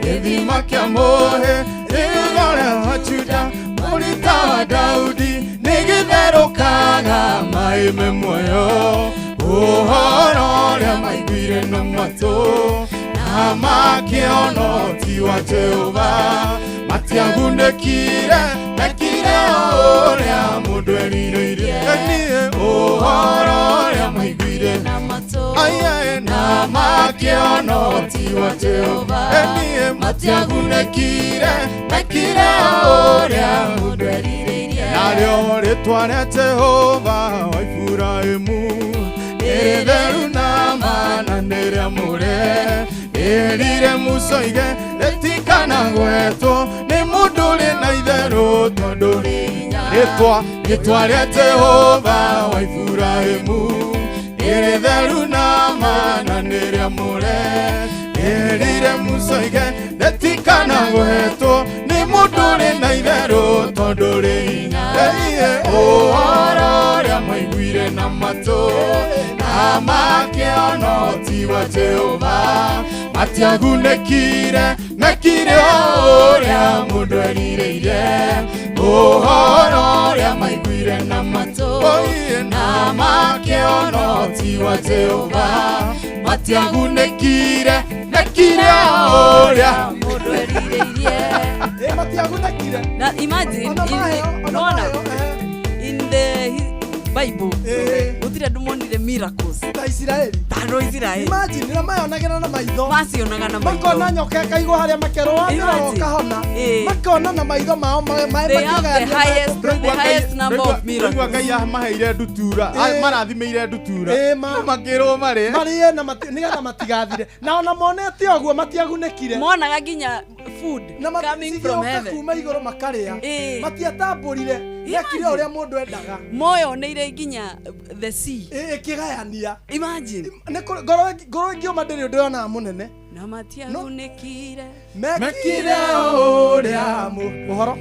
gĩthima kĩa mũhe ĩgũrĩa wa Juda mũrita wa Daudi nĩ gĩtherũkaga maĩ me muoyo ũhoro ũrĩa maiguire na matũ na makĩona ũhoti wa Jehova matiagunĩkire mekire ũrĩa mũndũ erirĩirie enie ũhoro ũrĩa maiguire na matũ na makĩona ũhoti wa Jehova enie matiagunĩkire mekire ũrĩa mũndũ erirĩirie narĩo rĩtwa rĩa Jehova wa Iburahĩmu nĩ rĩtheru na mana nĩ rĩamũre ĩrire Musa oige rĩtikanagwetwo nĩ mũndũ ũrĩ na itherũ tondũ rĩtwa rĩa Jehova wa Iburahĩmu nĩ rĩtheru na mana nĩ rĩamũre ĩrire Musa oige rĩtikanagwetwo nĩ mũndũ ũrĩ na itherũ tondũ rĩ hinya ũhoro ũrĩa maiguire na matũ na makĩona ũhoti wa Jehova matiagunĩkire mekire ũrĩa mũndũ erirĩirie ũhoro ũrĩa maiguire na matũ na makĩona ũhoti wa Jehova matiagunĩkire mekire ũrĩa mũndũ erirĩirie matiagunĩkire na imagine in the Bible gũtirĩ andũ monire miracles ta Isiraeli ta andũ a Isiraeli imagine na mayonagĩra na maitho macionaga na maitho makona nyoka ĩkaigwo harĩa makerwo ũkahona makona na maitho mao maĩ makĩgayania the highest number of miracles Rĩu Ngai amaheire ndutura marathimĩire ndutura makĩrwo marĩe marĩe na nĩgetha matigathire na ona monete ũguo matiagunĩkire monaga nginya food coming from heaven kuma igũrũ makarĩa matiatambũrire mekire ũrĩa mũndũ endaga moyoneire nginya the sea ĩkĩgayania imagine ngoro ĩngĩũma ndĩrĩ ũndũ yonaga mũnene na matiagunĩkire mekire ũrĩa ũhoro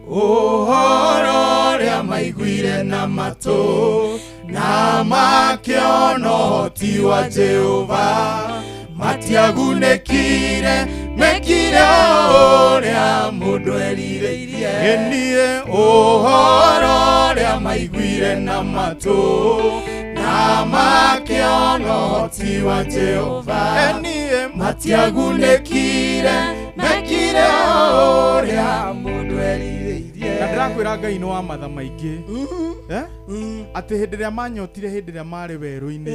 ũhoro ũrĩa maiguire na matũ na makĩona ũhoti wa Jehova matiagunĩkire mekire ũrĩa mũndũ erirĩirie enie ũhoro ũrĩa maiguire na matũ na makĩona ũhoti wa Jehova enie matiagunĩkire mekire ũrĩa mũndũ erirĩirie na ndĩrakwĩra Ngai nĩ wa matha maingĩ atĩ hĩndĩ ĩrĩa manyotire hĩndĩ ĩrĩa marĩ werũ-inĩ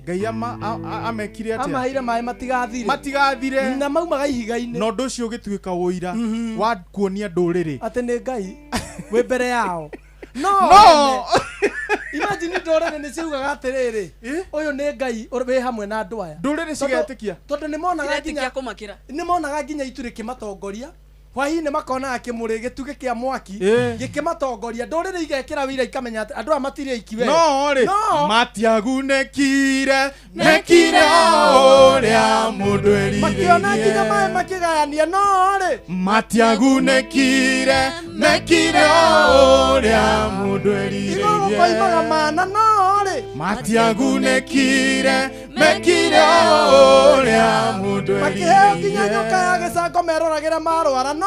Ngai amekire atĩa amaheire maĩ matigathire na maumaga ihiga-inĩ na ũndũ ũcio ũgĩtuĩka ũira wa kuonia ndũrĩrĩ atĩ nĩ Ngai wĩ mbere yao no imagine ndũrĩrĩ nĩ ciugaga atĩrĩrĩ ũyũ nĩ Ngai wĩ hamwe na andũ aya ndũrĩrĩ cigetĩkia tondũ nĩ monaga nginya itu rĩkĩmatongoria hwaĩ-inĩ makonaga kĩmũrĩ gĩtugĩ kĩa mwaki gĩkĩmatongoria ndũrĩrĩ igekĩra wĩira ikamenya atĩ andũ aya matirĩ aiki we no rĩ matiagunĩkire mekire ũrĩa mũndũ erirĩirie makĩona nginya maĩ makĩgayania no rĩ matiagunĩkire mekire ũrĩa mũndũ erirĩirie igũrũ koimaga mana no rĩ matiagunĩkire mekire ũrĩa mũndũ makĩheo nginya nyoka ya gĩcango meroragĩra marwara no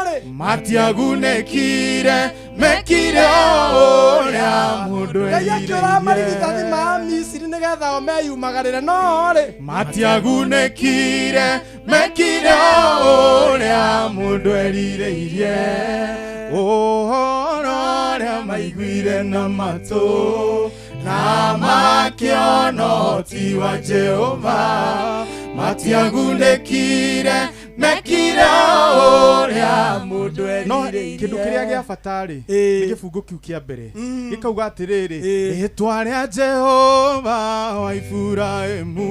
rĩ matiagunĩkire mekire ũrĩa mũndũ Ngai akĩũraga marigithathi ma Misiri nĩgetha o meyumagarĩre no rĩ Matiagunĩkire mekire ũrĩa mũndũ erirĩirie ũhoro ũrĩa maiguire na matũ na makĩona ũhoti wa Jehova matiagunĩkire mekire ũrĩa mũndũ no erirĩirie. kĩndũ kĩrĩa gĩa bata rĩ nĩ gĩbungo kĩu kĩa mbere gĩkauga atĩrĩrĩ rĩtwa rĩa Jehova wa Iburahĩmu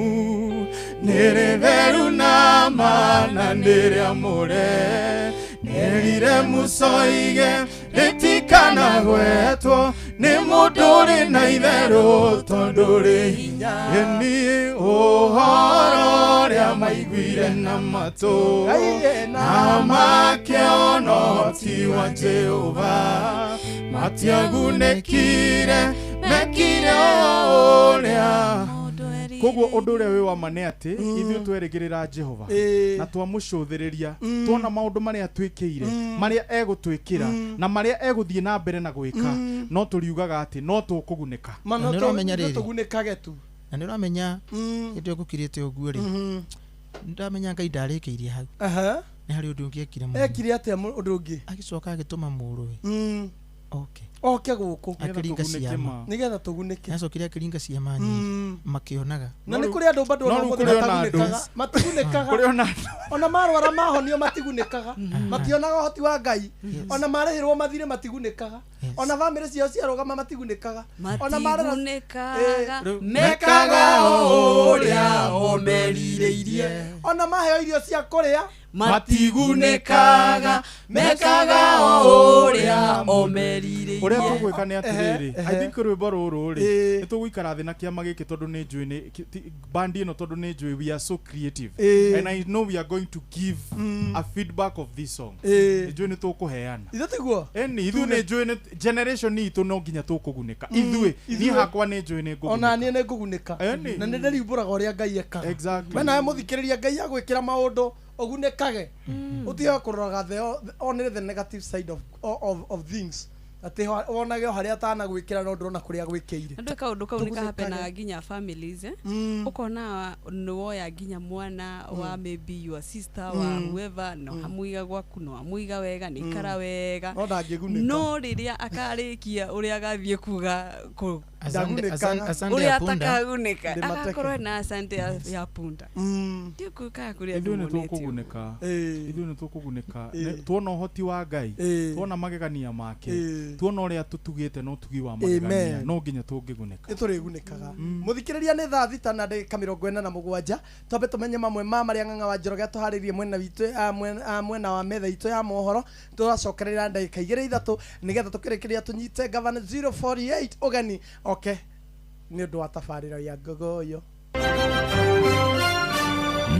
nĩ rĩtheru na mana nĩ rĩamũre nerire Musa oige rĩtikanagwetwo nĩ mũndũ ũrĩ na itherũ tondũ rĩ hinya ĩni ũhoro ũrĩa maiguire na matũ na makĩona ũhoti wa Jehova matiagunĩkire mekire ũrĩa koguo ũndũ ũrĩa wĩ wa ma nĩ atĩ ithuĩ twerĩgĩrĩra Jehova na twamũcũthĩrĩria tuona maũndũ marĩa twĩkĩire marĩa egũtwĩkĩra na marĩa egũthiĩ na mbere na gwĩka no tũriugaga atĩ no tũkũgunĩka. Ma no Na nĩ ũramenya rĩrĩ. tũgunĩkage tu. Na nĩ ũramenya hĩndĩ ĩyo ngũkirĩte ũguo rĩ ndamenya Ngai ndarĩkĩirie hau. Nĩ harĩ ũndũ ũngĩ ekire mũno. Ekire atĩa ũndũ ũngĩ? Agĩcoka agĩtũma mũrũwe oke oke gũkũ akĩringa ciama nĩgetha tũgunĩke. Nĩacokire akĩringa ciama nyingĩ makĩonaga. Na nĩ kũrĩ andũ bado no ona rĩu ũmũthĩ kũrĩ ona andũ. matagunĩkaga matigunĩkaga Kũrĩ ona andũ. Ona marwara mahonio matigunĩkaga mationaga ũhoti wa Ngai ona marĩhĩrwo mathirĩ matigunĩkaga ona bamĩrĩ ciao ciarũgama matigunĩkaga ona marera Matigunĩkaga, mekaga ũrĩa o merirĩirie. Ona maheo irio cia kũrĩa Matigunĩkaga mekaga o ũrĩa o merirĩirie. Ũrĩa tũgwĩka nĩ atĩrĩrĩ Ehe, I think rwĩmbo rũrũ rĩ Ĩĩ. nĩ tũgũikara thĩ na kĩama gĩkĩ tondũ nĩ njũĩ nĩ bandi ĩno tondũ nĩ njũĩ we are so creative Ĩĩ. and I know we are going to give a feedback of this song. Ĩĩ. Nĩ njũĩ nĩ tũkũheana. Ithuĩ tiguo Ĩni ithuĩ nĩ njũĩ nĩ generation itũ no nginya tũkũgunĩka ithuĩ niĩ Ithuĩ. hakwa nĩ njũĩ nĩ ngũgunĩka. Ona niĩ nĩ ngũgunĩka Ĩni. na nĩ ndĩriumbũraga ũrĩa Ngai ekaga. Exactly. We nawe mũthikĩrĩria Ngai agwĩkĩra maũndũ ũgunĩkage ũtige kũroraga the only the negative side of things atĩ wonage o harĩa atanagwĩkĩra no ndũrona kũrĩa agwĩkĩire. Andå kaå kau nä kahapenaga Tũgunĩkage. nginya families eh? Ũkona nĩ woya nginya mwana wa maybe your sister wa whoever no hamũiga gwaku no amũiga wega nĩ ikara wega No ndangĩgunĩka. No rĩrĩa akarĩkia ũrĩa agathiĩ kuga Asante- asante ũrĩa ya punda. atakagunĩka Ndĩmateke. agakorwo ena asante ya punda ndiũkũkaga kũrĩa Ithuĩ nĩ andũ monete ũguo. tũkũgunĩka Ĩĩ. ithuĩ nĩ tũkũgunĩka Ĩĩ. Tuona ũhoti wa Ngai Ĩĩ. tuona magegania make Ĩĩ. tuona ũrĩa tũtugĩte na ũtugi wa magegania Amen. no nginya tũngĩgunĩka. Nĩ tũrĩgunĩkaga mũthikĩrĩria nĩ thaa 6 na ndagĩka 47 twambe tũmenye mamwe ma marĩa Ng'ang'a wa Njoroge atũharĩirie mwena witũ mwena wa metha itũ ya mohoro tũracokerera ndagĩka igĩrĩ ithatũ nĩgetha tũkĩrĩkĩrĩria tũnyite gavana 048 ũgeni oke nĩ ũndũ wa tabarĩra ya ngogoyo.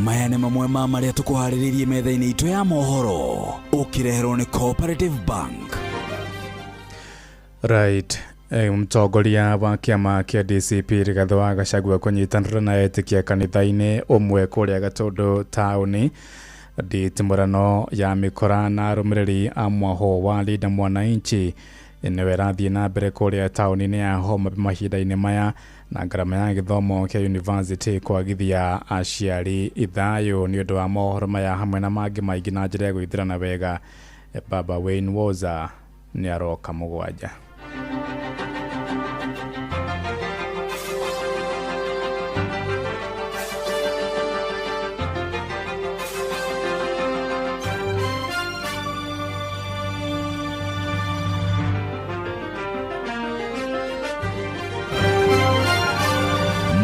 Maya nĩ mamwe ma marĩa tũkũharĩrĩirie metha-inĩ itũ ya mohoro ũkĩreherwo nĩ Cooperative Bank. Right. Mũtongoria wa kĩama kĩa DCP Rigathĩ wa Gachagua kũnyitanĩra na etĩkia kanitha-inĩ ũmwe kũrĩa Gatũndũ taũni nditimũrano ya mĩkora na arũmĩrĩri a mwaho wa Linda Mwananchi nĩwe ĩrathiĩ na mbere kũrĩa taũni-inĩ ya Homa Bay mahinda-inĩ maya na ngarama ya gĩthomo kĩa university kwagithia aciari ithayũ nĩ ũndũ wa mohoro maya hamwe na mangĩ maingĩ na njĩra ya gwĩthirana wega. Baba Wayne Woza nĩ aroka mũgwanja.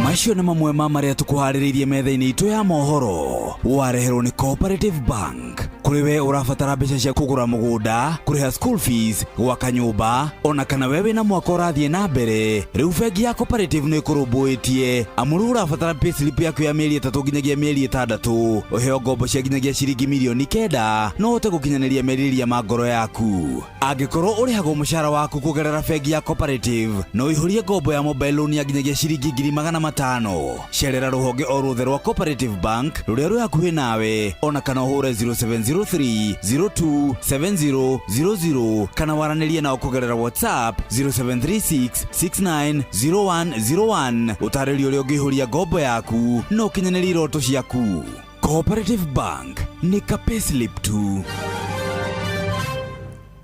Macio nĩ mamwe ma marĩa tũkũharĩrĩirie metha-inĩ itũ ya mohoro wareherwo nĩ Cooperative Bank kũrĩ we ũrabatara mbeca cia kũgũra mũgũnda kũrĩha school fees gwaka nyũmba ona kana we wĩna mwaka ũrathiĩ na mbere rĩu bengi ya Cooperative nĩ ĩkũrũmbũĩtie amu rĩu ũrabatara payslip yaku ya mĩeri 3 nginyagia mĩeri 6 ũheo ngombo cia nginyagia ciringi mirioni 9 no ũhote gũkinyanĩria merirĩria ma ngoro yaku angĩkorwo ũrĩhagwo mũcara waku kũgerera bengi ya Cooperative no ũihũrie ngombo ya mobile loan ya nginyagia ciringi 500,000 cerera rũhonge o ruothe rwa Cooperative Bank rũrĩa rwĩ hakuhĩ nawe ona kana ũhũre 0704 03 02 70 00 kana waranĩrie nao kũgerera WhatsApp 0736 69 0101 ũtarĩrio ũrĩa ũngĩihũria ngombo yaku na ũkinyanĩrie iroto ciaku. Cooperative Bank nĩ ka payslip tu.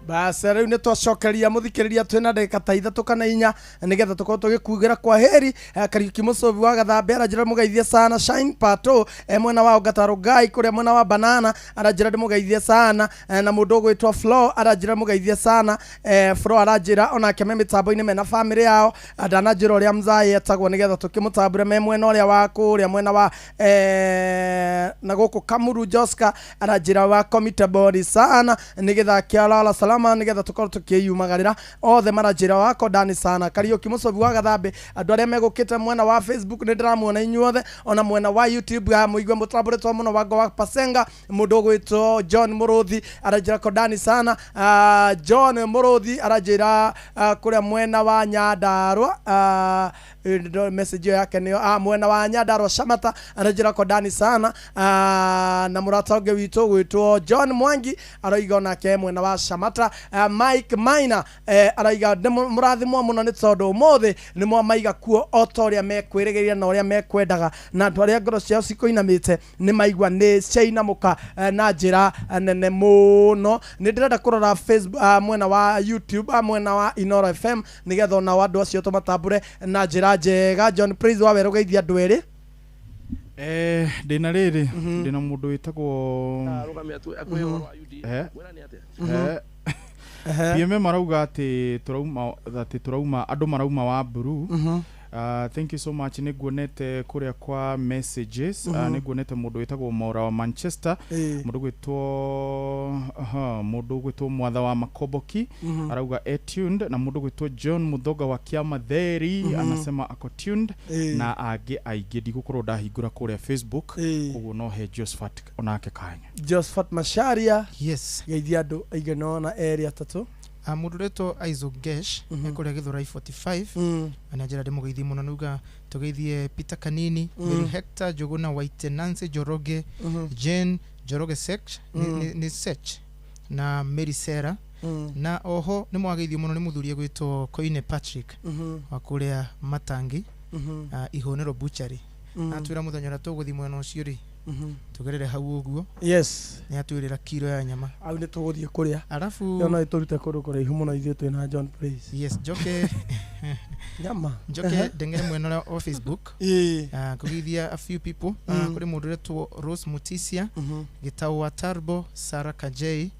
Bas rĩu nĩ twacokeria mũthikĩrĩria, twĩna ndagĩka ta 3 kana 4 nĩgetha tũkorwo tũgĩkuugĩra kwa heri. Kariuki Mũcũbi wa Gathambe aranjĩra mũgeithie sana. Shine Pato mwena wa Ongata Ngai kũrĩa mwena wa Banana aranjĩra ndĩmũgeithie sana. Na mũndũ ũgwĩtwo Flo aranjĩra mũgeithie sana. Flo aranjĩra onake me mĩtambo-inĩ mena famĩlĩ yao. Ndananjĩra ũrĩa mzai etagwo nĩgetha tũkĩmũtambũre me mwena ũrĩa wa kũrĩa mwena wa na gũkũ Kamuru. Joska aranjĩra wa komite bori sana nĩgetha kĩalala salama nĩgetha tũkorwo tũkĩyumagarĩra othe maranjĩra wako ndani sana. Kariuki Mũcobi wa Gathambe, andũ arĩa megũkĩte mwena wa Facebook nĩ ndĩramuona inyuothe, ona mwena wa YouTube mũigue mũtambũrĩtwo mũno. Wango wa Pasenga, mũndũ ũgwĩtwo John Mũrũthi aranjĩra kondani sana. John Mũrũthi aranjĩra kũrĩa mwena wa Nyandarua, message ĩyo yake nĩyo, mwena wa Nyandarua Shamata aranjĩra kondani sana. Na mũrata ũngĩ witũ gwĩtwo John Mwangi aroiga onake mwena wa Shamata. Mike Maina araiga mũrathimwo mũno nĩ tondũ ũmũthĩ nĩ mwamaiga kuo o ta ũrĩa mekwĩrĩgĩrĩra na ũrĩa mekwendaga, na andũ arĩa ngoro ciao cikũinamĩte nĩ maigua nĩ ciainamũka na njĩra nene mũno. Nĩ ndĩrenda kũrora Facebook, mwena wa YouTube, mwena wa Inoro FM nĩgetha onao andũ acio tũmatambũre na njĩra njega. John Praise wa werũ, geithia andũ erĩ. Ndĩna rĩrĩ, ndĩna mũndũ wĩtagwo PMM arauga atĩ tũrauma, atĩ tũrauma andũ marauma wa blue. Thank you so much. Nĩ nguonete kũrĩa kwa messages. Nĩ nguonete mũndũ wĩtagwo Maura wa Manchester, mũndũ gwĩtwo aha, mũndũ gwĩtwo Mwatha wa Makoboki arauga e tuned, na mũndũ gwĩtwo John Muthoga wa Kiamatheri anasema ako tuned, na angĩ aingĩ ndigũkorwo ndahingũra kũrĩa Facebook. Koguo no he Josephat onake kanya. Josephat Macharia. Yes. Geithia andũ aigana ona erĩ atatũ. Mũndũ ũretwo Isaac Gesh ekũrĩa Gĩthũrai 45 na njĩra ndĩmũgeithie mũno, nĩuga tũgeithie Peter Kanini, Mary Hector Njũgũna, Waite Nancy Njoroge, Jane Njoroge Sech, nĩ Sech na Mary Sarah, na oho nĩ mwageithio mũno nĩ mũthuri egwĩtwo Koine Patrick wa kũrĩa Matangi, Ihũnĩro Butchery. Atwĩra mũthenya ũrĩa tũgũthiĩ mwena ũcio rĩ, tũgerere hau ũguo. Nĩ atwĩrĩra kiro ya nyama. Au nĩ tũgũthiĩ kũrĩa. Arabu Ĩyo no ĩtũrute kũndũ kũraihu mũno ithuĩ twĩna John Praise. Yes, njoke nyama. Njoke ndengere mwena ũrĩa wa Facebook kũgeithia a few people. Kũrĩ mũndũ ũretwo Rose Mutisia, Gĩtau wa Tarbo, Sarah Kajei,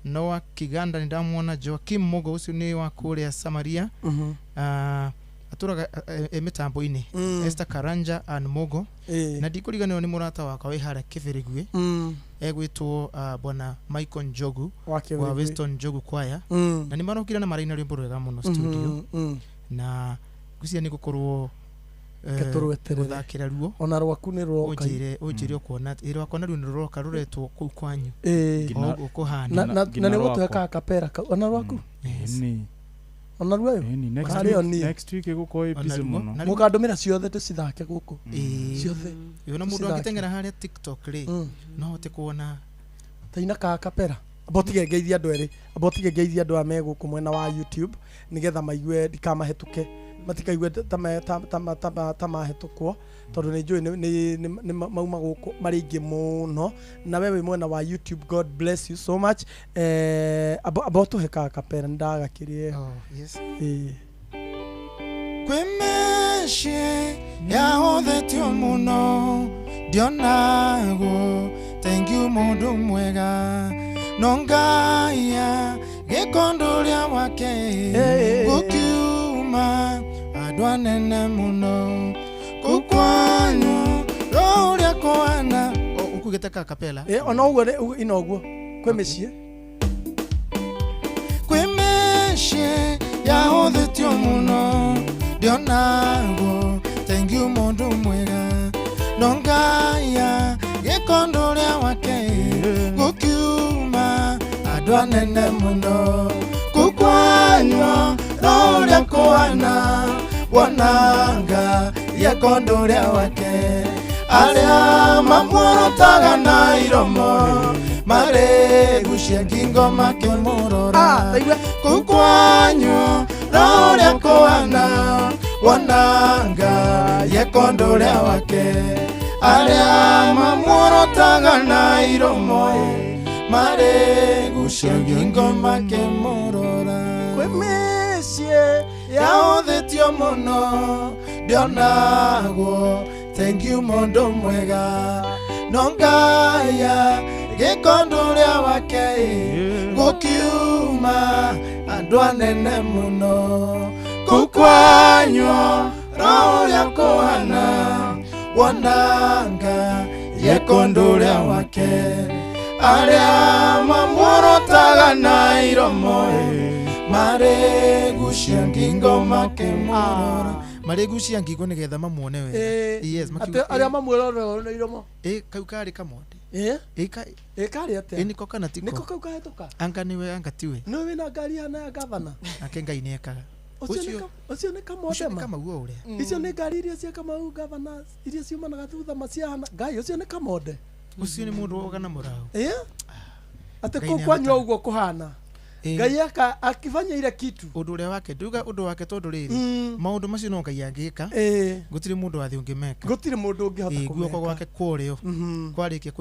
Noah Kiganda nĩ Joakim Mogo ũcio nĩ wa kũrĩa Samaria, atũraga e mĩtambo-inĩ, Esther Karanja and Mogo, na ndikũriganĩrwo nĩ mũrata wakwa wĩ harĩa Kĩbĩrĩgui egwĩtwo bwana Michael Njogu wa wa Winston Njogu Choir, na nĩ marokire na maraina rwĩmbo rwega mũno studio, na ngwĩciria nĩ gũkorwo Reke tũrweterere. Gũthakĩra ruo. Ona rwaku nĩ rwoka. Ũnjĩre ũkuona ĩ rwakwa naruo nĩ rũroka rũretwo kũu kwanyu. O ũguo kũhana. Na nĩ gũtũhe ka kapera kau ona rwaku. Ĩni. Ona ruo Ĩni, next Karĩ week, oni. next week ĩgũkorwo ĩ busy mũno. Mũkandũmĩra ciothe tũcithake gũkũ. Ciothe. Ĩ, ona mũndũ Tũcithake. angĩteng'era harĩa TikTok rĩ, no ahote kuona. Taina ka kapera. Amba ũtige ngeithia andũ erĩ, amba ũtige ngeithia andũ aya me gũkũ mwena wa YouTube nĩgetha maigue ndikamahĩtũke, matikaigue ta mahĩtũkwo, tondũ nĩ njũĩ nĩ mauma gũkũ marĩ aingĩ mũno. Na we wĩ mwena wa YouTube, God bless you so much. Amba ũtũhe ka kapera nĩ ndagakĩrĩe. Oh, yes. Ĩĩ. Kwĩ mĩciĩ yahũthĩtio mũno ndionagwo thank you mũndũ mwega no ngaya gĩkondo ũrĩa wake gũkiuma andũ anene mũno kũu kwanyu roho ũrĩa kũhana. Ũkugĩte ka kapela. Ona ũguo ina ũguo kwĩ mĩciĩ. Kwĩ mĩciĩ yahũthĩtio mũno ndionagwo thank you mũndũ mwega no ngaya gĩkondo ũrĩa wake gũkiuma andũ anene mũno kũu kwanyu roho ũrĩa kũhana wonanga gĩkondo ũrĩa wake Arĩa mamuorotaga na iromo maregucia ngingo makĩmũrora. Kũu kwanyu roho ũrĩa kũhana wonanga yekondo ũrĩa wake. Arĩa mamuorotaga na iromo maregucia ngingo makĩmũrora. Kwĩ mĩciĩ yahũthĩtio mũno ndionagwo thank you mũndũ mwega no ngaya gĩkondo ũrĩa wake gũkiuma andũ anene mũno. Kũu kwanyu roho ũrĩa kũhana wonanga yekondo ũrĩa wake. Arĩa mamuorotaga na iromo maregucia ngingo makĩmũrora. Maregucia ngingo nĩgetha mamuone wega. Yes, Atĩ arĩa mamuororaga na iromo. Kau karĩ kamonde. Karĩ atĩa? Nĩko kana tiko? Nĩko kau kahĩtũka? Anga nĩwe anga tiwe. Nĩwe wĩna ngari hana ya gavana. Nake Ngai nĩekaga. Ũcio nĩ Kamode Ũcio nĩ ma. Kamau o ũrĩa. Icio nĩ ngari iria cia Kamau gavana iria ciumanaga thutha maciahana. Ngai ũcio nĩ Kamode. Ũcio nĩ mũndũ woga na mũraũ. Atĩ Ngai kũu nĩ kwanyu ahotaga. ũguo kũhana. Ngai aka akifanya ile kitu. Ũndũ ũrĩa wake nduga ũndũ wake tondũ rĩrĩ maũndũ macio no Ngai angĩka. Gũtirĩ mũndũ wa thĩ ũngĩmeka. Gũtirĩ mũndũ ũngĩhota Guoko kũmeka. gwake kwa ũrĩo kwarĩkia.